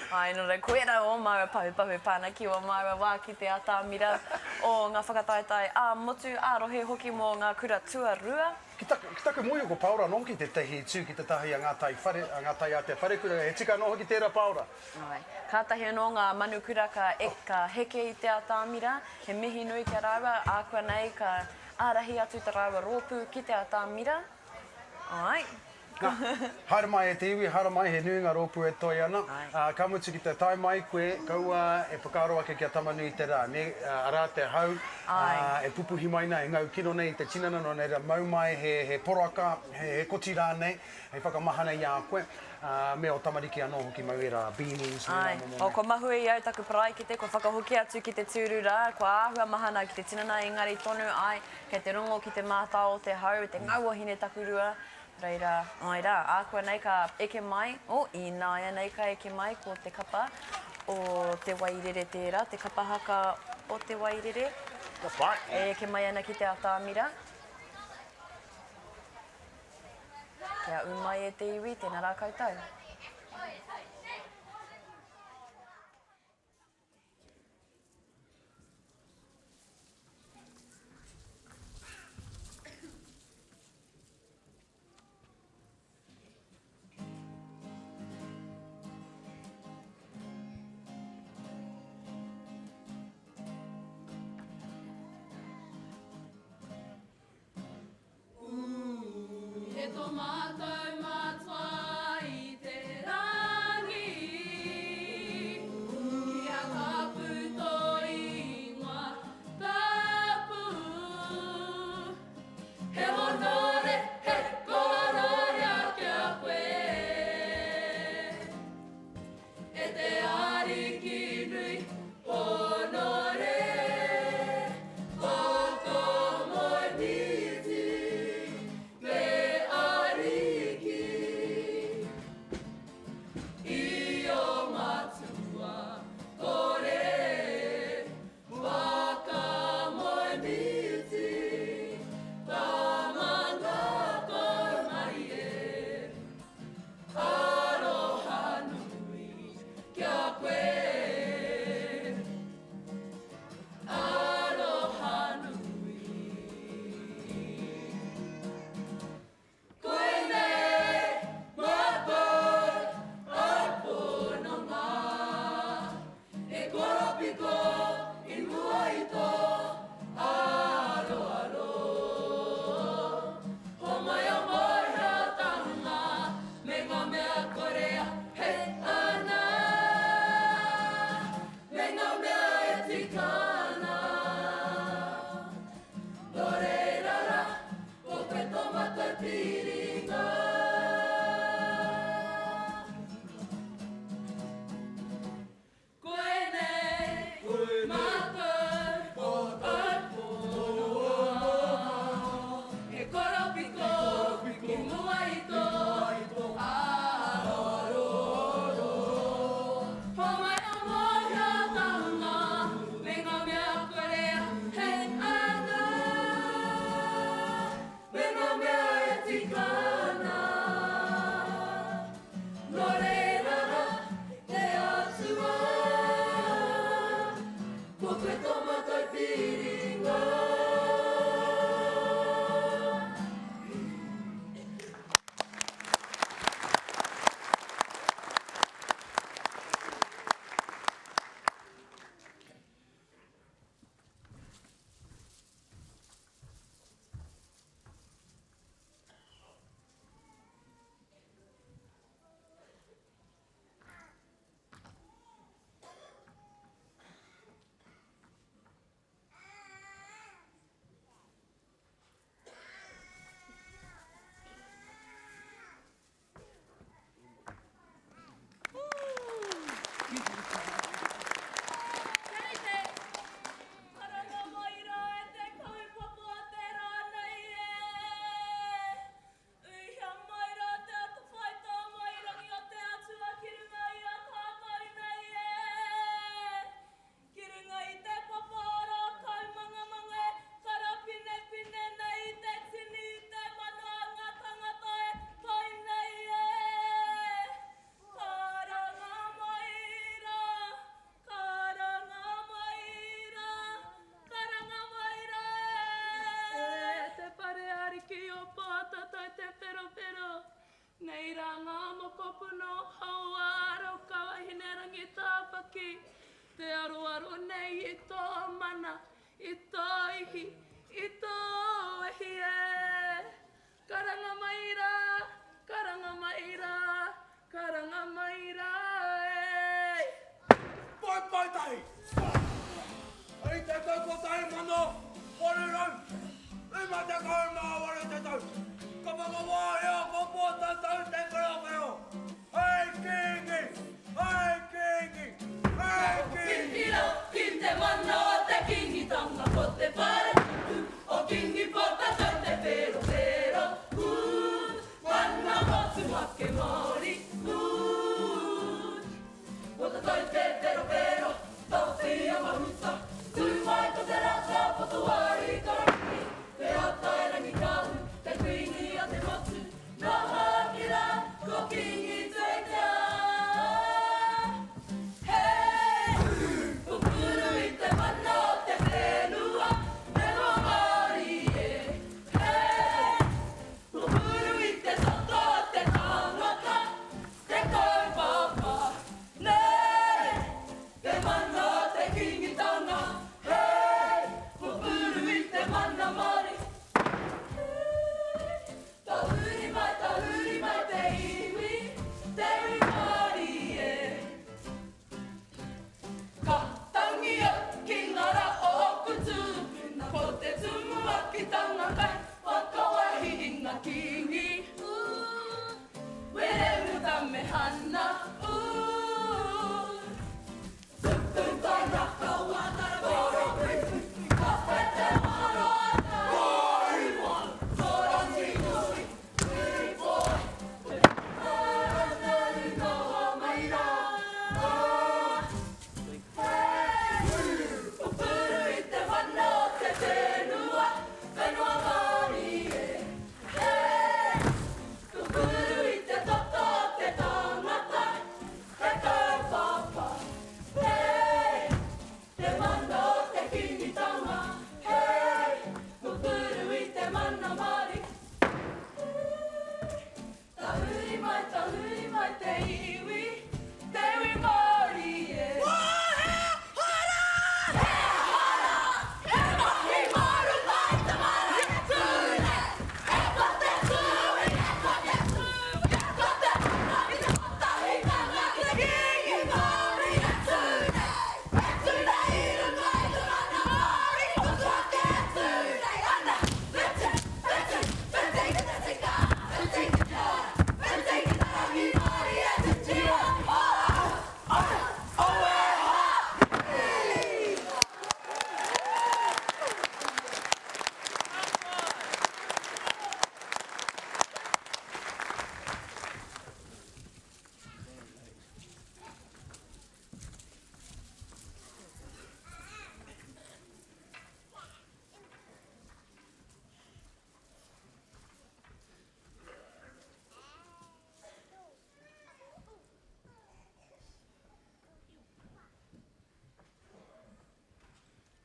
Āe, nō reira, koirā ō māua pahupahu e pā ana ki ō māua wā ki te atamira o ngā whakataetae ā-motu, ā-rohe hoki mō ngā kura tuarua. Ki taku, ki taku mōhio ko Paora anō hoki tētahi i tū ki te taha i a Ngā Tai Whare, a Ngā Tai Ātea Wharekura, he tika anō hoki tērā Paora? Āe. Kātahi anō ngā manukura ka, ka heke i te atamira, he mihi nui ki a rāua, ākuanei ka ārahi atu ta rāua rōpū ki te atamira. Āe. Nā, haere mai e te iwi, haere mai, he nui ngā rōpū e toe ana. Ā, ka mutu ki te tae mai koe, kaua e whakaaro ake ki a Tamanui-te-rā, nē, arā te hau, ā, e pupuhi mai nei, e ngau kino nei i te tinana, nō reira, mau mai he, he poraka, he, he koti rānei, hei whakamahana i a koe, ā, me ō tamariki anō hoki mau ērā beanies me ērā momo mea. Āe, kua mahue i au taku paraikete, kua whakahoki atu ki te tūru rā, kua āhua mahana ki te tinana, engari tonu, āe, kei te rongo ki te mātao o te hau, te ngau o Hinetakurua, Reira, āe rā, ākuanei ka eke mai, oh, ināianei ka eke mai ko te kapa o Te Wairere tērā, te kapa haka o Te Wairere. Ka pai. E eke mai ana ki te atamira. Kia ū mai e te iwi, tēnā rā koutou. E tō mātou Matua i te rangi, kia tapu tō ingoa tapu. He honore, he kororia ki a koe. E te Ariki nui, honore, whakamoemiti te Ariki. I o Matua kore, whakamoemiti, Tama ngākau marie. Aroha nui ki a koe. Aroha nui. Koinei mātou ai pononga. E koropiko i mua i tō aroaro. Homai o mōhiotanga me ngā mea kore hei ana, me ngā mea e tika ana. Nō reira rā, ko koe tō mātou piringa. Koinei mātou ai pononga, e koropiko ki mua i tō aroaro. Homai a mōhiotanga me ngā mea kore hei ana, me ngā mea e tika ana. Nō reira rā, te Atua, ko koe tō mātou piringa. Kei te karanga mai rā e te kaupapa o te rā nei e. Uhia mai rā te atawhai tāmairangi o te Atua ki runga i a tātou nei e. Ki runga i te papa o Rākaumangamanga e karapinepine nei i te tini i te mano a ngā tangata e kai nei e. Karanga mai rā, karanga mai rā, karanga mai rā e. E te whare ariki o Pōtatau Te Wherowhero, nei rā ngā mokopuna o Hauā Raukawa Hinerangi Tāwhaki, te aroaro nei i tō mana, i tō ihi, i tō wehi e. Karanga mai rā, karanga mai rā, karanga mai rā e. Paepae tahi! I te tau 1858 te tau, ka whakawāhia ko Pōtatau Te Wherowhero hei Kīngi, hei Kīngi, hei Kīngi! Titiro ki te mana o te Kīngitanga, ko te whare tapu o Kīngi Pōtatau Te Wherowhero, ū, mana motuhake Māori, ū. Pōtatau Te Wherowhero, Tawhia Mahuta, tū mai ko te rata poto wāhi karangi, te Atairangikaahu, te Kuini o te motu, noho ki rā, ko Kīngi Tuitea. He pupuru i te mana o te whenua, te reo Māori e. He pupuru i te toto o te tangata.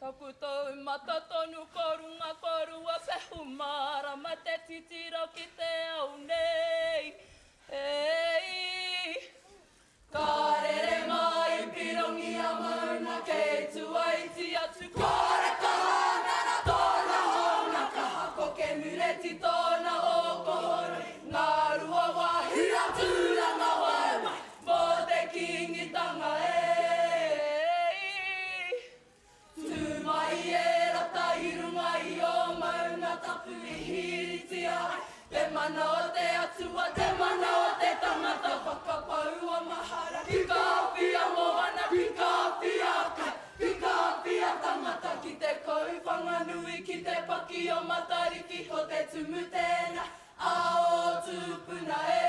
Taku tou mata tonu ko runga ko Ruapehu Marama te titiro ki te ao nei Ei Ka rere mai Pirongia mauna kei tuaiti atu Ko Rekahanara tōna hōna kaha Ko Kemureti tōna oko horoi Ngā rua wāhi a Tūrangawaewae Mō te Kīngitanga e Tū mai e Rata i runga i ō maunga tapu i hīritia ai te mana o te Atua, te mana o te tangata whakapaua mahara ki Kāwhia moana, ki Kāwhia kai, ki Kāwhia tangata, ki te Kouwhanganui, ki te paki o Matariki, ko te tumu tēnā a ō tūpuna e.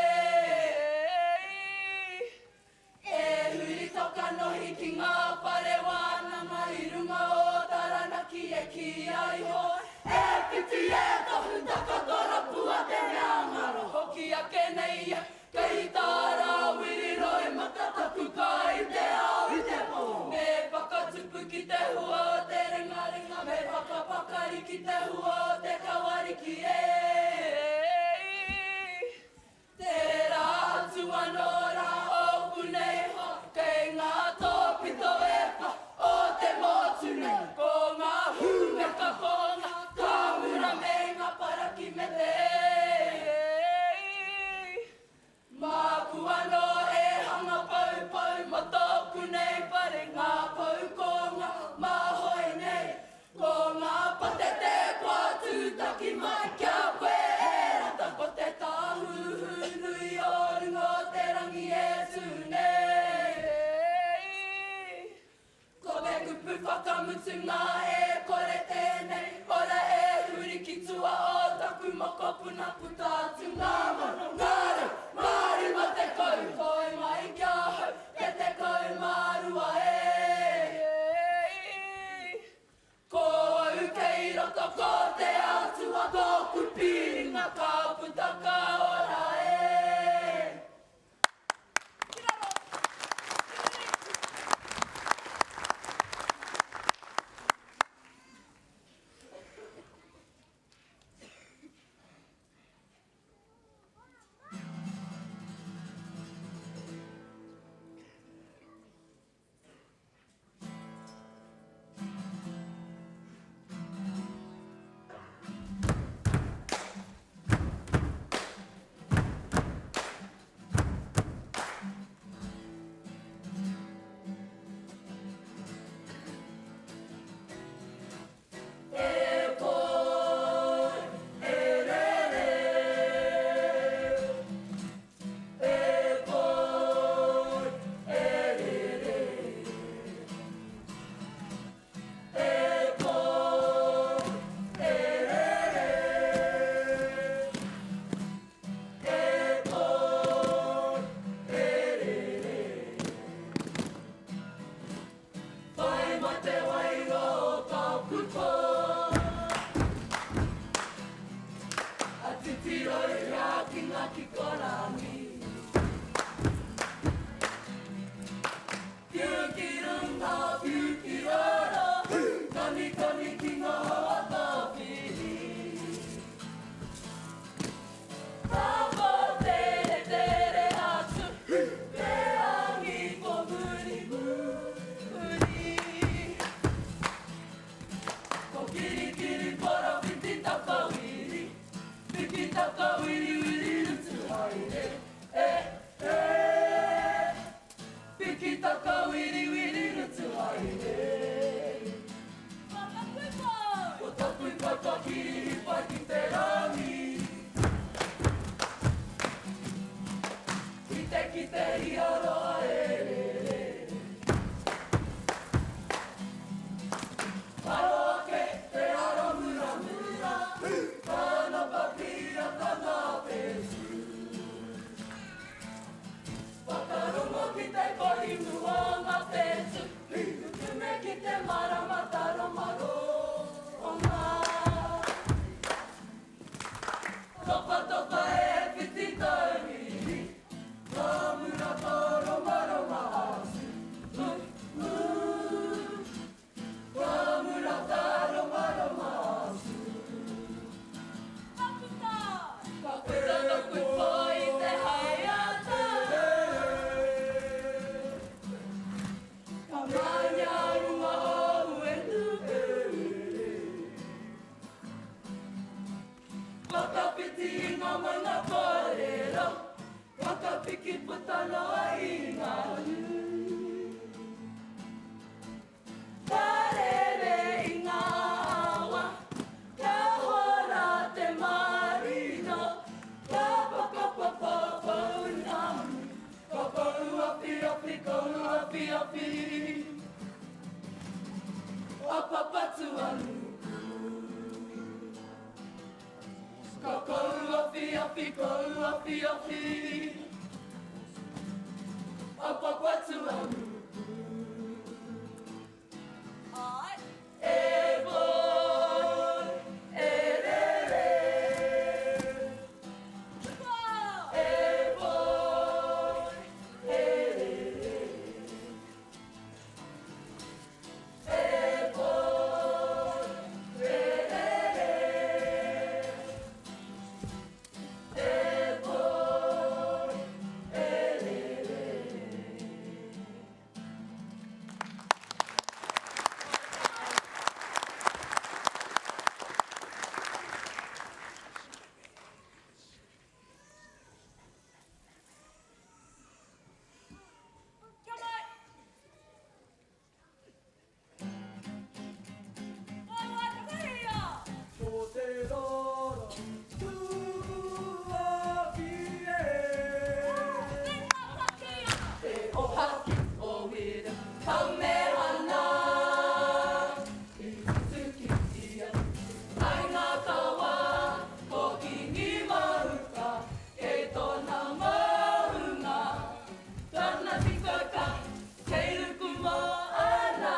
E huri to kanohi ki ngā whare wānanga i runga o Taranaki e kīia iho e whiti e tohu takoto rapua te mea ngaro hoki ake nei ia kei tā Rāwiri roimata taku kai i te ao i te pō me whakatupu ki te hua o te ringaringa me whakapakari ki te hua o te kawariki e. Tērā atu anō rā ōku nei hoa kei ngā tōpito e whā o te motu nei. Ko ngā hūmeka, ko ngā kāmura me ngā paraki me te Māku anō e hanga poupou mō tōku nei whare ngā pou ko ngā māhoe nei. Ko ngā patete kua tūtaki mai ki a koe e Rata Ko te tāhuhu nui o runga o te rangi e tū nei Ko te kupu whakamutunga e kore tēnei ora e huri ki tua o taku mokopuna Puta atu ngā mano, ngā rau, ngā 50 Toe mai ki ahau te 12 e. Ko au kei roto ko te Atua tōku piringa ka puta ka ora e. Ki raro! Ki muri! E poi, e rere. E poi, e rere. E poi, e rere. E poi, e rere. Whai mai te wairua o tāku toa. A titiro i rā ki ngā kikorangi. Whiu ki runga, whiu ki raro, kanikani ki ngā hoa tāwhiri. Tapo tere tere atu, te rangi ko muri muri. Ko kirikiri porawhiti takawiri, piki takawiri wiri rutu haere, e, e. Piki takawiri wiri rutu haere. Ko taku papa kiri pai ki te rangi. Kite kite i aroha e rere. Aro ake te aro muramura, Tana papira tana whetū. Whakarongo ki te kohimu o ngā whetū, Kukume ki te marama taromaro o ngā. Topatopa e whiti tauiwi, Ngā mura toro mai. puta noa i ngā hū. Ka rere i ngā awa, ka hora te marino, ka whakapapa pounamu, ka pouawhiawhi, kouawhiawhi. A Papatūānuku. Ka kouawhiawhi, kouawhiawhi. A Papatūānuku. E voi, e rere. E voi, e rere. E voi, e rere. E voi, e rere. Ko te roro tuawhi e. Te oha o Wira Kamehana i tutuki ia ai ngā kawa ko Kingi Mahuta kei tōna maunga tana tikaka kei ruku moana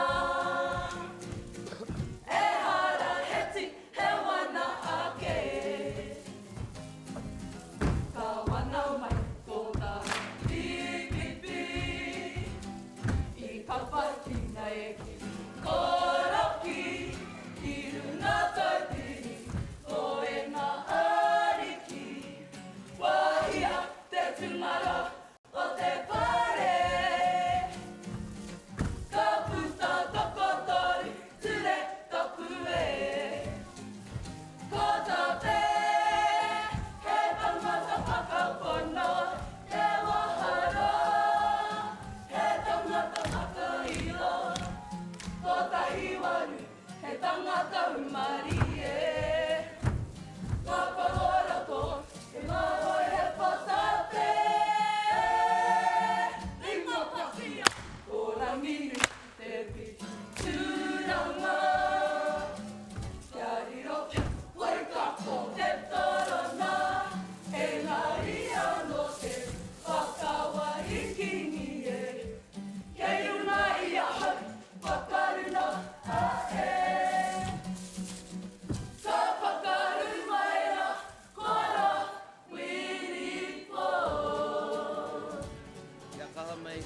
ehara he ti he wana ake. Ka wana mai ko ta pipipi i papakina e ki Koroki ki runga Taupiri ko e nga ariki wahia te tumaro o te whare. Ka puta tokotoru ture tapu e. Ko ta te he tangata whakapono te waharo, he tangata whakairo, kotahi waru he tangata humarie. Ka pahora ko te maoi he potate. Ringa pakia ko Ranginui te tūranga. Kia riro kia Waikato te torona, engari anō te whakawa i Kingi e. Kei runga i ahau whakaruna a e. Ka pakaru mai ra kora Wiripo. Kia kaha mai.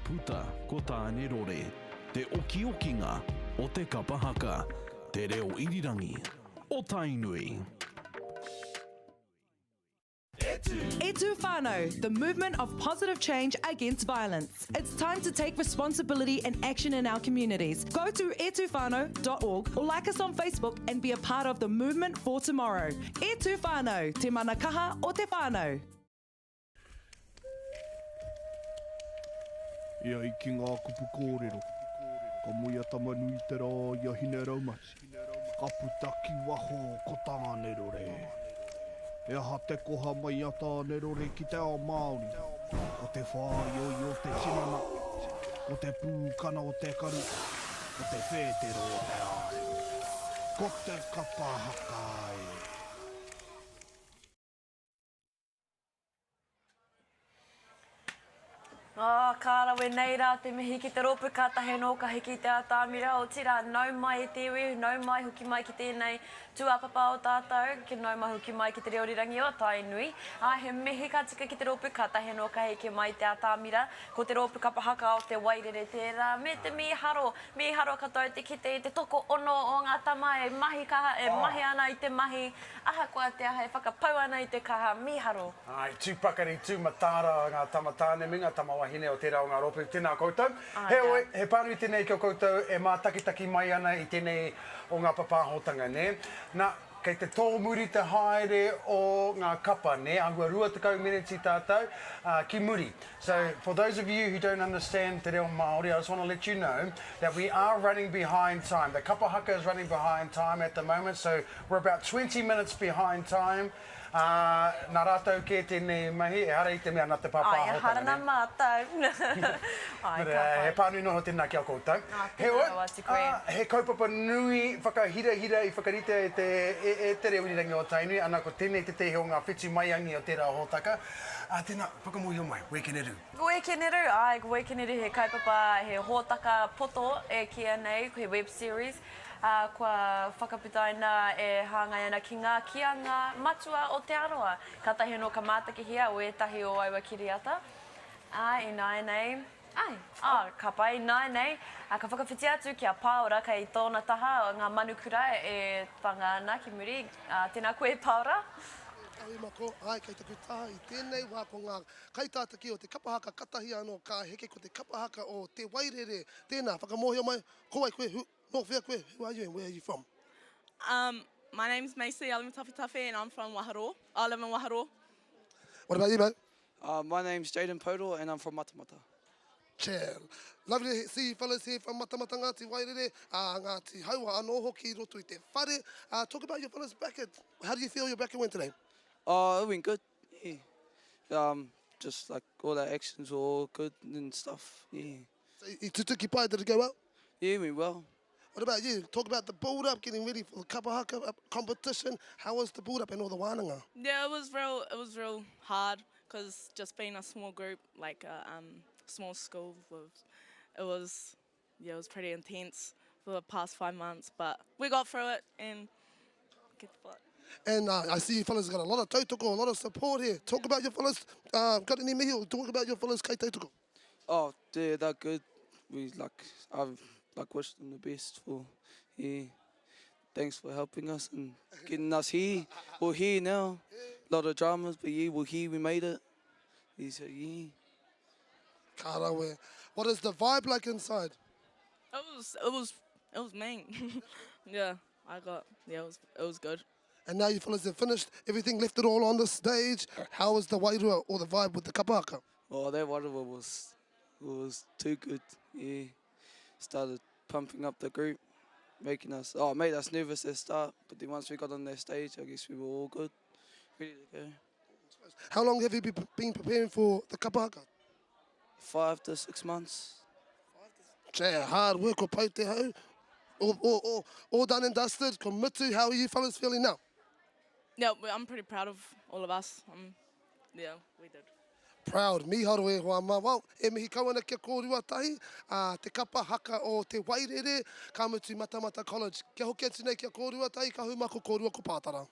puta ko Tāne Rore, te okiokinga o te kapa haka, te reo irirangi o Tainui. E Tū Whānau, the movement of positive change against violence. It's time to take responsibility and action in our communities. Go to etuwhānau.org or like us on Facebook and be a part of the movement for tomorrow. E Tū Whānau, te mana kaha o te whānau. E ai ki ngā kupu kōrero, ka moe a Tama-nui-te-rā i a Hine-raumati, ka puta ki waho ko Tāne-rore. He aha te koha mai a Tāne-rore ki te ao Māori? Ko te whāioio o te tinana, ko te pūkana o te karu, ko te whētero o te āio. Ko te kapa haka e! Oh, ka rawe nei rā te mihi ki te rōpū kātahi anō ka hiki te atamira, otirā nau mai e te iwi, nau mai hoki mai ki tēnei tūāpapa o tātou, ki nau mai hoki mai ki te reo rirangi o Tainui. Ā, he mihi ka tika ki te rōpū kātahi anō ka heke mai te atamira, ko te rōpū kapa haka o Te Wairere tērā, me te mīharo, mīharo katoa te kite i te tokoono o ngā tama e mahi kaha, e mahi ana i te mahi, ahakoa te aha e whakapau ana i te kaha, mīharo. Āe, tū pakari, tū mataara ngā tama tāne me ngā tama wahine o tērā o ngā rōpū. Tēnā koutou. Heoi, he pānui tēnei ki a koutou e mātakitaki mai ana i tēnei o ngā papāhotanga, nē? Nā, kei te tōmuri te haere o ngā kapa, nē? Āhua 20 meneti tātou, ā, ki muri. So, for those of you who don't understand te reo Māori, I just want to let you know that we are running behind time. The kapa haka is running behind time at the moment, so we're about 20 minutes behind time. Ā, nā rātou kē tēnei mahi, ehara i te mea nā te Ai, ehara pāpāhotanga, nā nē. mātou. Ai, ka pai. He pānui noa tēnā ki a koutou. Ā, tēnā Heoi, rawa atu koe. ā, he kaupapa nui whakahirahira i whakaritea e te, e, e Te Reo Irirangi o Tainui, ana ko tēnei tētehi o ngā whetu maiangi o tērā hōtaka. Ā, tēnā, whakamōhio mai, Wēkeneru. Wēkeneru, āe, ko Wēkeneru he kaupapa, he hōtaka poto e kīia nei, he web series. ā, kua whakaputaina e hāngai ana ki ngā kīanga matua o Te Arawa. Kātahi anō ka mātakihia o ētahi o aua kiriata, ā, ināianei, āe, ā, ka pai, ināianei, ā, ka whakawhiti atu ki a Pāora kei tōna taha ngā manukura e whanga ana ki muri, ā, tēnā koe Pāora. Tauimako, āe, kei taku taha i tēnei wā ko ngā kaitātaki o te kapa haka katahi anō ka heke ko te kapa haka o Te Wairere. Tēnā, whakamōhio mai, ko wai koe, who, Nō whea koe? Who are you and where are you from? Um, my name's Macy Alimatafitafi and I'm from Waharoa. I live in Waharoa. What about you, mate? Uh, my name's Jaden Podor and I'm from Matamata. Chill. Lovely to see you fellas here from Matamata Ngāti Wairere, uh, Ngāti Haua anō hoki i roto i te whare. Uh, talk about your fellas bracket. How do you feel your bracket went today? Oh, it went good. Yeah. Um, just like all our actions were all good and stuff. Yeah. So i tutuki pai, did it go well? Yeah, it went well. What about you? Talk about the build up, getting ready for the kapa haka uh, competition. How was the build up and all the wānanga? Yeah, it was real. It was real hard because just being a small group, like a um, small school, was, it was yeah, it was pretty intense for the past five months. But we got through it and get the foot. And uh, I see you fellas got a lot of tautoko, a lot of support here. Talk about your fellas. Uh, got any mihi or talk about your fellas kai tautoko? Oh, yeah, they're good. We like I've like wished them the best for yeah. Thanks for helping us and getting us here. We're here now. A lot of dramas, but yeah, we're here. We made it. He said, yeah. Ka rawe. What is the vibe like inside? It was it was it was mean. yeah, I got yeah, it was it was good. And now you fellas have finished everything, left it all on the stage. How was the wairua or the vibe with the kapa haka? Oh, that wairua was was too good. Yeah, started pumping up the group, making us oh made us nervous at the start, but then once we got on that stage, I guess we were all good, ready to go. How long have you been preparing for the kapa haka? Five to six months. Yeah, hard work ko pau te hau. All, all, all, all done and dusted. Ko mutu, how are you fellas feeling now? Yeah, I'm pretty proud of all of us. Um, yeah, we did. Proud, mīharo e hoa mā. Well, e mihi kau ana kia kōrua tahi, a te kapa haka o Te Wairere, ka mutu Matamata College. Kia hoki atu nei kia kōrua tahi, ka huma ko kōrua ko Pātara.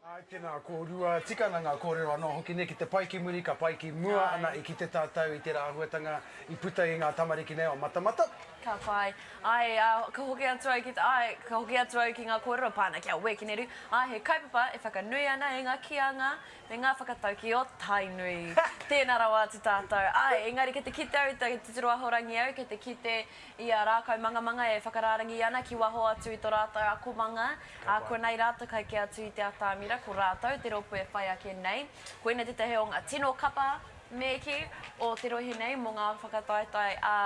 Āe, tēnā kōrua, tika ana ngā kōrero anō hoki nei, ki te pai ki muri, ka pai ki mua, ana i kite tātou i tērā āhuatanga i puta i ngā tamariki nei o Matamata. Ka pai. Āe, ā, ka hoki atu au ki te, āe, ka hoki atu au ki ngā kōrero pā ana ki a Wekineru. Āe, he kaupapa e whakanui ana i ngā kīanga me ngā whakataukī o Tainui. Tēnā rawa atu tātou. Āe, engari kei te kite au, te titiro ahorangi au, kei te kite i a Rākau Mangamanga e whakarārangi ana ki waho atu i tō rātou akomanga, ā, konei rātou kai kē atu i te atamira, ko rātou te rōpū e whai ake nei. Koinei tētahi o ngā tino kapa, me kī, o te rohe nei mō ngā whakataetae ā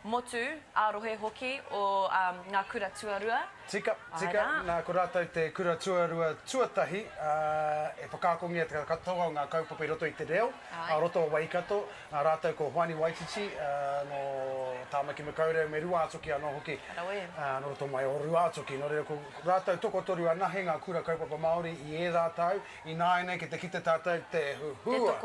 motu, ā rohe hoki o ngā kura tuarua. Tika, tika, nā, ko rātou te kura tuarua tuatahi, ā, e whakaakongia te katoa o ngā kaupapa i roto i te reo, ā roto o Waikato, ā rātou ko Hoani Waititi, ā, nō Tāmaki Makaurau me Ruātoki anō hoki, ā, nō roto mai o Ruātoki. Nō reira, ko rātou tokotoru anahe ngā kura kaupapa Māori i ērā tau, ināianei kei te kite tātou te huhua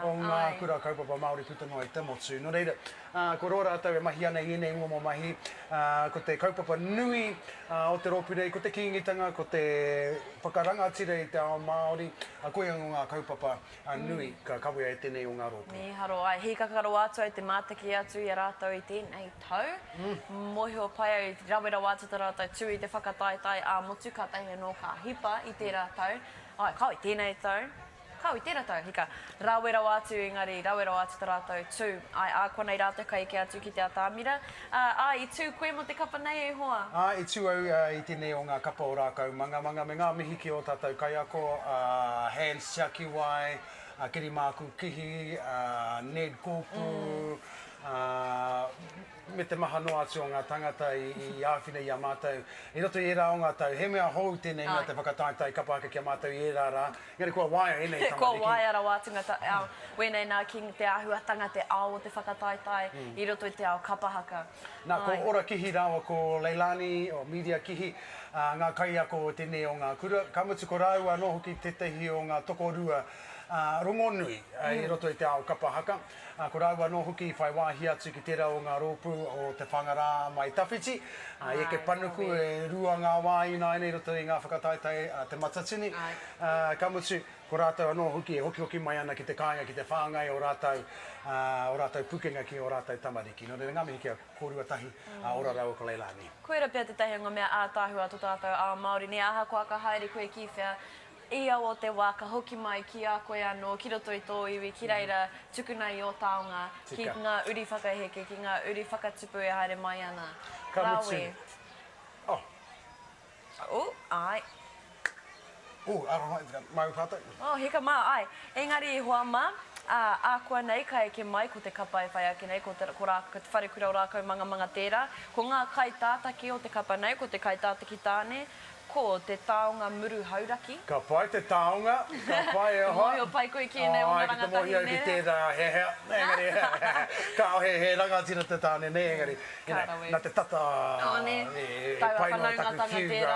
o ngā kura kaupapa Māori puta noa i te motu. Nō reira, ā, ko roa rātou e mahi ana i ēnei momo mahi, ā, ko te kaupapa nui, ā, o te rōpū nei, ko te Kīngitanga, ko te whakarangatira i te ao Māori, ā, koia ngā kaupapa nui ka kawea e tēnei o ngā rōpū. Mīharo ai, hīkaka rawa atu ai te mātaki atu i a rātou i tēnei tau. Mōhio pai au i rawe rawa atu tā rātou tū i te whakataetae ā-motu kātahi anō ka hipa i tērā tau. Āe, kāo i tēnei tau, kāo i tērā tau, hika. Rawe rawa atu engari rawe rawa atu tā rātou tū. Āe, ā konei rātou ka eke atu ki te atamira. Ā, āe, i tū koe mō te kapa nei e hoa? Āe, i tū au i tēnei o ngā kapa o Rākau Mangamanga me ngā mihi ki ō tātou kaiako, a Hans Tiakiwai, a Kirimāku Kihi, a Ned Kōpū, ā, me te maha noa atu o ngā tangata i āwhina i a mātou i roto i ērā o ngā tau. He mea hou tēnei mea te whakataetae kapa haka ki a mātou i ērā rā, engari kua waia ēnei tamariki. Kua waia rawa atu ngā wēnei nā ki te āhuatanga, te ao o te whakataetae i roto i te ao kapa haka. Nā, ko Ora Kihi rāua ko Leilani, o Media Kihi, ngā kaiako o tēnei o ngā kura, ka mutu ko rāua anō hoki tētahi o ngā tokorua rongonui i roto i te ao kapa haka. Ā, ko rāua anō hoki i whai wāhi atu ki tērā o ngā rōpū o Te Whangarā mai Tawhiti, ā, i eke panuku e rua ngā wā ināianei i roto i ngā whakataetae a Te Matatini. Ā, ka mutu, ko rātou anō hoki e hokihoki mai ana ki te kāinga ki te whāngai ō rātou, ā, ō rātou pukenga ki ō rātou tamariki. Nō reira, ngā mihi ki a kōrua tahi, a Ora rāua ko Leilani. Koira pea tētahi o ngā mea ātaahua o tō tātou ao Māori nei, ahakoa ka haere koe ki whea, Ia o te wā ka hoki mai ki a koe anō, ki roto i tō iwi, ki reira tukuna i ō taonga ki ngā uri whakaheke, ki ngā uri whakatupu e haere mai ana. Ka mutu. Rawe. Oh. Oh, āe. Oh, aroha, māu pātai. Oh, hika mā, āe. Engari e hoa mā, ā, ākuanei ka eke mai ko te kapa e whai ake nei, ko te, ko rā, ko te wharekura o Rākaumangamanga tērā. Ko ngā kaitātaki o te kapa nei, ko te kaitātaki tāne, Ko te taonga muru hauraki. Ka pai te taonga, ka pai e hoa. Mōhio pai koe ki ēnei o ngā rangatahi nē? Āe, ki te mōhio ki tērā hehea, engari kāore he rangatira te tāne nei, engari, you know, nā te tata e pai noa taku whiu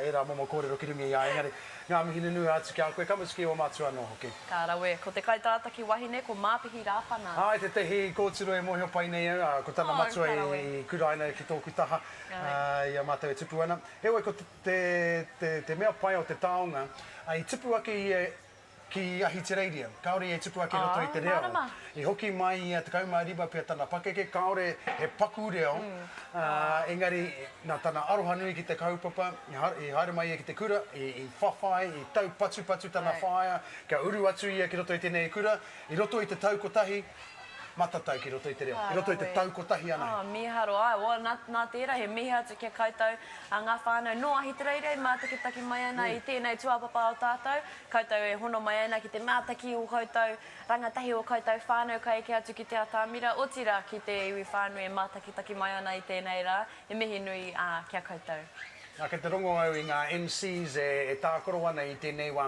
ērā momo kōrero ki runga i a ia, engari, ngā mihi nunui atu ki a koe, ka mutu ki ō mātua anō hoki. Ka rawe. Ko te kaitātaki wahine, ko Māpihi Rāpana. Āe, tētehi kōtiro e mōhio pai nei au, ko tana matua i kuraina ki tōku taha i a mātou e tupu ana. Heoi, ko te, te, te mea pai o te taonga, i tupu ake ia ki Ahitereiria, kāore ia i tupu ake i roto i te reo. Mārama. I hoki mai ia 15 pea tana pakeke, kāore he paku reo, ā, engari nā tana aroha nui ki te kaupapa, i i haere mai ia ki te kura, i, i whawhai, i taupatupatu tana whaea kia uru atu ia ki roto i tēnei kura, i roto i te tau kotahi, matatau ki roto i te reo, i roto i te tau kotahi anahe. Oh, mīharo, āe, well, nā, nā tērā, he mihi atu ki a koutou, a ngā whānau nō Ahitereiria e mātakitaki mai ana i tēnei tūāpapa o tātou, koutou e hono mai ana ki te mātaki o koutou rangatahi, o koutou whānau ka eke atu ki te atamira, otirā ki te iwi whānui e mātakitaki mai ana i tēnei rā, he mihi nui, ā, ki a koutou. Nā, kei te rongo au i ngā MCs e tākaro ana i tēnei wā,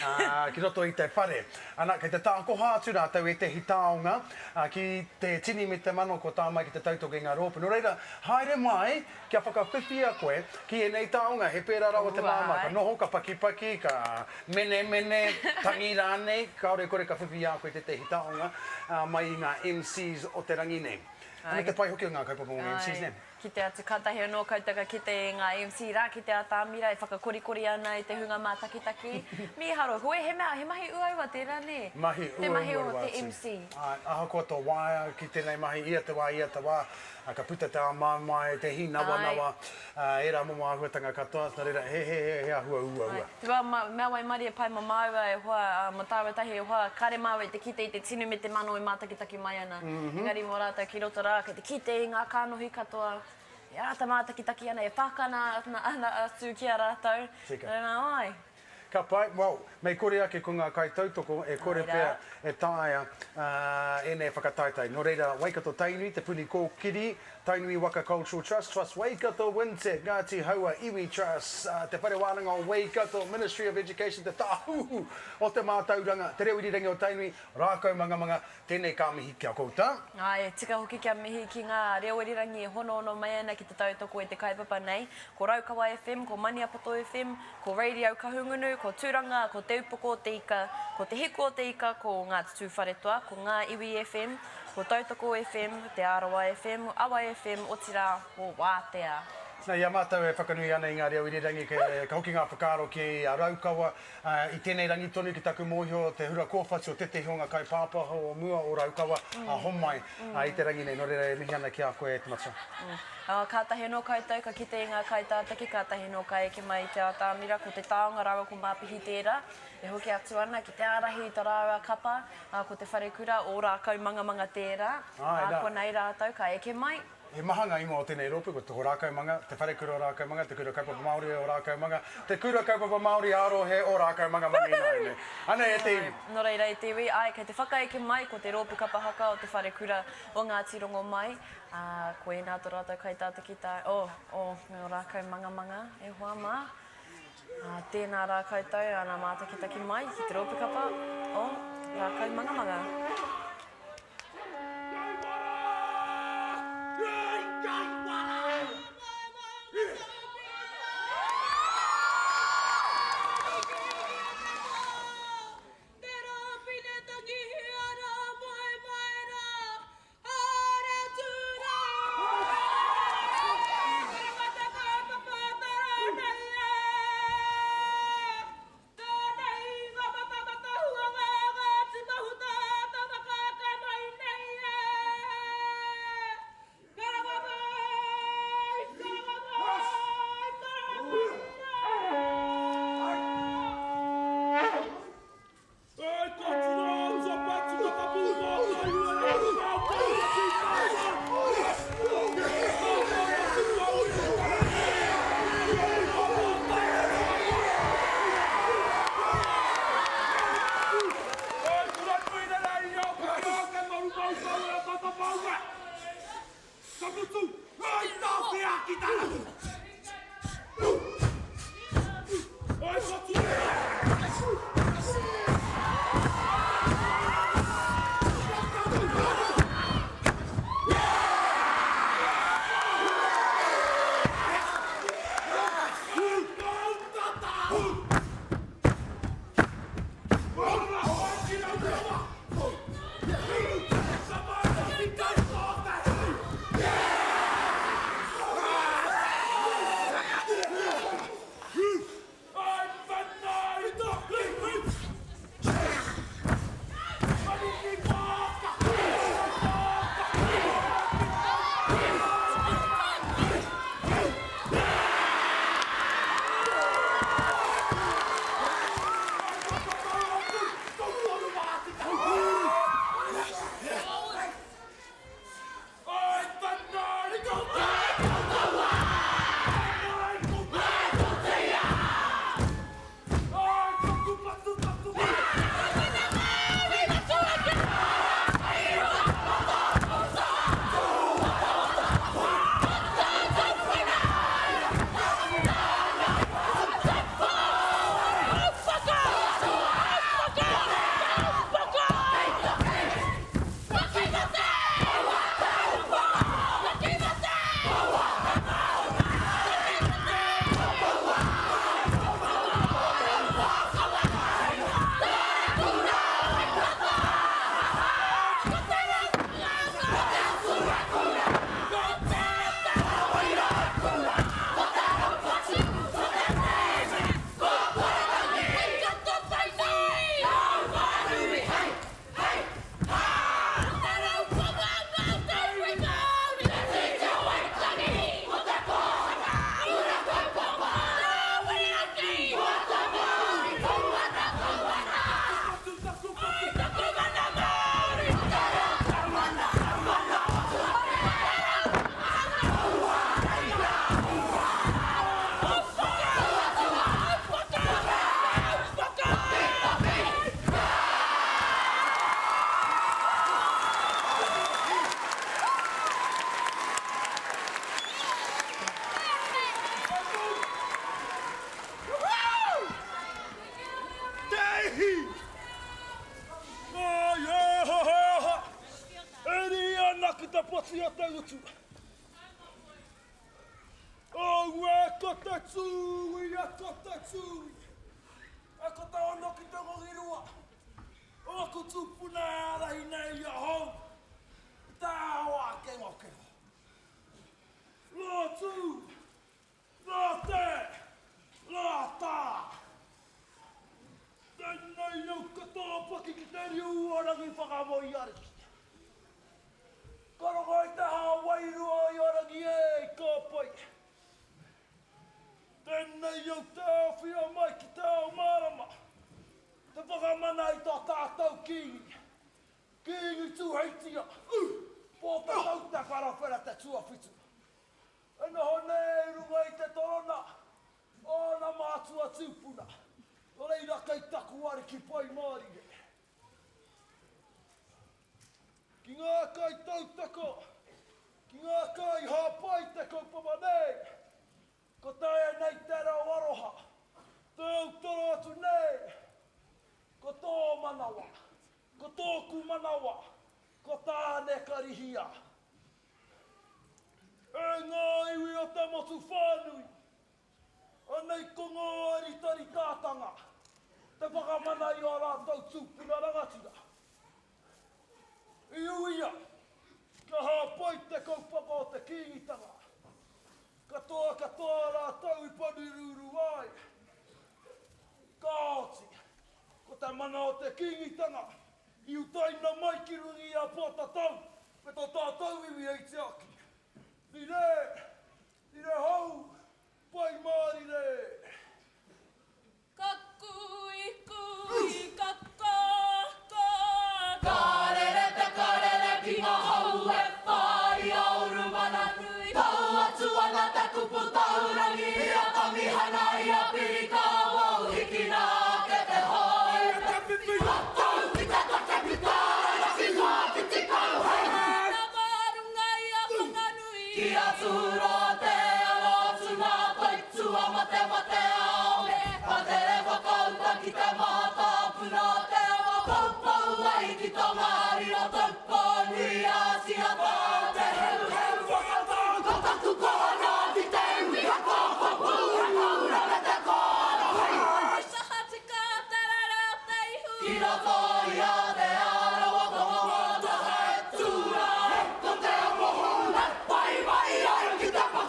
ā, ki roto i te whare. Ana, kei te tākoha atu rātou ētehi taonga, ā, ki te tini me te mano kua tae mai ki te tautoko i ngā rōpū. Nō reira, haere mai kia whakawhiwhia koe ki ēnei taonga. He pērā rawa te māmā, ka noho, ka pakipaki, ka menemene, tangi rānei, kāore e kore ka whiwhi i a koe tētehi taonga, ā, mai i ngā MCs o te rangi nei. Ana te pai hoki o ngā kaupapa mō ngā MCs, nē? Kite atu, kātahi anō koutou ka kite i ngā MC rā ki te atamira e whakakorikori ana i te hunga mātakitaki. Mīharo, hoi, he mea, he mahi uaua tērā, nē? Mahi Te mahi uaua o rawa te atu. MC. Āe, ahakoa tō waea ki tēnei mahi, ia te wā, ia te wā, ka puta te āmaimai, te hīnawanawa, ērā momo āhuatanga katoa, nō reira, he, he, he, he āhua uaua. Te wā, mea waimarie pai mā māua e hoa, ā, mā tāua tahi e hoa, kāre māua i te kite i te tinu me te mano e mātakitaki mai ana. Engari mō rātou ki roto rā, kei te kite i ngā kānohi katoa, e āta mātakitaki ana, e whakana ana atu ki a rātou. Tika. Nō reira, āe. Ka pai, well, mei kore ake ko ngā kaitautoko e kore pea e taea ēnei whakataetae. Nō reira, Waikato Tainui, Te Puni Kōkiri, Tainui Waka Cultural Trust, Trust Waikato, Wintec, Ngāti Haua Iwi Trust, Te Whare Wānanga o Waikato, Ministry of Education, Te Tāhuhu o Te Mātauranga, Te Reo Irirangi o Tainui, Rākau Mangamanga, tēnei ka mihi ki a koutou. Āe, e tika hoki kia mihi ki ngā reo irirangi e honohono mai ana ki te tautoko i te kaupapa nei. Ko Raukawa FM, ko Maniapoto FM, ko Radio Kahungunu, ko Turanga, ko Te Upoko o Te Ika, ko Te Hiku o Te Ika, ko Ngāti Tūwharetoa, ko Ngā Iwi FM, ko Tautoko FM, Te Arawa FM, Awa FM, otirā, ko Wātea. Na, i a mātou e whakanui ana i ngā reo irirangi, ka hoki ngā whakaaro ki a Raukawa, I tēnei rangi tonu ki taku mōhio te hura kōwhatu o tētehi o ngā kaipāpāho o mua o Raukawa, a Homai, i te rangi nei. Nō reira e mihi ana ki a koe e te matua. Ā, kātahi anō koutou ka kite i ngā kaitātaki, kātahi anō ka eke mai i te atamira, ko Te Taonga rāua ko Māpihi tērā, e hoki atu ana ki te ārahi i ta rāua kapa, ā, ko Te Wharekura o Rākaumangamanga tērā, ā, konei rātou ka eke mai. He maha ngā ingoa o tēnei rōpū, ko Te Rākaumanga, Te Wharekura o Rākaumanga, Te Kura Kaupapa Māori o Rākaumanga, Te Kura Kaupapa Māori ā-Rohe o Rākaumangamanga ināianei. Anei e te iwi. Nō reira e te iwi, āe, kei te whakaeke mai ko te rōpū kapa haka o Te Wharekura o Ngāti Rongomai, ā, ko ēnā tō rātou kaitātaki tā, oh, oh, me ō Rākaumangamanga, e hoa mā. Ā, tēnā rā koutou, ana mātakitaki mai ki te rōpū kapa o Rākaumangamanga. Tēnei ngā matamata huanga a Ngāti Mahuta āta whakaaka mai nei e. Karanga mai, karanga mai, karanga mai rā. te utu. Aue ko te tūi, e ko te tūi. E ko te ono ki te rongirua. O aku tūpuna e ārahi nei i ahau i te ao ākengokengo. Rā tū, rā te, rā tā. Tēnei au ka tōpaki ki te riu o Rangiwhakamoeariki. Ka rongo i te hā wairua i a Rangi e, ka pai. Tēnei au te āwhina mai ki te ao mārama, te whakamana i tō tātou Kīngi, Kīngi Tūheitia, Pōtatau Te Wharawhera te tuawhitu. E noho nei i runga i te torona o ōna mātua tūpuna, nō reira kei taku ariki Pai Mārire. Ki ngā kaitautoko, ki ngā kaihāpai i te kaupapa nei, ko tēnei te reo aroha, te autoro atu nei, ko tō manawa, ko tōku manawa, ko Tāne Karihia. E ngā iwi o te motu whānui, Anei ko ngā āritaritātanga te whakamana i ā rātou tūpuna rangatira. I uia kia hāpai te kaupapa o te Kīngitanga. Katoa katoa rātou i parirūrū ai. Ka oti, ko te mana o te Kīngitanga i utaina mai ki runga i a Pōtatau me tō tātou iwi hei tiaki. Rire! Rire hou, pai mārire. Ka kui kui ka ka ka. Ka rere te karere ki nga hau e wha i a Urumananui. Tau atu ana te kupu taurangi i a Tamihana i a Pirikawau hikina ake te hoe. Ka tau ki te take ki Taranaki ka whiti kau hei. Nama runga i a Whanganui. Ki a Tūroa te aro atu nā Toitua matemate aone, ka tere whakauta ki te mātāpuna o te awa poupou ai ki Tongariro taupō nui a Tiata te heuheu whakatau ko taku koha nā ki te iwi he kōkō pū he koura me te kōaro hei. He taha tika te rere o te ihu. Ki roto i a Te Arawa ko ngā taha e tū rā. Ko te amohou e pai mai ai ki te pā.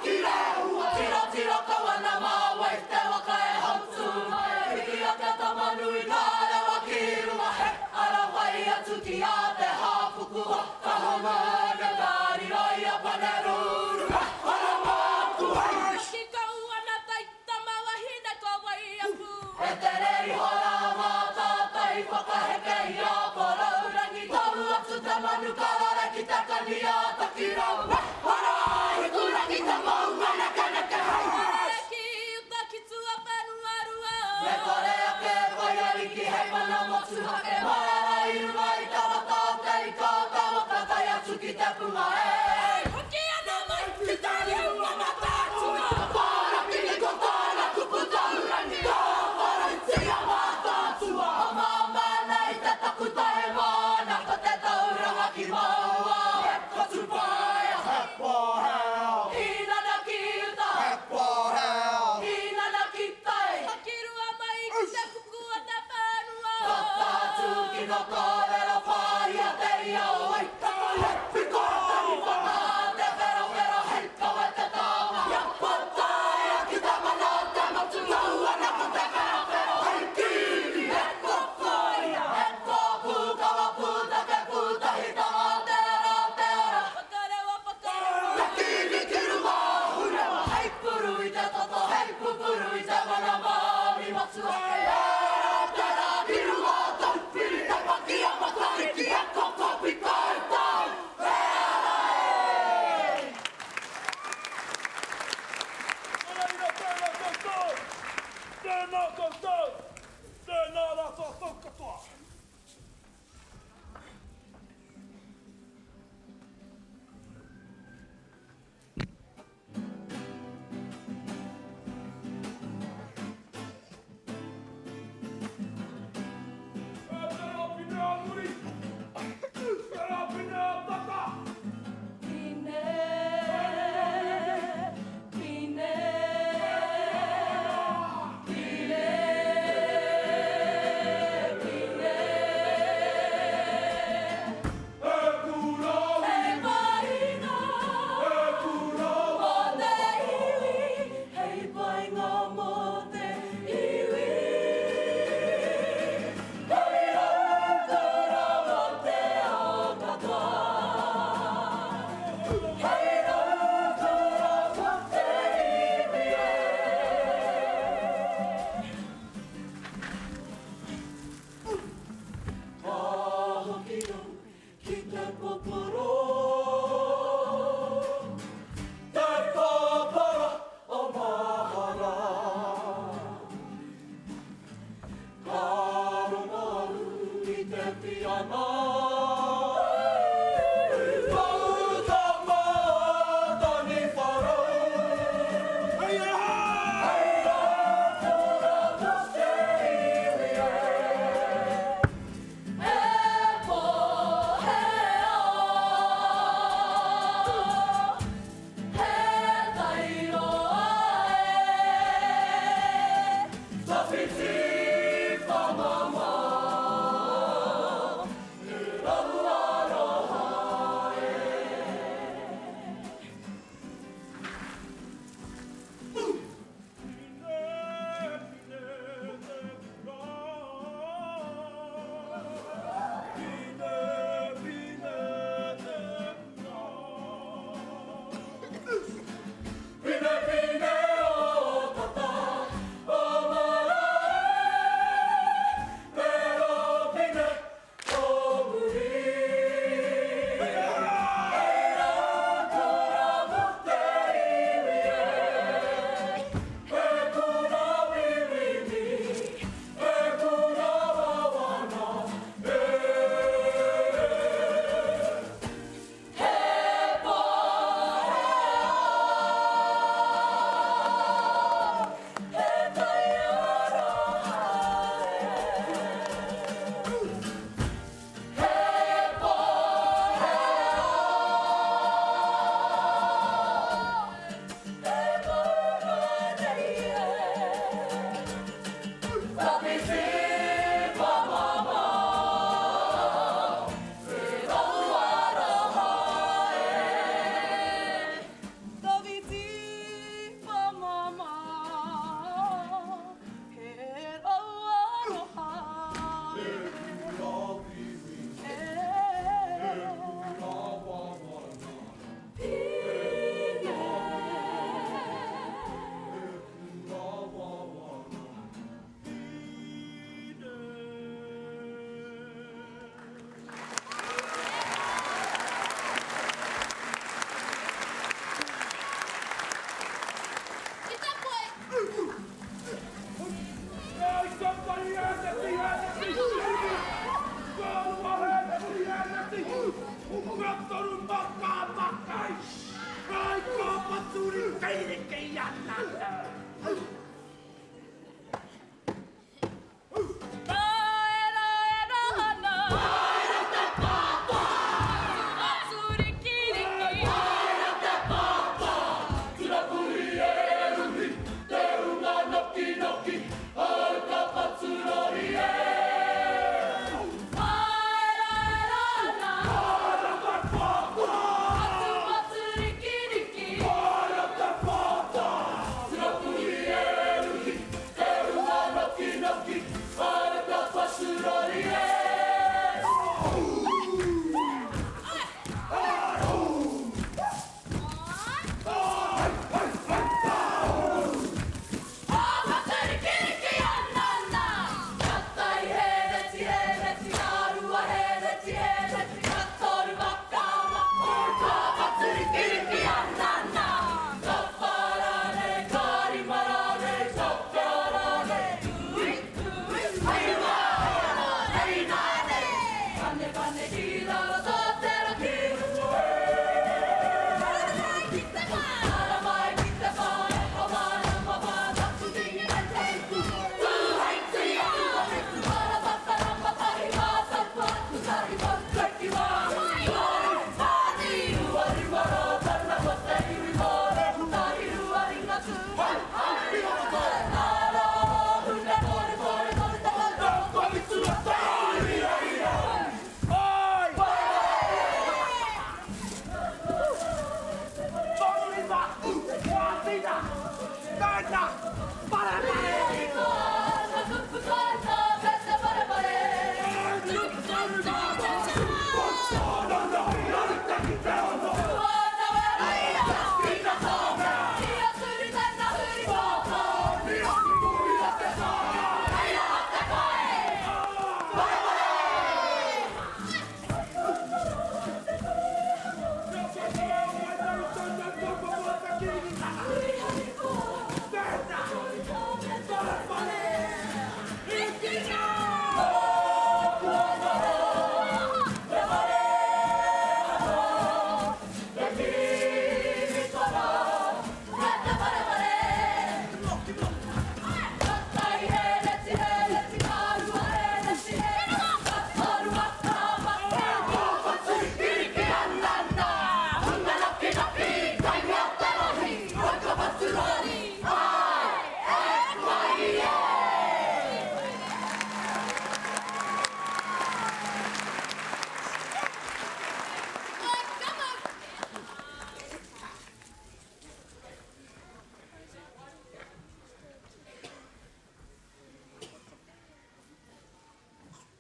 Riki ana.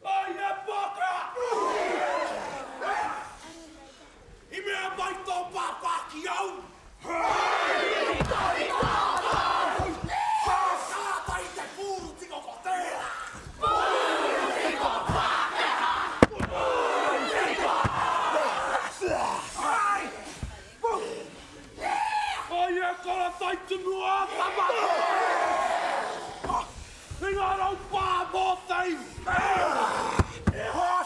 Ai e Pākehā! I mea mai tō pāpā ki au! Ka tātai te pūru tiko ko tērā! Pūru tiko Pākehā! Pūru tiko! Ai! Ai e kora tai tumu ā tama! I ngā raupā mō te iwi! E hoa!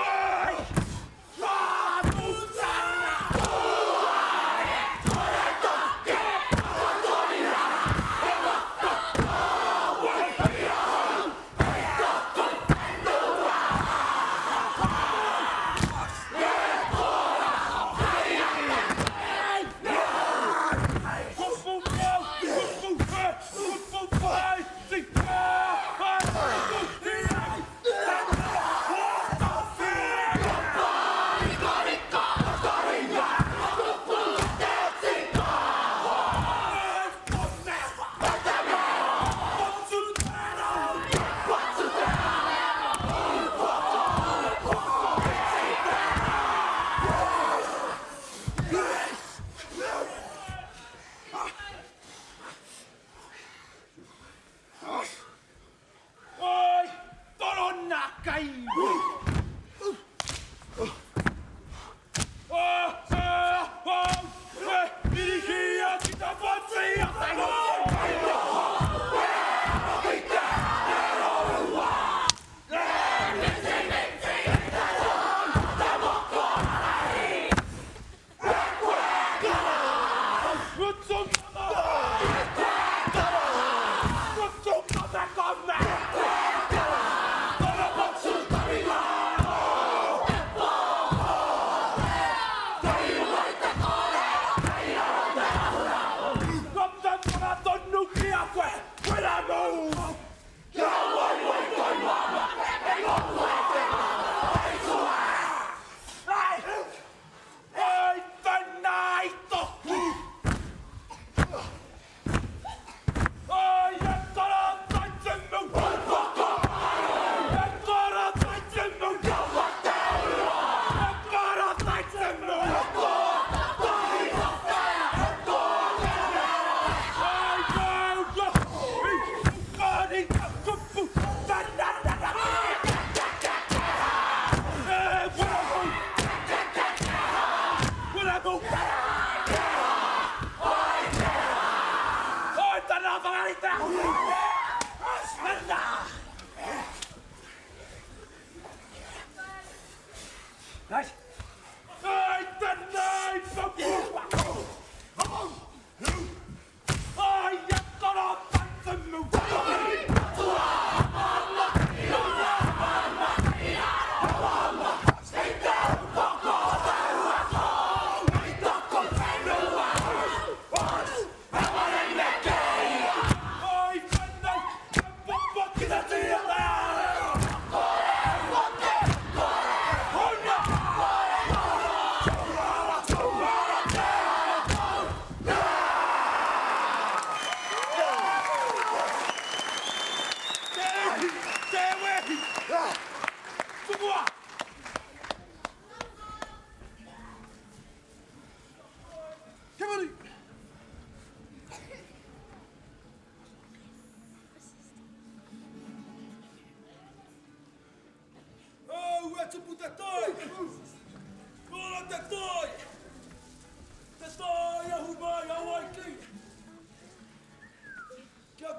Ai! Ngā putanga! Kupu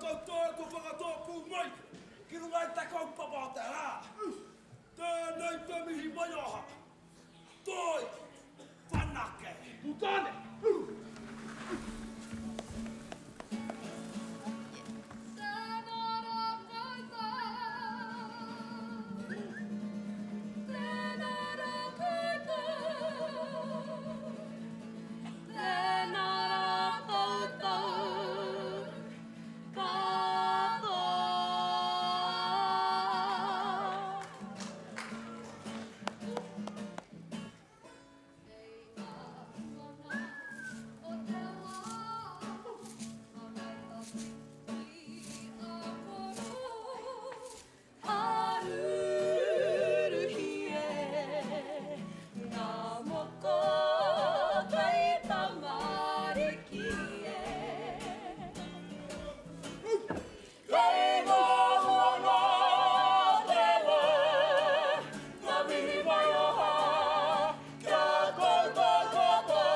koutou kua whakatōpū mai ki runga i te kaupapa o te rā. Tēnei te mihi maioha. Toi whanake. Tūtāne! Tēnā rā koutou katoa. Aruruhi e ngā moko kai tamariki e. Kei ngā huanga te wā, ngā mihi maioha kia koutou katoa.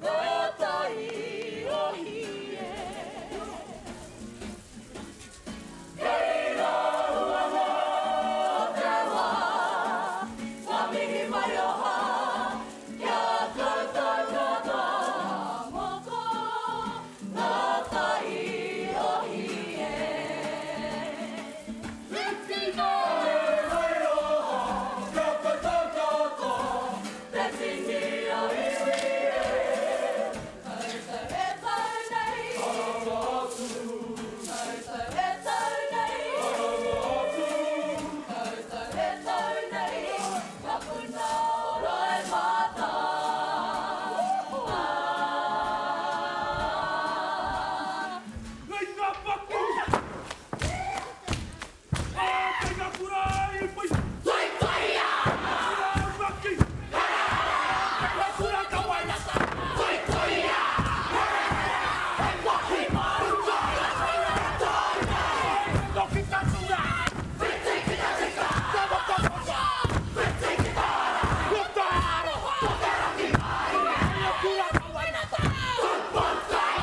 Ngā taiohi e. Kei ngā huanga o te wā, ngā mihi maioha kia koutou katoa. Moko ngā taiohi e. Whitinga maioha kia koutou katoa, te tini o iwi e. Koutou e tau nei. Karanga atu. Koutou e tau nei. Karanga atu. Koutou e tau nei. Ka puna o roimata. Ah. Kei ngā paku! Ā, kei ngā kura i pai! Tuituia! Kura aumaki! Kei ngā kura kawainata! Tuituia! He wāhi māruka! Noki tatura! Whiti ki te tika! Te waka waka! Whiti ki te ara! Ko te aroha! Ko te rangimārie! Kei ngā kura kawainata! Tūpoutai!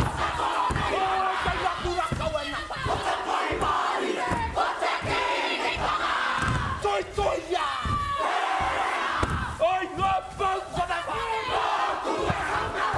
Kei ngā kura kawainata! Ko te Pai Mārire! Ko te Kīngitanga! Tuituia! Ai ngā pou ko te whare mōku e hanga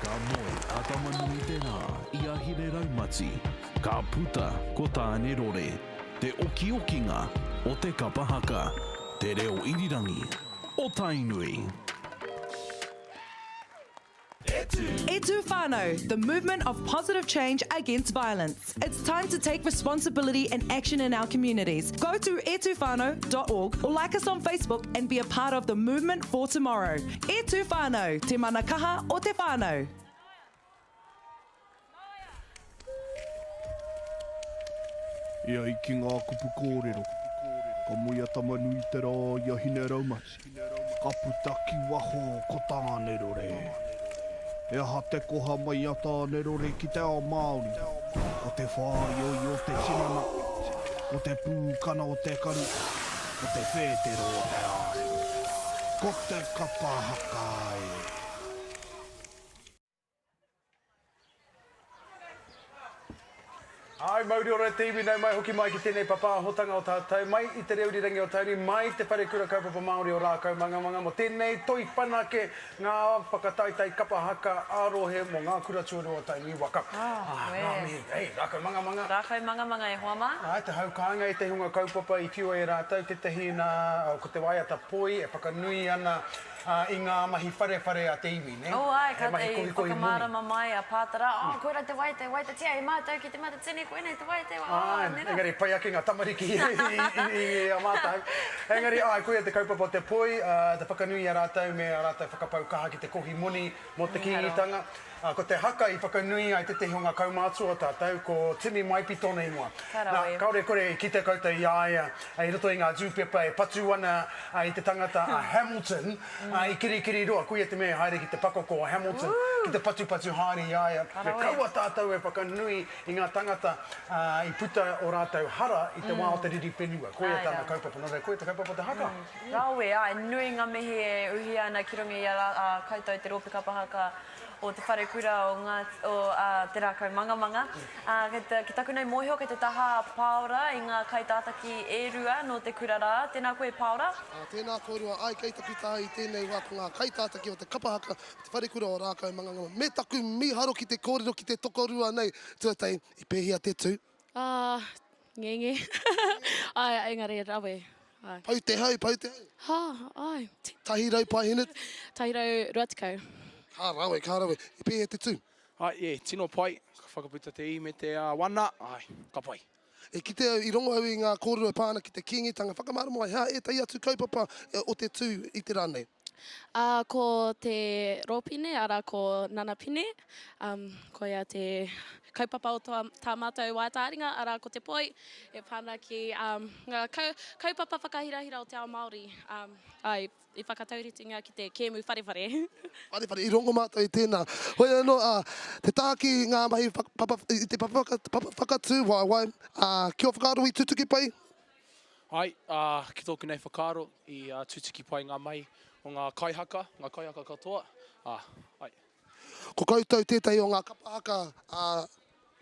Ka moe a Tama-nui-te-rā i a Hine-raumati, ka puta ko Tāne-rore, te okiokinga o te kapa haka, te reo irirangi o Tainui. E Tū Whānau, the movement of positive change against violence. It's time to take responsibility and action in our communities. Go to etuwhanau.org or like us on Facebook and be a part of the movement for tomorrow. E Tū Whānau, te mana kaha o te whānau. E ai ki ngā kupu kōrero, ka moe a Tama-nui-te-rā i a Hine-raumati, ka puta ki waho ko Tāne-rore. He aha te koha mai a Tāne-rore ki te ao Māori? Ko te whāioi o te tinana, ko te pūkana o te karu, ko te whētero o te ārewa. Ko te kapa haka e! Āe, mauri ora te iwi, nau mai hoki mai ki tēnei papāhotanga o tātou, mai i te reo irirangi o Tainui, mai te Wharekura Kaupapa Māori o Rākaumangamanga mō tēnei toi whanake ngā whakataetae kapa haka ā-rohe mō ngā kura tuarua o Tainui waka. Ah, ngā mihi. Hei, Rākaumangamanga. Rākaumangamanga e hoa mā. Āe, te hau kāinga i te hunga kaupapa i whiua e rātou, tētahi nā, ko te waiata poi e whakanui ana i ngā mahi wharewhare a te iwi, nē? Oh, āe, He mahi kātahi kohikohi moni. whakamārama mai a Pātara, oh, koira te waiata e waiatatia e mātou ki Te Matatini, koinei. tēnei te wai, te wā, Āe, nē rā. engari pai ake ngā tamariki i, i, i, i a mātou. Engari, āe, koia te kaupapa o te poi, te whakanui i a rātou me ā rātou whakapau kaha ki te kohi moni mō te Kīngitanga. Ā, ko te haka i whakanui ai tētehi o ngā kaumātua o tātou, ko Timi Maipi tōna ingoa. Ka Nā, rawe. kāore kore i kite koutou i a ia i roto i ngā dūpepa e patu ana i te tangata a Hamilton i Kirikiriroa. Koia te mea i haere ki te pakoko o Hamilton ki te patupatu haere i a ia. Ka Me rawe. kaua tātou e whakanui i ngā tangata i puta o rātou hara i te wā o te riri whenua. Koia Āe tāna rā. kaupapa. Nō reira, koia te kaupapa o te haka. Rawe, āe, nui ngā mihi e uhia ana ki runga i a koutou te rōpū kapa haka o Te Wharekura o Ngā, o Te Rākau Mangamanga. Ā, kei te, ki taku nei mōhio kei te taha a Pāora i ngā kaitātaki e rua nō te kura rā. Tēnā koe Pāora. Ā, tēnā kōrua, āe kei taku taha i tēnei wā ko ngā kaitātaki o te kapa haka o Te Wharekura o Rākau Mangamanga. Me taku mīharo ki te kōrero ki te tokorua nei. Tuatahi, i pēhea te tū? Ā, ngenge. Āe, engari rawe. Āe. Pau te hau, pau te hau. Hā, āe. 100 paeheneti? 120. Ka rawe, ka rawe. I pēhea te tū? Āe, yeah, tino pai. Ka whakaputa te i me te wana, āe, ka pai. I kite au, i rongo au i ngā kōrero e pā ana ki te Kīngitanga. Whakamārama ai, he aha ētahi atu kaupapa o te tū i te rā nei? Ā, ko te Rōpine, arā, ko Nana Pine, um, koia te kaupapa o tā, tā mātou waetāringa, arā, ko te poi, e pā ana ki um, ngā kau, kaupapa whakahirahira o te ao Māori, um, ā, i, i whakatauritingia ki te kēmu wharewhare. Wharewhare, i rongo mātou i tēnā. Hoi anō, ā, te taha ki ngā mahi whak, papa, i te papa, whaka, papa whakatū waewae, ā, ki ō whakaaro i tutuki pai? Āe, ā, ki tōku nei whakaaro, i tutuki pai ngā mahi o ngā kaihaka, ngā kaihaka katoa, ā, āe. Ko koutou tētahi o ngā kapa haka, ā,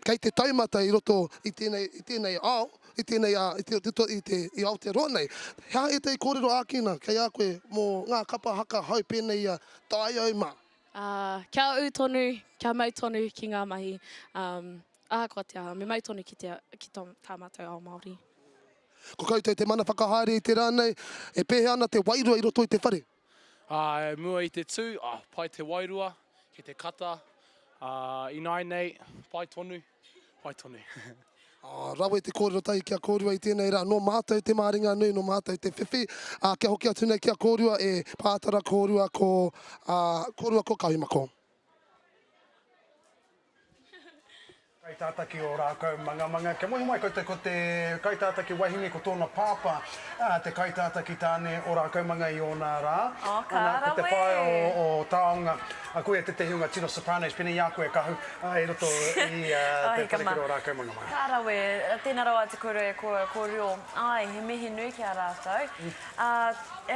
kei te taumata i roto i tēnei, i tēnei ao, i tēnei, ā, i te, i te, i Aotearoa nei. He aha ētahi kōrero ākina kei a koe mō ngā kapa haka hou pēnei i a Taio mā? Ā, kia ū tonu, kia mau tonu ki ngā mahi, ā, Ahakoa te aha, me mau tonu ki te, ki tō, tā mātou ao Māori. Ko koutou te mana whakahaere i te rā nei, e pēhea ana te wairua i roto i te whare? Ā, mua i te tū, ā, pai te wairua, ki te kata, ā, ināinei, pai tonu, pai tonu. Ā, rawe te kōrero tahi ki a kōrua i tēnei rā, nō mātou te māringanui, nō mātou te whiwhi, ā, kia hoki atu nei ki a kōrua e Pātara kōrua ko, ā, kōrua ko Kahumako. Kaitātaki o Rākau Mangamanga. Kia mohi mai koutou ko te kaitātaki wahine ko tōna pāpā te kaitātaki tāne o Rākaumanga i ōna rā. Oh, ka Ana, ko te rawe! whaea o, o Taonga, koia tētehi o ngā tino sopranos pēnei i a koe Kahu, i roto i Oh, te hika ma. wharekura o Rākaumangamanga. Ka rawe, tēnā rawa atu koutou e kōrua kōrero. Āe, he mihi nui ki a rātou. Ā,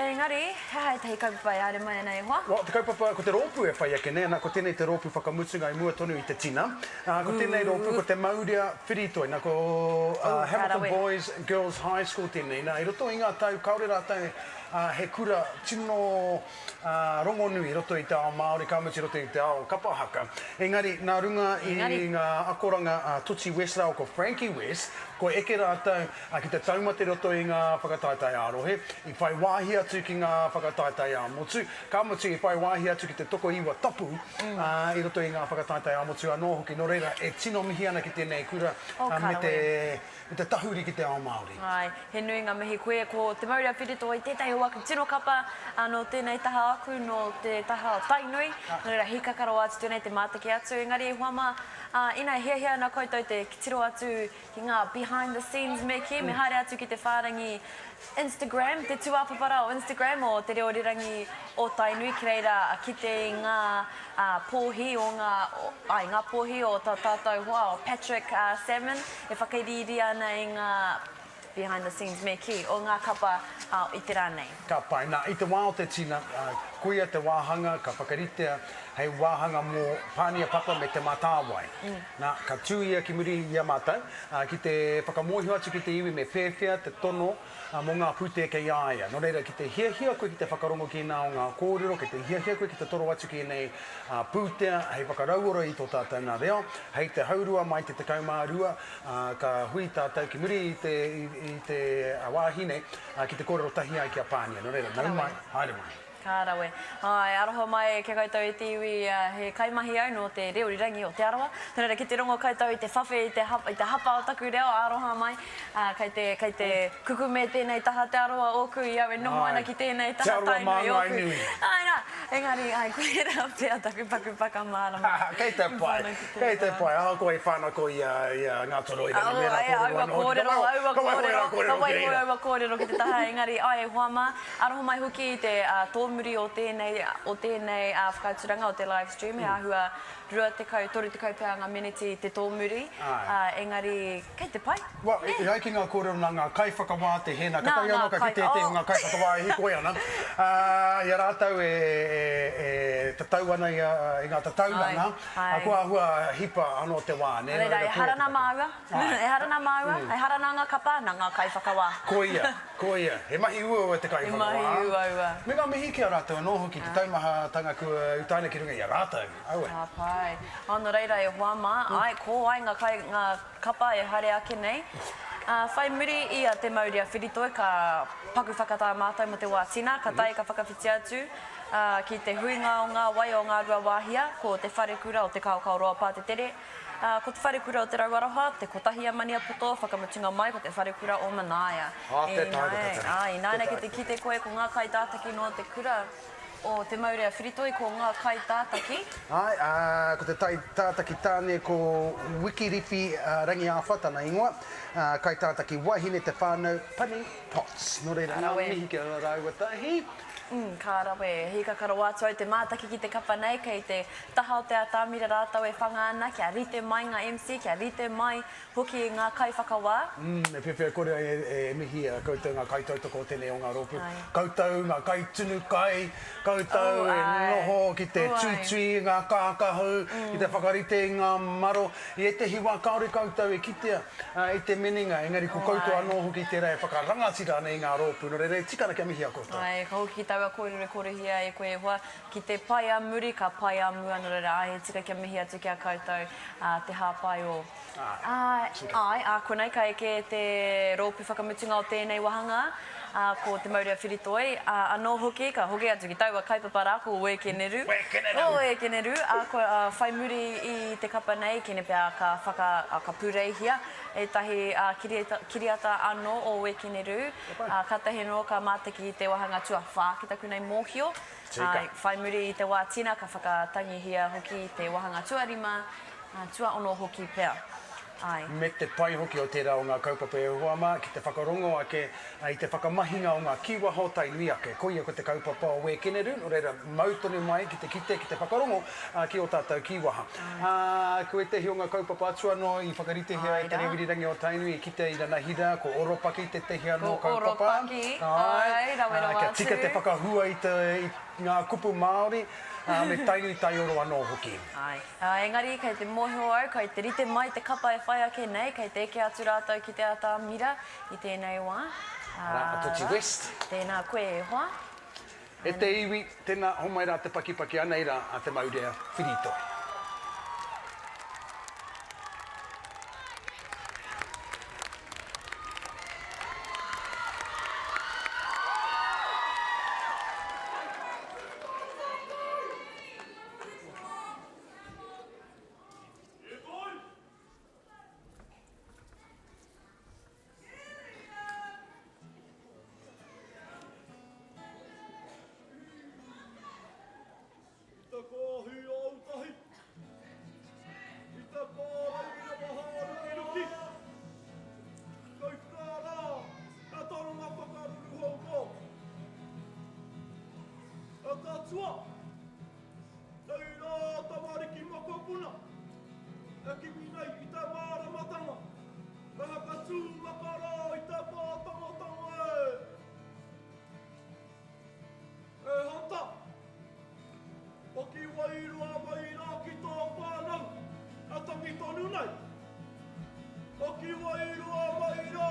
engari, he aha ētahi kaupapa e haere mai ana e hoa? Well, te kaupapa, ko te rōpū e whai ake nei, ana, ko tēnei te rōpū whakamutunga i mua tonu i te tina. Ā, ko tēnei rōpū, ko te Maurea Whiritoi, nā, ko uh, Hamilton Boys Girls High School tēnei. Nā, i roto i ngā tau, kāore rātou uh, he kura tino uh, rongonui i roto i te ao Māori, ka mutu i roto i te ao kapa haka. Engari, nā runga i ngā akoranga a Tootsie West rāua ko Frankie West, kua eke rātou Ā, ki te taumata i roto i ngā whakataetae ā-rohe, i whai wāhi atu ki ngā whakataetae ā-motu, ka mutu i whai wāhi atu ki te tokoiwa tapu, ā, i roto i ngā whakataetae ā-motu anō hoki. Nō reira, e tino mihi ana ki tēnei kura, ā, me te, me te tahuri ki te ao Māori. Āe, he nui ngā mihi koe. Ko Te Maurea Whiritoi tētahi o aku tino kapa, ā, nō tēnei taha aku, nō te taha o Tainui. Nō reira, hīkaka rawa atu tēnei te mātaki atu. Engari e hoa mā, ā, ina e hiahia ana koutou te tiro atu Ki ngā behind the scenes me kī, me haere atu ki te whārangi Instagram, te tūāpapa rā o Instagram o Te Reo Rirangi o Tainui ki reira kite i ngā pōhi o ngā, āe, ngā pōhi o tā tātou hoa o Patrick Salmon e whakairiiri ana i ngā behind the scenes me kī, o ngā kapa i te rā nei. Ka pai. Nā, i te wā o te tina, koia te wāhanga ka whakaritea hei wāhanga mō Pānia Papa me Te Mātāwai. Nā, ka tū ia ki muri i a mātou, ki te whakamōhio atu ki te iwi me pēwhea te tono mō ngā pūtea kei a ia. Nō reira, ki te hiahia koe ki te whakarongo ki ēnā o ngā kōrero, kei te hiahia koe ki te toro atu ki ēnei pūtea hei whakarauora i tō tātou nā reo, hei te haurua mai te 12, ka hui tātou ki muri i te, i te wāhi nei ki te kōrero tahi ai ki a Pānia. Nō reira, nau mai, haere mai. Ka rawe. Āe, aroha mai kia koutou e te iwi, he kaimahi au nō te reo irirangi o Te Arawa. Nō reira, ki te rongo koutou i te whawhe, i te i te hapa o taku reo, aroha mai. Ā, kei te, kei te kukume tēnei taha Te Arawa ōku i au e noho ana ki tēnei taha Tainui ōku. Āe rā, engari, āe, koirā pea taku paku whakamārama. Kei te pai, kei te pai, ahakoa i whānako i a, i a Ngātoroirangi me rā kōrero anō hoki. Ka waiho, ka waiho ērā kōrero ki reira. Ka waiho aua kōrero ki te taha, engari, āe, e hoa mā, Aroha mai hoki i te tōmuri o tēnei, o tēnei whakaaturanga o te live stream, he āhua 20, 30 pea ngā meneti te tōmuri, engari kei te pai. Well, e ai ki ngā kōrero nā ngā kaiwhakawā te hē, nā, kātahi anō ka kite ētehi o ngā kaiwhakawā e hīkoi ana, i a rātou e tatau ana i ngā tatauranga, kua āhua hipa anō te wā, nē, nō reira, koia te take. Ehara nā māua, ehara nā māua, ehara nā ngā kapa, nā ngā kaiwhakawā. Koia. Koia, he mahi uaua te kaiwhakawā. He mahi uaua. Me ngā mihi ki a rātou anō hoki, te taumahatanga kua utaina ki runga i a rātou. Aue. Ka pai. Oh, nō reira e hoa mā, āe, ko wai ngā kai, ngā kapa e haere ake nei. Ā, whai muri i a Te Maurea Whiritoi ka paku whakatā mātou mō te wā tina, ka tae ka whakawhiti atu, ā, ki te huinga o ngā wai o Ngāruawāhia, ko Te Wharekura o Te Kaokaoroa Pātetere, Ā, ko Te Wharekura o Te Rauaroha, te kotahi a Maniapoto, whakamutunga mai ko Te Wharekura o Manaia. Ā, te tae ko te tae. Ā, ināianei ki te kite koe ko ngā kaitātaki nō te kura o Te Maurea Whiritoi, ko ngā kaitātaki. Āe, ā, ko te kaitātaki tāne ko Wikiriwhi Rangiāwha tana ingoa, ā, kaitātaki wahine te whānau Pani Potts. Nō reira, ngā mihi ki a rāua tahi. Umm, ka rawe. Hīkaka rawa atu au te mātaki ki te kapa nei, kei te taha o te atamira rātou e whanga ana kia rite mai ngā MC, kia rite mai hoki ngā kaiwhakawā. Umm, e pēwhea kore ai e mihi a koutou ngā kaitautoko o tēnei o ngā rōpū. Koutou ngā kaitunu kai, koutou e noho ki te tuitui i ngā kākahu, ki te whakarite i ngā maro. I ētehi wā kāore koutou e kitea i te minenga, engari ko koutou anō hoki tērā e whakarangatira ana i ngā rōpū, nō reira e tika ana kia mihi a koutou. Āe, ka hoki ki taua kōrero e kōrehia e koe e hoa, ki te pai a muri, ka pai a mua, nō reira, āe, he tika kia mihi atu ki a koutou, ā, te hāpai o. Āe, āe, ā konei ka eke te rōpū whakamutunga o tēnei wāhanga, ā, ko Te Maurea Whiritoi, ā, anō hoki, ka hoki atu ki taua kaupapa rā, ko Wēkeneru. Wēkeneru! Ko Wēkeneru, ā, ko, ā, whai muri i te kapa nei, kene pea ka whaka, ā, ka pūreihia ētahi, ā, kiriata, kiriata anō o Wēkeneru, ā, kātahi anō ka mātaki i te wāhanga tuawhā ki taku nei mōhio. Ā, whai muri i te wā tina ka whakatangihia hoki te wāhanga tuarima, Ā, tuaono hoki pea. Āe. Me te pai hoki o tērā o ngā kaupapa e hoa mā, ki te whakarongo ake i te whakamahinga o ngā kīwaha o Tainui ake. Koia ko te kaupapa o Wēkeneru, nō reira, mau tonu mai ki te kite, ki te whakarongo ki ō tātou kīwaha. Ā, ko ētehi o ngā kaupapa atu anō i whakaritehia e Te Reo Irirangi o Tainui, i kitea i Ranahira, ko Oropaki tētehi anō Ko kaupapa. Oropaki, āe, rawe rawa Kia tika atu. te whakahua i te, i ngā kupu Māori, ā, me Tainui Taioro anō hoki. Āe. Ā, engari kei te mōhio au, kei te rite mai te kapa e whai ake nei, kei te eke atu rātou ki te atamira i tēnei wā. Ā, Arā, a Toti West. Tēnā koe e hoa. E te iwi, tēnā, homai rā te pakipaki, anei rā a Te Maurea Whiritoi. I te kāhui o Autahi, i te pāraimira wahārukiruki, kei whea rā te taronga whakaruruhau mō. E te Atua, Nei rā tamariki mokopuna e kimi nei i te māramatanga, me whakatū makarā i te pātangotanga e. E Hunter, hoki wairua mai rā ki tō whānau e tangi tonu nei. Hoki wairua mai rā.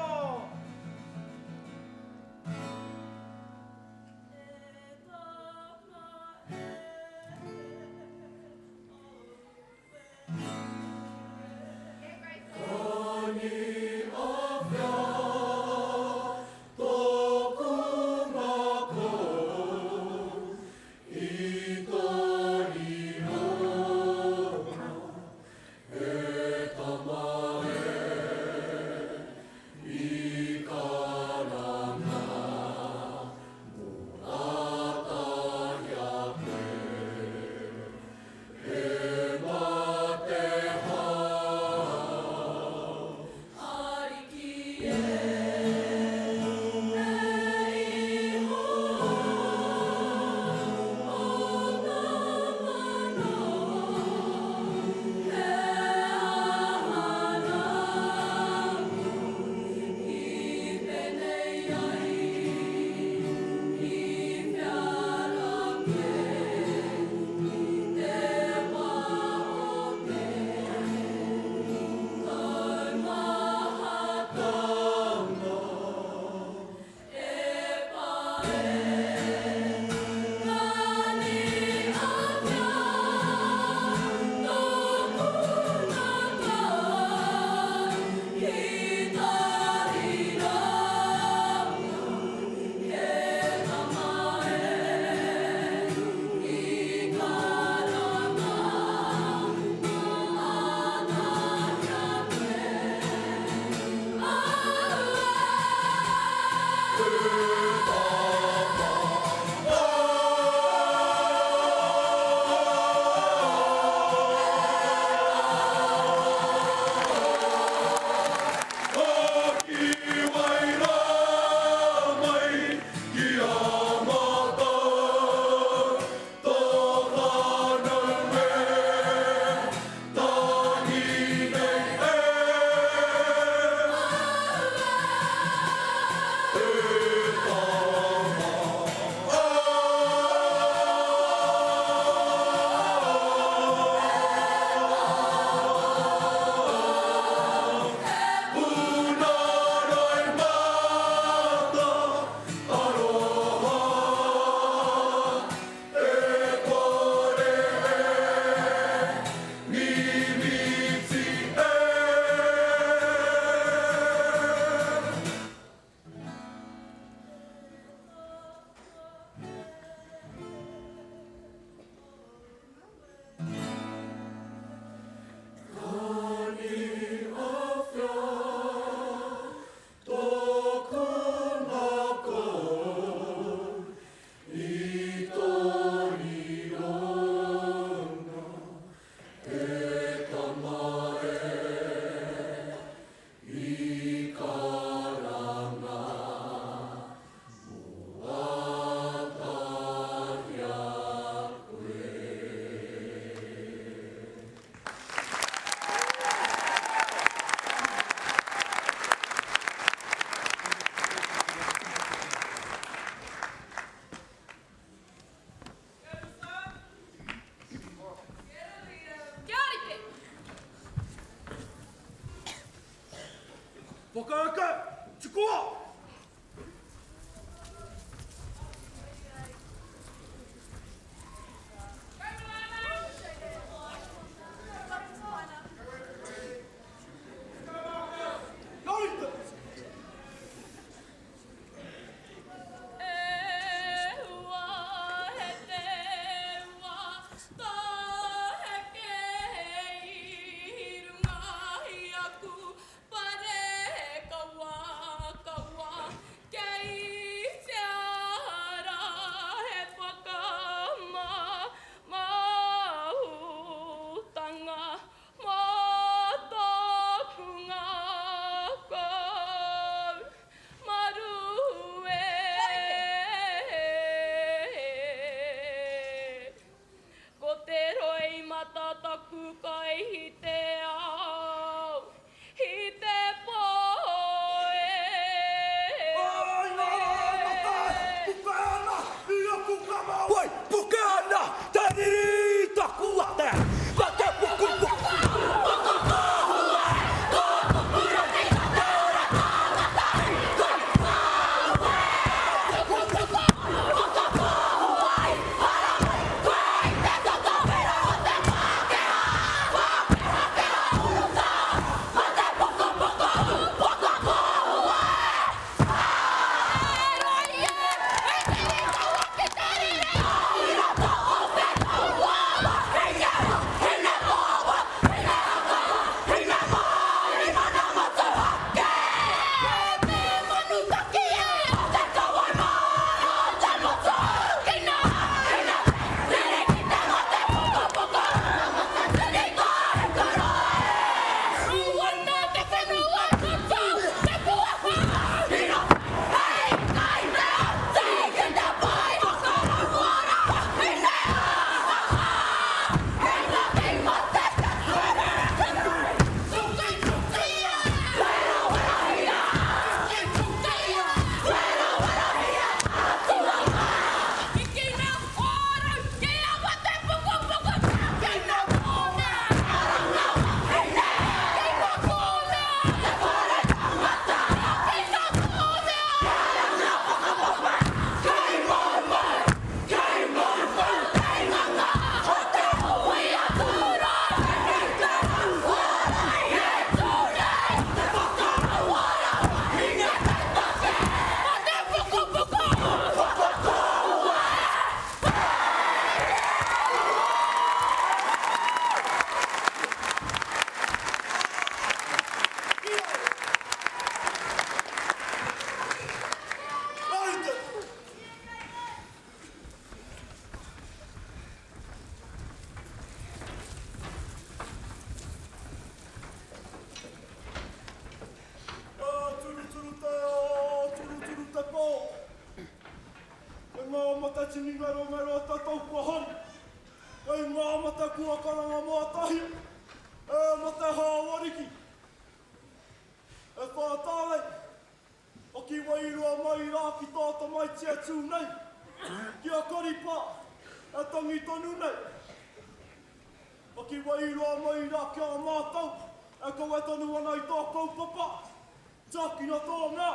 Whakaeke! Tukua! Ko te roimata taku kai i te ao, i te pō e. Ai ngā roimata e puke ana i aku kama. Wai puke ana te riri i taku ate, ka te pukupuku. Turuturu te ao, turuturu te pō. Kei ngā mate tini ngerongero o te tau kua hori. Kei ngā mate kua karanga mātahia. E mate hāwariki. E whātālei. Hoki wairua mai rā ki tō tamaiti e tū nei. Ki a Karipa e tangi tonu nei. Hoki wairua mai rā ki a mātou e kawe tonu ana i tō kaupapa. Tiakina tō mea.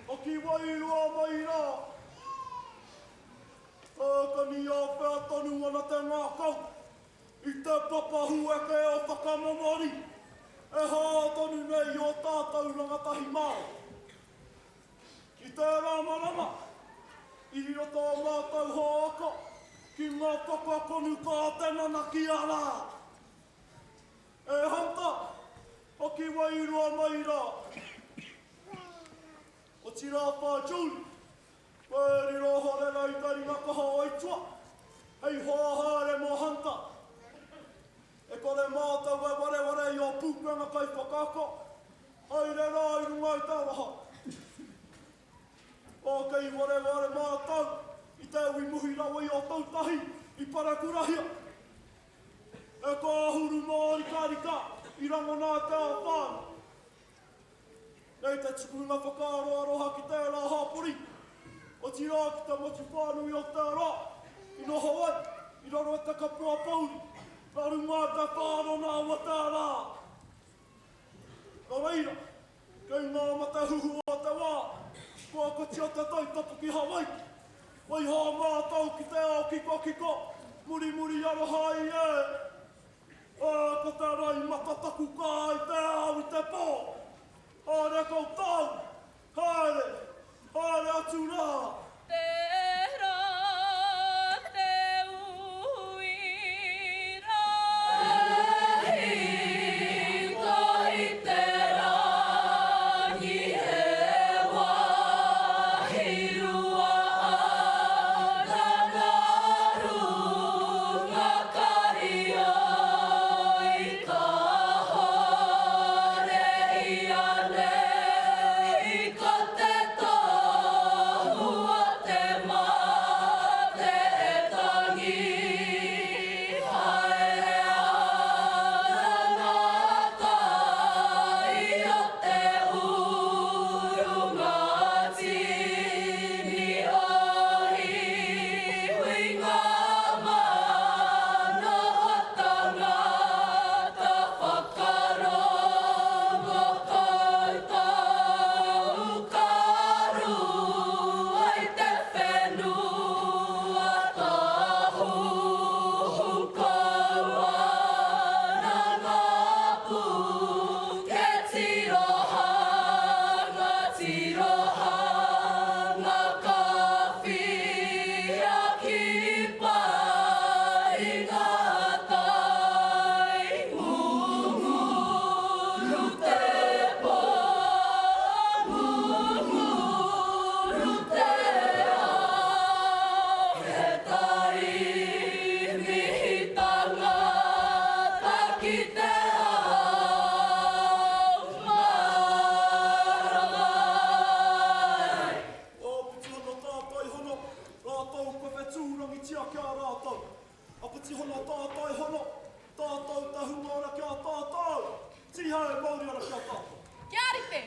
Hoki wairua mai rā. E kaniawhea tonu ana te ngākau i te papa hueke o Whakamomori e hā tonu nei i ō tātou rangatahi Māori. I tērā marama, i riro tō mātou hoa ako ki ngā whakakonuka o te nanakia rā. E Hunter, hoki wairua mai rā. Otirā whā Julie, kua riro ohorere i te ringa kaha o Aitua, hei hoa haere mō Hunter. E kore mātou e wareware i ō pūkenga kaiwhakaako, haere rā i runga i te aroha. Ō, kei wareware mātou i te iwi muhi rawa i Ōtautahi i parekurahia. E ka āhuru mōrikarika i rangona e te ao whānui. Nei te tukunga whakaaro aroha ki tērā hapori, otirā ki te motu whānui o Aotearoa, i noho ai i raro i te kapua pōuri, nā runga i te whārona o tērā. Nō reira, Kei ngā mate huhua o te wā, kua kotia te tai tapu ki Hawaiki. Waiho mātou ki te ao kikokiko, murimuri aroha ai e. Ā, ko te roimata taku kā i te ao i te pō. Haere koutou, haere, haere atu rā. Tērā te uira. Hīkoi te rangi he wāhi rua ana nā runga kari ai kāhore ianei ko te tohu o te mate e tangi haere ana ngā tai o te uru ngā tini o iwi ngā mano tangata whakarongo koutou ka rua i te whenua tahuhu kau ana ngā puke tirohanga tirohanga ka whia ki pae i ngā tai ngunguru te pō ngunguru te ao he tai mihi tangata ki te ao mārama. Āpiti ana tātai hono, rātou kua whetūrangitia ki a rātou. Apiti hono tātai hono, tātou te hunga ora ki a tātou, tīhei mauri ora ki a tātou. Kia rite!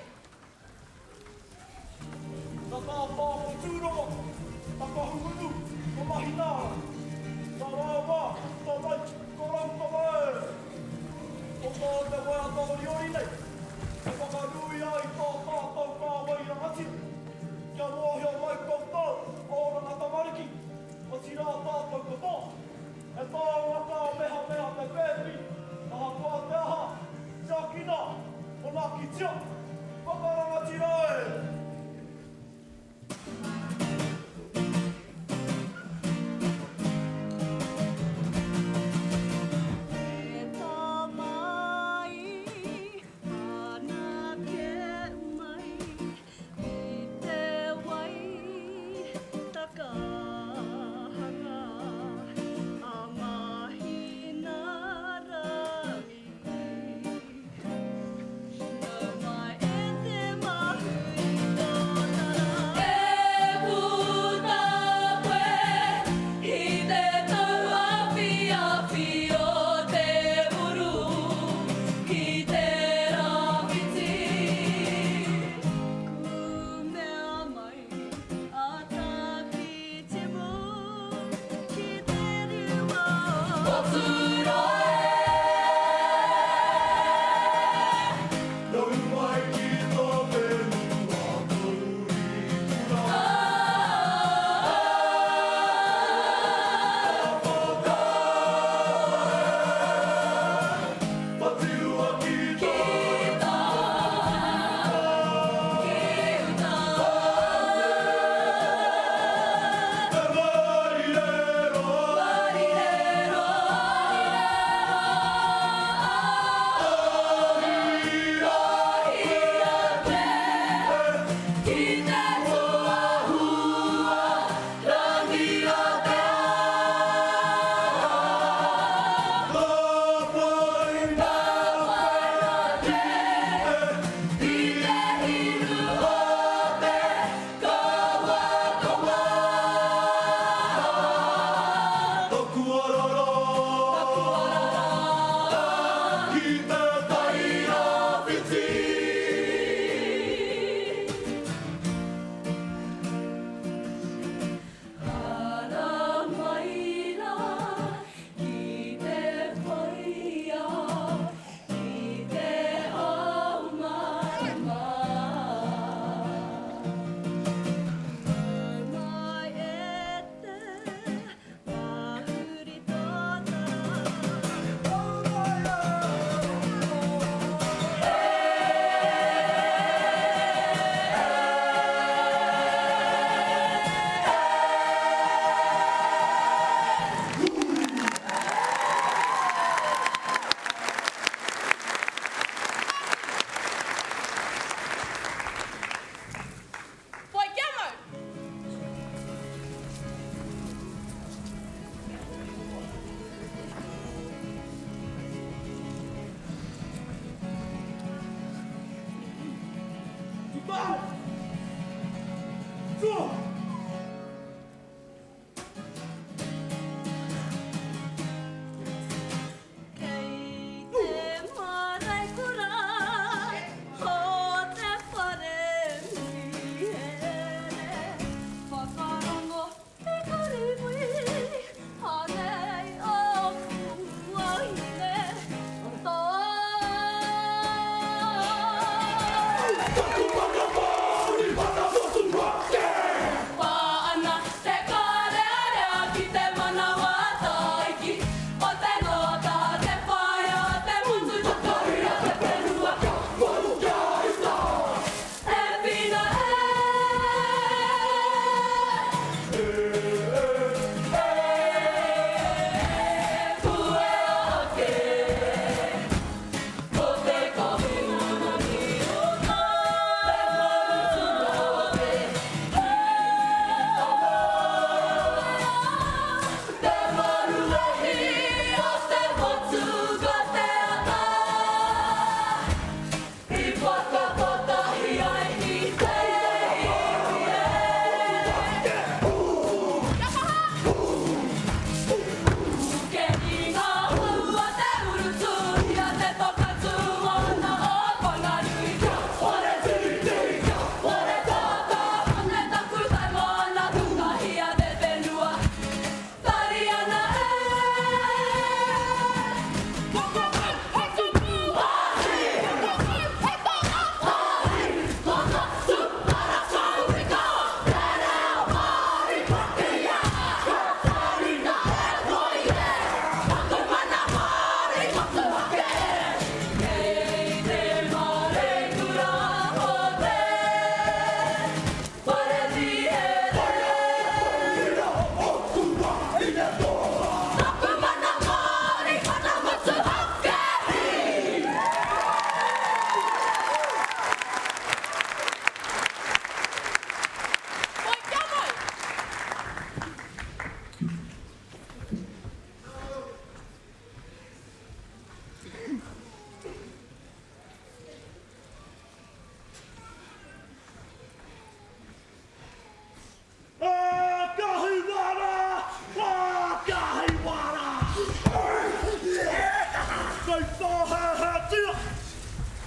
Nā tātā ko Tūrongo, a Kahungunu, ko Mahinaara, nā rāua ko Tawaiki, ko Raukawa e. Ko tā te waiata oriori nei, e whakanuia i tō tātou kāwai rangatira, kia mōhio mai koutou, oranga tamariki, otirā tātou katoa, he taonga kāmehameha te pēpi, ahakoa te aha, tiakina, manakitia, whakarangatira e! E tā mai ana ke mai i te wai takahanga a Mahinarangi. Nau mai e te mahi tōtara. E puta koe i te tauawhiawhi o te uru ki te rāwhiti. Kumea mai a Tākitimu ki te rua. Ko Tūroe. Nau mai ki tō whenua taurikura. Whakapae, whatirua ki tō Te marire roa. Ki te tuahua rangi o te ao. Ka whai ake i te hinu o te kawakawa. Taku ara rā. Taku ara rā. Ki te tai rāwhiti. Hara mai rā ki te whai ao, ki te ao mārama.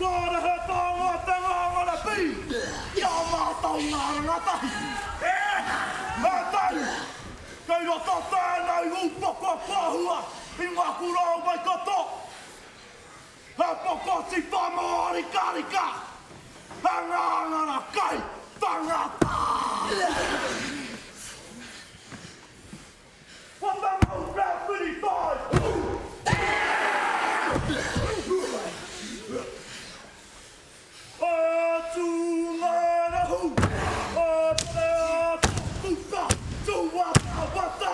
Kāre he taonga te ngāngana pī ki a mātou ngā rangatahi. E tau! Kei roto tēnei upoko pāhua i ngā kura o Waikato. He poko tipa mōrikarika, he ngāngana kai tangata! Ko te mau pēwhiri tai! E tū ngārahu, e pare atu puta, tū watawata!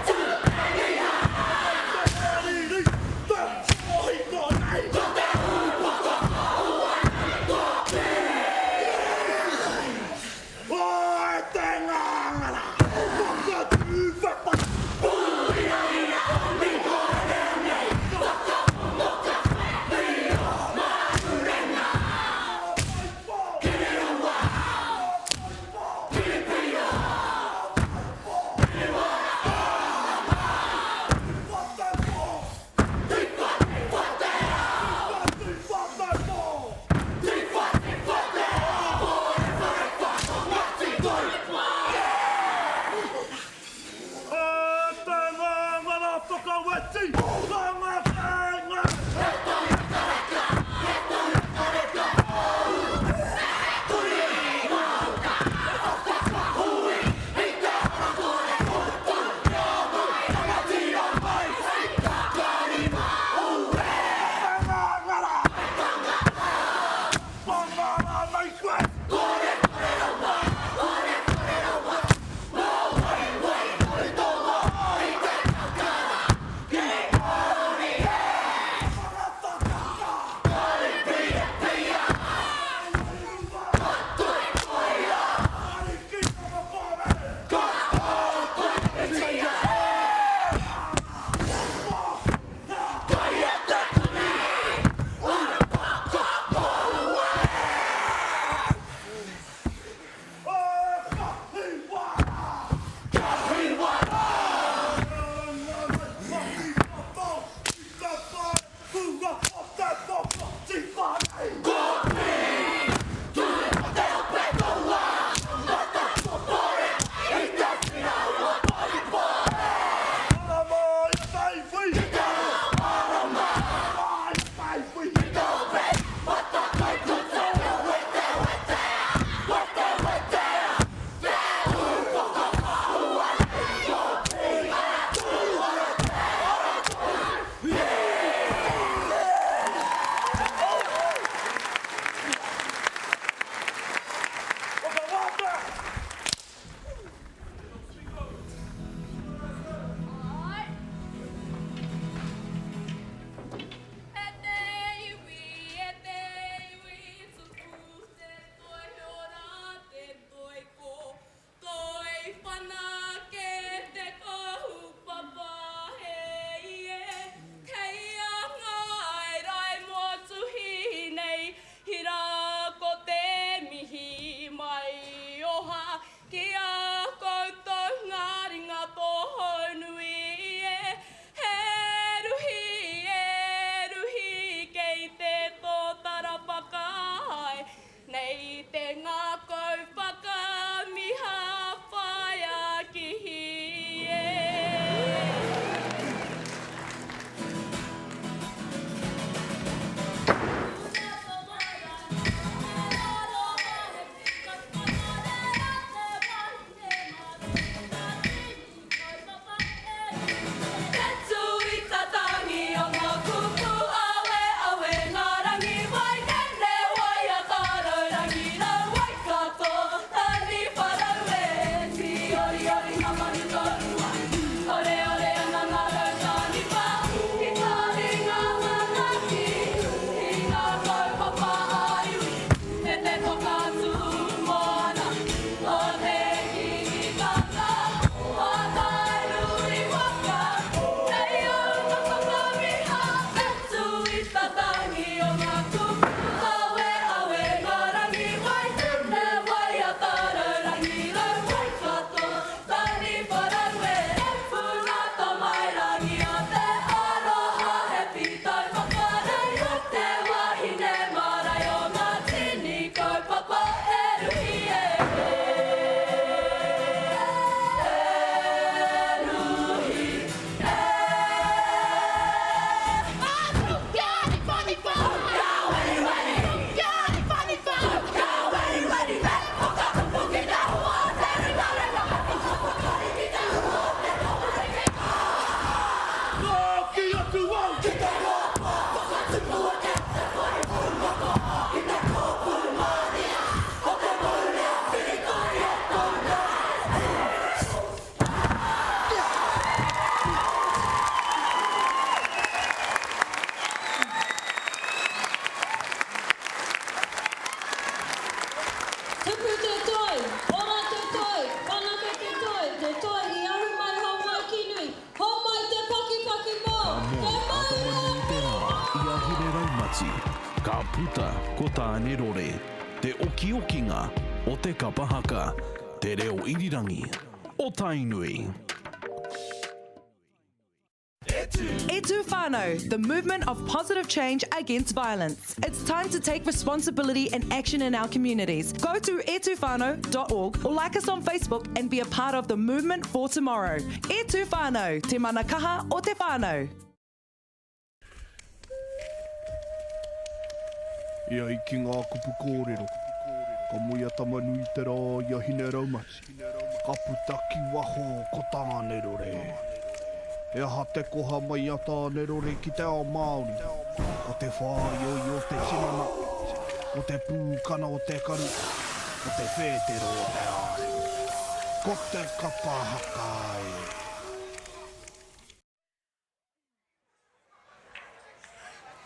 Te riri, te kōhiko nei! Raumati, ka puta ko Tāne Rore, te okiokinga o te kapa haka, te reo irirangi o Tainui. E Tū Whānau, the movement of positive change against violence. It's time to take responsibility and action in our communities. Go to etuwhanau.org or like us on Facebook and be a part of the movement for tomorrow. E Tū Whānau, te mana kaha o te whānau. E ai ki ngā kupu kōrero, ka moe a Tama-nui-te-rā i a Hine-raumati, ka puta ki waho ko Tāne-rore. He aha te koha mai a Tāne-rore ki te ao Māori? Ko te whāioio o te tinana, ko te pūkana o te karu, ko te whētero o te ārewa. Ko te kapa haka e!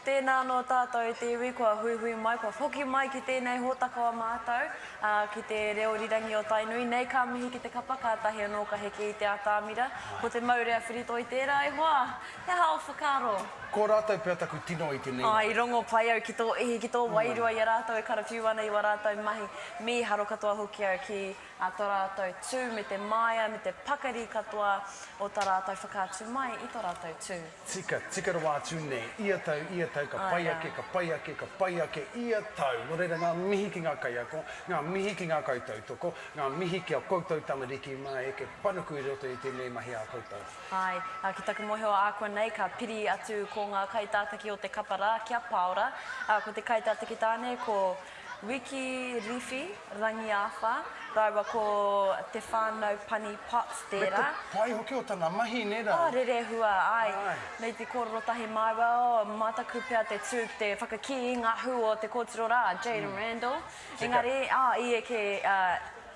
Tēnā anō tātou e te iwi kua huihui mai, kua hoki mai ki tēnei hōtaka o mātou, ā, ki te reo rirangi o Tainui. Nei ka mihi ki te kapa, kātahi anō ka heke i te atamira. Ko te maurea whiritoi tērā e hoa! He aha ō whakaaro? Ko rātou pea taku tino i tēnei wā. Āe, i rongo pai au ki tō ihi, ki tō wairua i a rātou e karawhiu ana i wā rātou mahi. Mīharo katoa hoki au ki a to ratou tu me te maia me te pakari katoa o ta ratou whakaatu mai i to ratou tu. Tika, tika rawa atu nei, ia tau, ia tau, ka pai ake, ka pai ake, ka pai ake, ia tau. Nō reira, ngā mihi ki ngā kaiako, ngā mihi ki ngā kaitautoko, ngā mihi ki a koutou tamariki mā eke panuku i roto i tēnei mahi a koutou. Āe, ā, ki taku mōhio ākuanei ka piri atu ko ngā kaitātaki o te kapa rā ki a Pāora, ā, ko te kaitātaki tāne ko Wiki Riwhi Rangiāwhā rāua ko Te Whānau Pani Potts Me te tērā. pai hoki o tana mahi, nē rā? Oh, rerehua, āe. Nei te kōrero tahi māua, oh, mataku pea te tū ki te whakakī i ngā hū o te kōtiro rā, a Jayden Randall. Engari, oh, i eke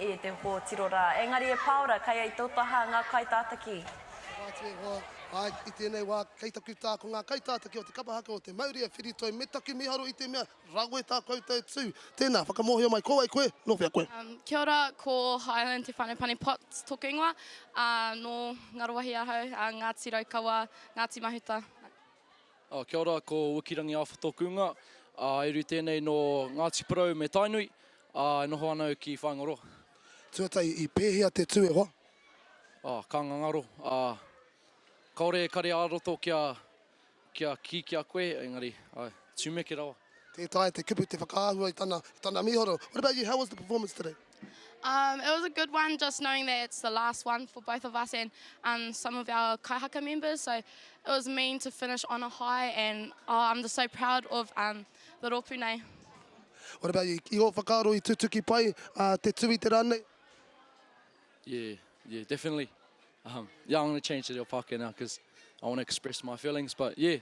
i te kōtiro rā. Engari e Pāora, kai ai tō taha ngā kaitātaki. Whakaatu e hoa, āe, i tēnei wā, kei taku tā, ko ngā kaitātaki o te kapa haka o te Mauria Whiritoi me taku mīharo i te mea Rawe tā koutou tū. Tēnā, whakamōhio mai, ko wai koe, nō whea koe? Kia ora, ko Highland Te Whānau Pani Potts tōku ingoa, ā, nō Ngaruahi ahau, ā, Ngāti Raukawa, Ngāti Mahuta. Ā, kia ora, ko Wikirangi Alpha tōku ingoa, ā, e uru tēnei nō Ngāti Porou me Tainui, ā, e noho ana au ki Whāingaroa. Tuatahi, i pēhea te tū e hoa? Ā, ka ngangaro, ā, kāore e kare ā-roto kia, Kia kī ki a koe, engari, ae, tumeke rawa. Tē taea te kupu te whakaahua i tana, i tana mīharo. What about you, how was the performance today? Um, it was a good one, just knowing that it's the last one for both of us and um, some of our kaihaka members, so it was mean to finish on a high and oh, I'm just so proud of um, the rōpū nei. What about you, i ō whakaaro i tutuki pai uh, te tū i te rā nei? Yeah, yeah, definitely. Um, yeah, I'm going to change to reo Pākehā now because I want to express my feelings. But yeah,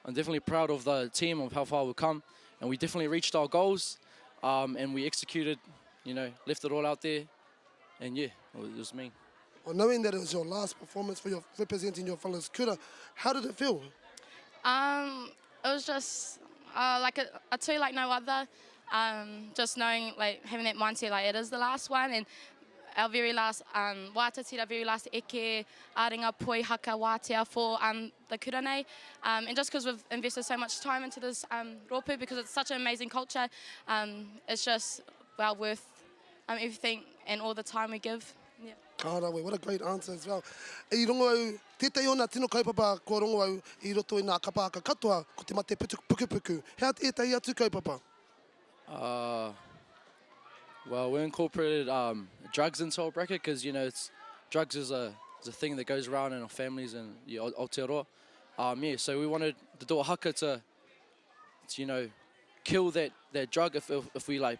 I'm definitely proud of the team, of how far we've come. And we definitely reached our goals um, and we executed, you know, left it all out there. And yeah, it was mean. Well, knowing that it was your last performance for your representing your fellows kura, how did it feel? Um, it was just uh, like a, a two like no other. Um, just knowing, like, having that mindset, like, it is the last one, and our very last um, wātatira, very last eke, āringa, poi, haka, wātea for um, the kura nei. Um, and just because we've invested so much time into this um, rōpū, because it's such an amazing culture, um, it's just well worth um, everything and all the time we give. Yeah. Ka rawe, what a great answer as well. I rongo au, tētahi o nā tino kaupapa kua rongo au i roto i nā kapa haka katoa, ko te mate pukupuku. He aha ētahi atu kaupapa? Uh, well, we incorporated um, drugs into our bracket because, you know, it's, drugs is a, is a thing that goes around in our families and yeah, Aotearoa. Um, yeah, so we wanted the Doa Haka to, to, you know, kill that, that drug if, if, if we like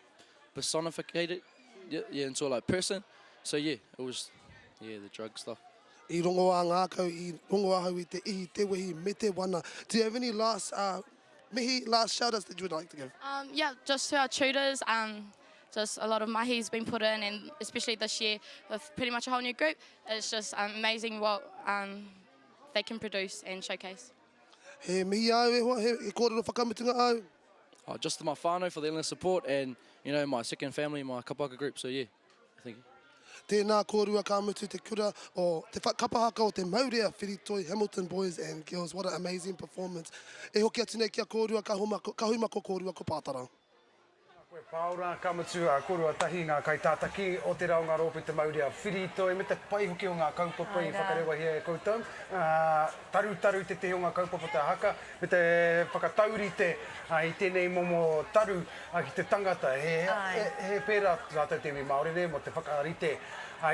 personificate it yeah, yeah, into a like person. So yeah, it was yeah, the drug stuff. I rongo a ngākau, i rongo ahau i te ihi, te wehi, me te wana. Do you have any last uh, mihi, last shout-outs that you would like to give? Um, yeah, just to our tutors, um, just a lot of mahi's been put in, and especially this year with pretty much a whole new group, it's just um, amazing what um, they can produce and showcase. He mihi āu e hoa, he, he kōrero whakamutunga āu. Oh, just to my whānau for the endless support and, you know, my second family, my kapaka group, so yeah, thank you. Tēnā kōrua ka mutu te kura o te kapa haka o te Maurea Whiritoi Hamilton Boys and Girls. What an amazing performance. E hoki atu nei ki a kōrua ka huma ko kōrua ko Pātara. Tēnā koe Pāora, ka mutu a kōrua tahi ngā kaitātaki o te rā o ngā rōpū te Maurea Whiritoi me te pai hoki o ngā kaupapa i whakarewahia e koutou. Tarutaru tētehi o ngā kaupapa o te haka me te whakataurite i tēnei momo taru ki te tangata. He pērā rātou te iwi Māori nei mō te whakarite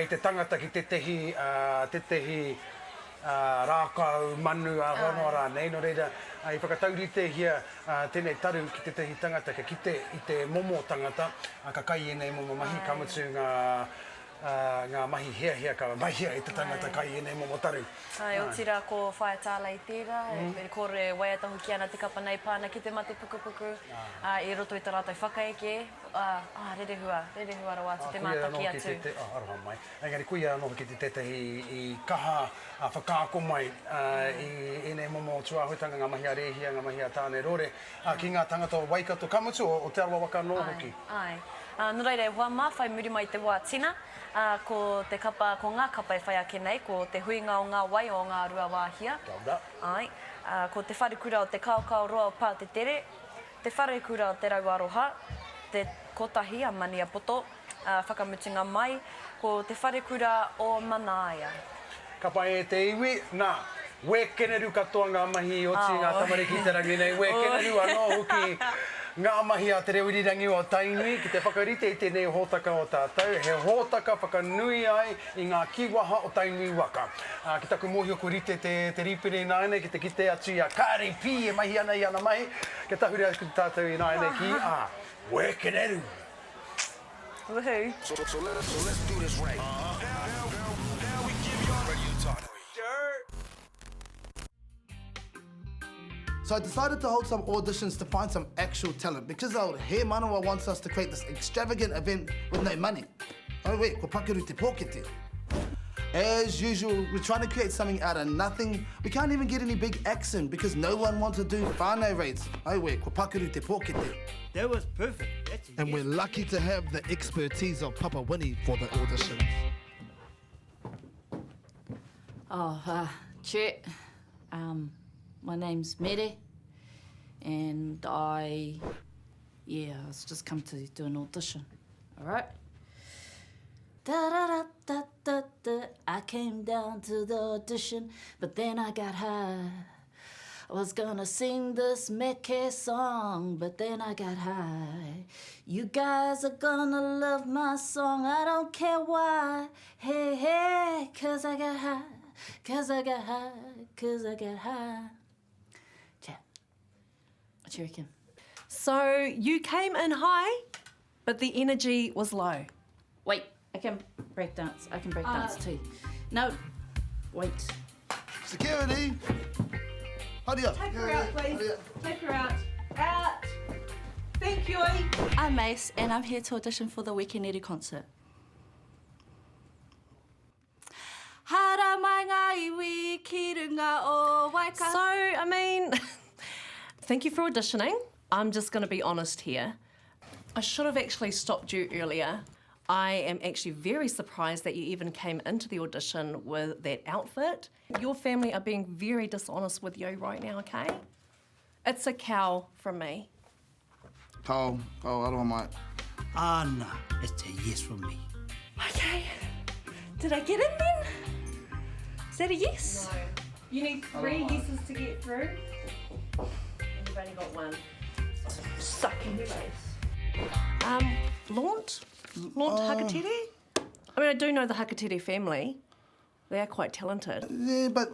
i te tangata ki tētehi, tētehi rākau, manu, āhua noa rānei. Nō reira, i whakatauritehia tēnei taru ki tētehi tangata kia kite i te momo tangata ka kai i ēnei momo mahi, ka mutu ngā, ngā mahi hiahia ka mahia e te tangata kai i ēnei momo taru. Āe, otirā ko Whaea Tālei tērā, e kōrero e waiata hoki ana te kapa nei pā ana ki te mate pukupuku, ā, i roto i tā rātou whakaeke, ā, ā, rerehua, rerehua rawa atu te mātaki atu. Ā, aroha mai. Engari koia anō hoki te tētahi i kaha whakaako mai i ēnei momo tūāhuatanga, ngā mahi a Rēhia, ngā mahi a Tāne Rore, ki ngā tāngata o Waikato, ka mutu, o Te Arawa waka anō hoki. Āe, āe. Nō reira, e hoa mā, whai muri mai i te wā tina, ko te kapa, ko ngā kapa e whai ake nei, ko te huinga o ngā wai o Ngāruawāhia. Kia ora. Āe. Ko te wharekura o Te Kaokaoroa o Pātetere, te wharekura o Te Rauaroha, te Kotahi a Maniapoto, Ā, whakamutunga mai, ko te wharekura o Manaia. Ka pai e te iwi, nā, wēkeneru katoa ngā mahi i oti i ngā tamariki i te rangi nei, wēkeneru anō hoki ngā mahi a Te Reo Irirangi o Tainui ki te whakarite i tēnei hōtaka o tātou, he hōtaka whakanui ai i ngā kīwaha o Tainui waka. Ā, ki taku mōhio kua rite te, te rīpene ināianei ki te kite atu i a Kāri Pī e mahi ana i ana mahi, kia tahuri atu tātou ināianei ki a Wēkeneru. Woohoo. So, so, let, so let's do this right. Uh-huh. Now, now, now we give y'all Radio Tainui. So I decided to hold some auditions to find some actual talent because old He Manawa wants us to create this extravagant event with no money. Oh wait, ko pakaru te pōkete. As usual, we're trying to create something out of nothing. We can't even get any big acts in because no one wants to do whānau rates. Oh wait, ko pakaru te pōkete. That was perfect. That's a And yes. we're lucky to have the expertise of Papa Winnie for the auditions. Oh, uh, Chet, um, my name's Mere, and I, yeah, I was just come to do an audition, all right? Da da da da da da, I came down to the audition, but then I got high. I was gonna sing this Meke song, but then I got high. You guys are gonna love my song, I don't care why. Hey, hey, cause I got high, cause I got high, cause I got high. Chat. What you reckon? So you came in high, but the energy was low. Wait, I can break dance. I can break uh, dance too. No, wait. Security! Hurry up. Take her out, please. Take her out. Out. Thank you. I'm Mace, and I'm here to audition for the Weekend concert. Hara mai ngā iwi ki runga o Waikato. So, I mean, thank you for auditioning. I'm just going to be honest here. I should have actually stopped you earlier. I am actually very surprised that you even came into the audition with that outfit. Your family are being very dishonest with you right now, okay? It's a cow from me. Cow, cow, aroha mai. Ah, nah, it's a yes from me. Okay. Did I get in then? Is that a yes? No. You need 3 yeses to get through. You've only got one. Suck in your face. Um, Launt? Launt uh, Hakatere? I mean, I do know the Hakatere family. They are quite talented. Yeah, but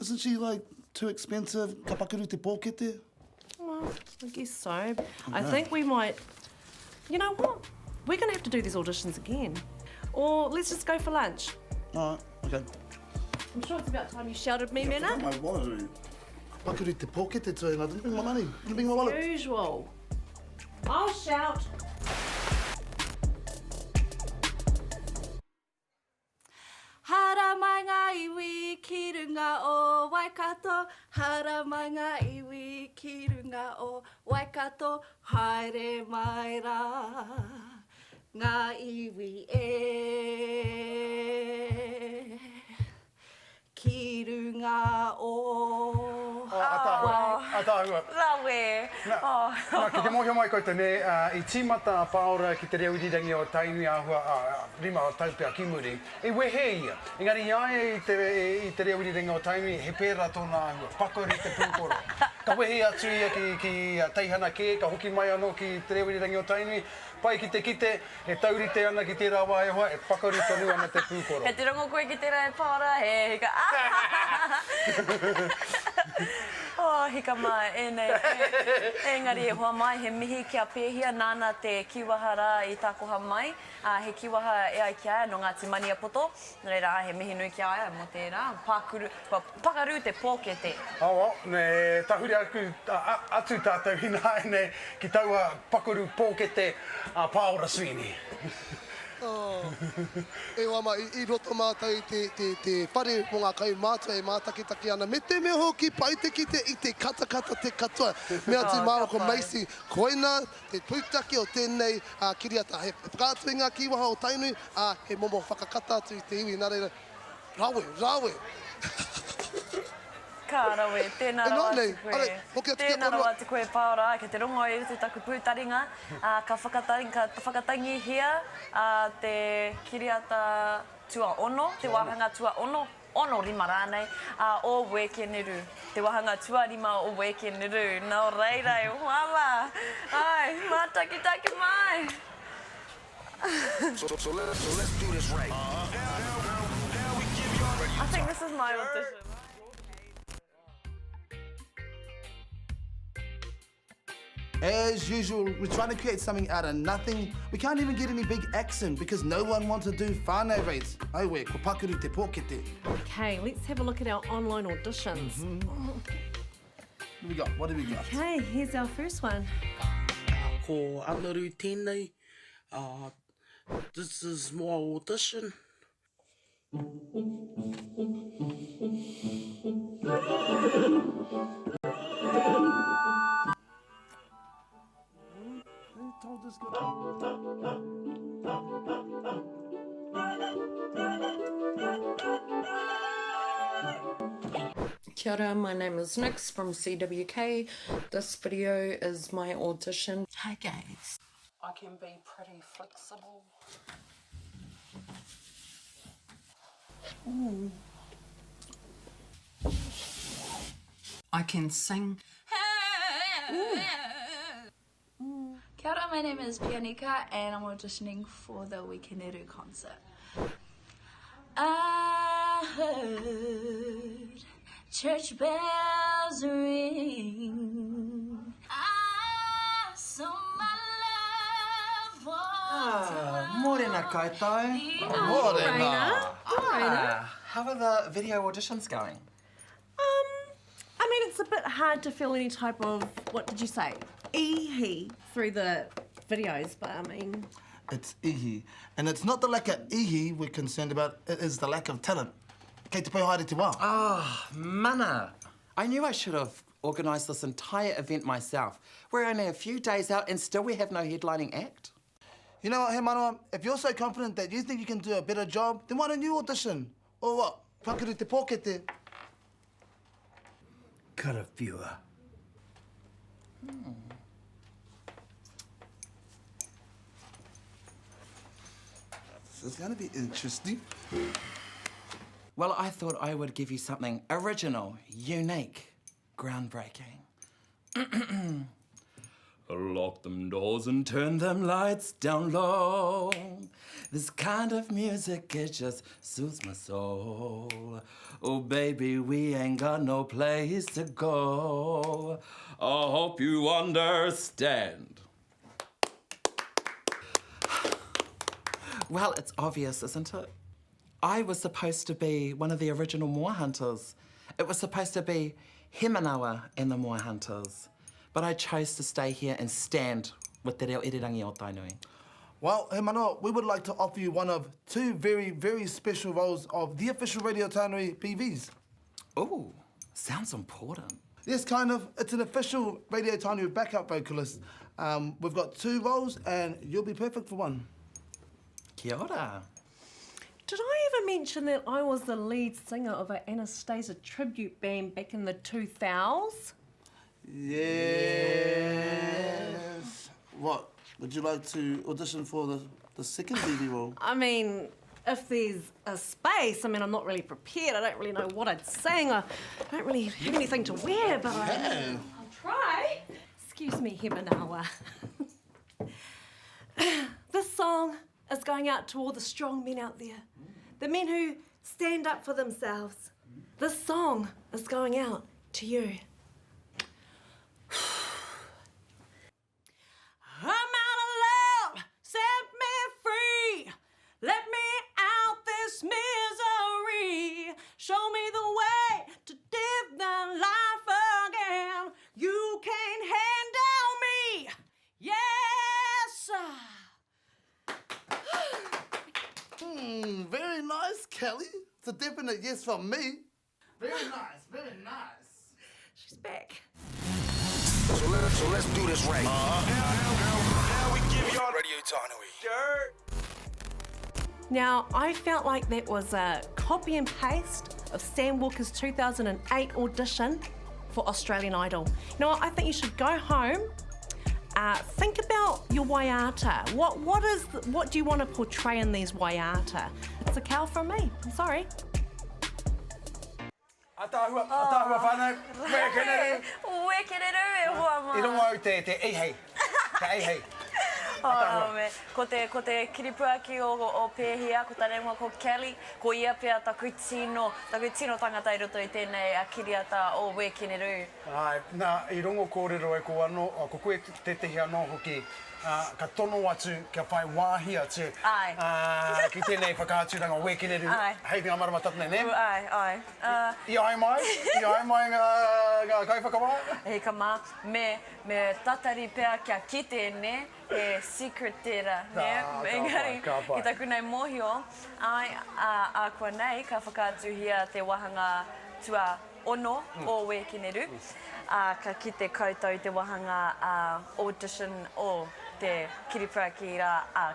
isn't she, like, too expensive? Ka pakaru te pōkete? Well, I guess so. Okay. I think we might... You know what? We're going to have to do these auditions again. Or let's just go for lunch. All right, okay. I'm sure it's about time you shouted me, Mena. My wallet. Pakaru te pōkete to and I didn't bring my money. I didn't bring my wallet. Usual. I'll shout. Hara mai ngā iwi ki runga o Waikato, hara mai ngā iwi ki runga o Waikato, haere mai rā. Ngā iwi e Ki runga o Oh, ataahua, ataahua. Rawe. Na, na, ki te mōhio mai koutou, nē, i tīmata a Pāora ki te reo irirangi o Tainui āhua, ā, rima tau pea ki muri. I wehe ia. Engari i a ia i te, i te reo irirangi o Tainui, he pērā tōna āhua, pakaru te pūkoro. Ka wehe atu ia ki, ki teihana kē, ka hoki mai anō ki te reo irirangi o Tainui. Pai ki te kite, e taurite ana ki tērā wā e hoa, e pakaru tonu ana te pūkoro. Kei te rongo koe ki tērā e Paora, he hika, Oh, hika mā, ēnei, engari e hoa mai, he mihi kia pēhia nāna te kīwaha rā i tākoha mai, ā, he kīwaha e ai ki a ia nō Ngāti Maniapoto, nō reira, ā, he mihi nui ki a ia mō tērā, pākuru, Kua pakaru te pōkete. Awa, me tahuri aku, atu tātou ināianei ki taua pakaru pōkete a Pāora Sweeney. Oh, e hoa mā, i roto mātou i te, te, te whare mō ngā kaumātua e mātakitaki ana, me te mea hoki pai te kite i te katakata te katoa. Mea atu māua ko Macy, koina te pūtake o tēnei kiriata. He whakaatu i ngā kīwaha o Tainui, ā, he momo whakakata atu i te iwi. Nā reira, Rawe, rawe! Ka rawe, tēnā rawa atu koe. Tēnā rawa atu koe Paora, kei te rongo i roto i taku pūtaringa, ā, ka ka whakatangihia te kiriata tuaono, te wāhanga tuaono, ono, rima rānei, ā, o Wēkeneru, te wāhanga tuarima o Wēkeneru. Nō reira, e hoa mā, āe, mātakitaki mai! So, so, let, so let's do this right. Uh-huh. Now, now, now we give y'all I think this is my audition. As usual, we're trying to create something out of nothing. We can't even get any big accent because no one wants to do whānau rates. Aue, ko pakaru te pōkete. Okay, let's have a look at our online auditions. Mm -hmm. What do we got? What do we got? Okay, here's our first one. Ko Anaru tēnei. This is my audition. Who told this guy? Kia ora, my name is Nix from CWK. This video is my audition. Hi guys. I can be pretty flexible. Ooh. I can sing. Kia ora, my name is Pianika and I'm auditioning for the Weekeneru concert. I heard church bells ring. I saw my love Ah, morena koutou. Morena. Morena. How are the video auditions going? Um, I mean, it's a bit hard to feel any type of, what did you say, ihi through the videos, but I mean... It's ihi. And it's not the lack of ihi we're concerned about, it is the lack of talent. Kei te pau haere te wā. Oh, mana. I knew I should have organised this entire event myself. We're only a few days out and still we have no headlining act. You know what, He Manawa, if you're so confident that you think you can do a better job, then why don't you audition? Or what? Pakaru te pōkete. Karawhiua. Hmm. This is going to be interesting. Well, I thought I would give you something original, unique, groundbreaking. Lock them doors and turn them lights down low. This kind of music, it just soothes my soul. Oh, baby, we ain't got no place to go. I hope you understand. Well, it's obvious, isn't it? I was supposed to be one of the original Moor Hunters. It was supposed to be Hemanawa and the Moor Hunters. But I chose to stay here and stand with Te Reo Irirangi o Tainui. Well, Hemanawa, we would like to offer you one of two very, very special roles of the official Radio Tainui PVs. Ooh, sounds important. Yes, kind of. It's an official Radio Tainui backup vocalist. Um, we've got two roles and you'll be perfect for one. Kia ora. Did I ever mention that I was the lead singer of an Anastasia tribute band back in the 2000s? Yes. What? Would you like to audition for the, the second leading role? I mean, if there's a space, I mean, I'm not really prepared. I don't really know what I'd sing. I don't really have anything to wear, but I, I'll try. Excuse me, Hemanawa. this song is going out to all the strong men out there, the men who stand up for themselves. This song is going out to you. I'm out of love, set me free. Let me out this misery. Show me the way to live the life again. You can't handle me. Yes. Hmm, very nice, Kelly. It's a definite yes from me. Very nice, very nice. She's back. So, let, so let's do this right. Uh-huh. Now, now, now we give y'all Radio Tainui. Now, I felt like that was a copy and paste of Sam Walker's 2008 audition for Australian Idol. You know what? I think you should go home, uh, think about your waiata. What, what, is, what do you want to portray in these waiata? It's a cow from me. I'm sorry. Ataahua, ataahua whānau. Wekereru. Wekereru e hoa mā. I rongo au te, te eihei. Te eihei. Oh, me. Ko te, ko te kiripuaki o, o Pēhia, ko tana ingoa ko Kelly, ko ia pea taku tino, taku tino tangata i roto i tēnei kiriata o Wekereru. Āe, nā, i rongo kōrero e ko anō, ko koe tētehi anō hoki, ā, ka tono atu kia whai wāhi atu, Āe. ā, ki tēnei whakaaturanga o Wekereru Āe. hei ngā marama tata nei, nē? Āe, āe. Ā. I āe mai? I āe mai ngā, ngā kaiwhakawā? Hika mā, me, me tatari pea kia kite, nē, he secret tērā, nē? Ā, ka pai, Engari, ka pai. ki taku nei mōhio, āe, ā, ākuanei ka whakaatuhia te wāhanga tua ono o Wēkeneru, ā, ka kite koutou i te wāhanga audition o te kiripuaki rā a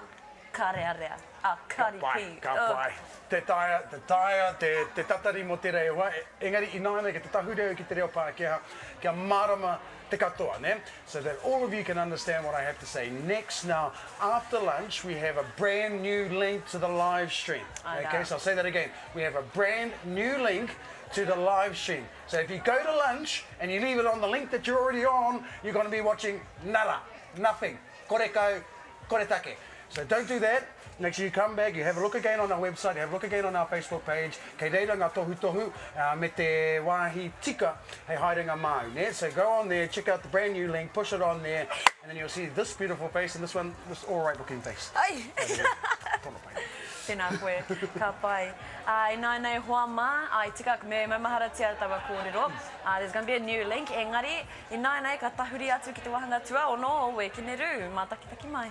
Karearea, a Kari Ka pai, P. ka pai. Te taea, te taea, te, te tatari mō tērā e hoa, engari ināianei ki te tahuri au ki te reo Pākehā, kia mārama te katoa, nē? So that all of you can understand what I have to say next. Now, after lunch, we have a brand new link to the live stream. Okay, so I'll say that again. We have a brand new link to the live stream. So if you go to lunch and you leave it on the link that you're already on, you're going to be watching nada, nothing. Korekau, koretake. So don't do that. Make sure you come back, you have a look again on our website, you have a look again on our Facebook page. Kei reira ngā tohutohu uh, me te wāhi tika hei haerenga māu. Ne? So go on there, check out the brand new link, push it on there, and then you'll see this beautiful face and this one, this all right looking face. Ai! Tēnā koe, ka pai. Ā, ināianei hoa mā, ā, i tika, me maumaharatia taua kōrero, ā, there's gonna be a new link, engari, ināianei ka tahuri atu ki te wāhanga tuaono o Wēkenerū, mātakitaki mai.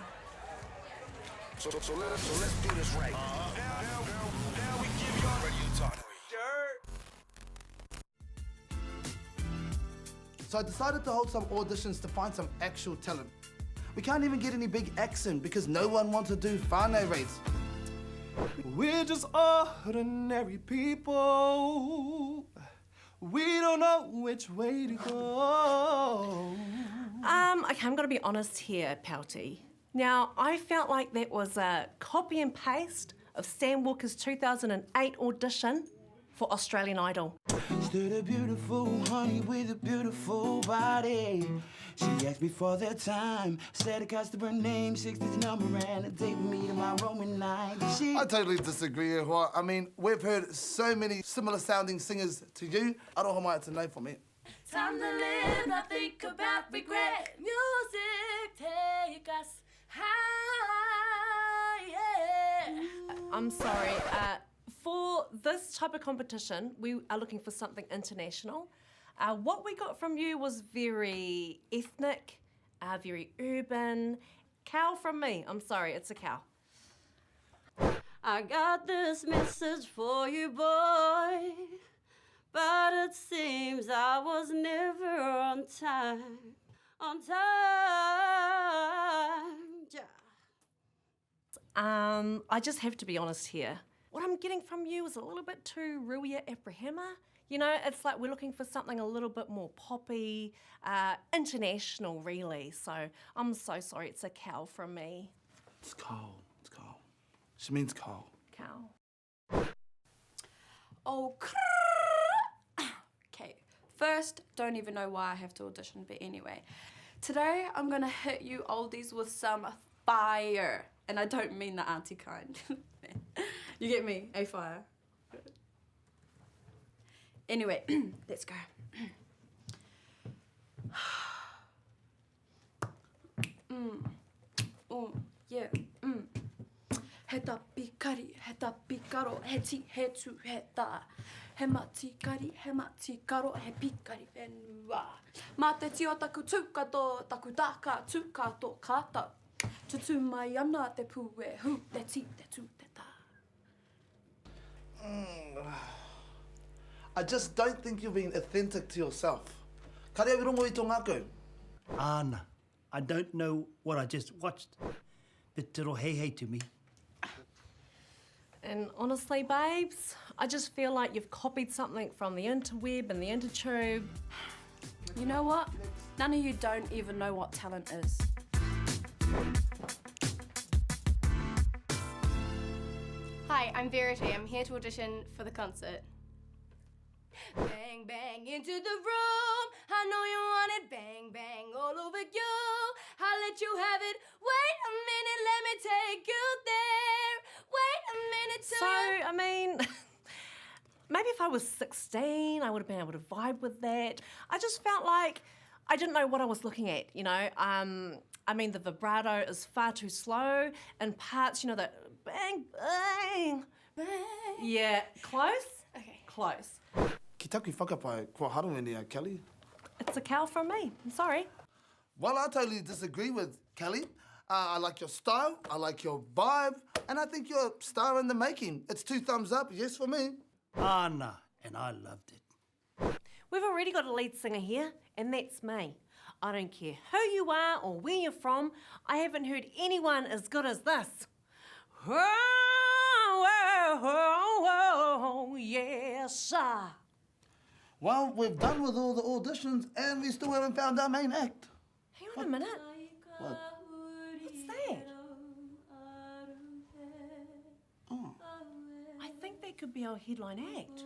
So, so, let, so let's do this right. Uh-huh. Now, now, now we give y'all Radio Tainui. So I decided to hold some auditions to find some actual talent. We can't even get any big accent because no one wants to do whānau rates. We're just ordinary people. We don't know which way to go. Um, okay, I'm going to be honest here, Pouty. Now, I felt like that was a copy and paste of Sam Walker's 2008 audition for Australian Idol. Stood a beautiful honey with a beautiful body. She asked me for the time, said a customer name, 60's number, and a date with me to my Roman night. She I totally disagree, Hoa. I mean, we've heard so many similar sounding singers to you. Aroha mai, it's a no for me. Time to live, not think about regret. Music, take us high, yeah. I'm sorry. Uh, for this type of competition, we are looking for something international. Uh, what we got from you was very ethnic, uh, very urban. Cow from me. I'm sorry, it's a cow. I got this message for you, boy. But it seems I was never on time. On time. Yeah. Um, I just have to be honest here. What I'm getting from you is a little bit too Ruia Abrahama. You know, it's like we're looking for something a little bit more poppy, uh, international, really. So I'm so sorry, it's a cow from me. It's cow. It's cow. She means cow. Cow. Oh, Okay, first, don't even know why I have to audition, but anyway. Today, I'm gonna hit you oldies with some fire. And I don't mean the auntie kind. you get me, a fire. Anyway, let's go. mm. Oh, yeah. Mm. He tapi kari, he tapi karo, he ti, he tu, he tā. He mati kari, he mati karo, he pikari whenua. Mā te tio taku tū ka tō, taku tā ka tū ka tō ka tau. Tutū mai ana te pūehu, te ti, te tū, te tā. Mm. I just don't think you're being authentic to yourself. Kare au i rongo i tō ngākau. Āna, I don't know what I just watched, but te roheihei to me. And honestly, babes, I just feel like you've copied something from the interweb and the intertube. You know what? None of you don't even know what talent is. Hi, I'm Verity. I'm here to audition for the concert. Bang, bang into the room. I know you want it. Bang, bang all over you. I'll let you have it. Wait a minute, let me take you there. Wait a minute till So, I mean, maybe if I was 16, I would have been able to vibe with that. I just felt like I didn't know what I was looking at, you know. Um, I mean, the vibrato is far too slow, and parts, you know, that bang, bang. Bang. Yeah, close. Okay. Close. Ki taku whakapae, kua haro ēnei a Kelly. It's a cow from me. I'm sorry. Well, I totally disagree with Kelly. Uh, I like your style, I like your vibe, and I think you're a star in the making. It's two thumbs up, yes for me. Ana, and I loved it. We've already got a lead singer here, and that's me. I don't care who you are or where you're from, I haven't heard anyone as good as this. Oh, oh, oh, oh, yes, sir. Well, we've done with all the auditions and we still haven't found our main act. Hang on a minute. What? What's that? Oh. I think that could be our headline act.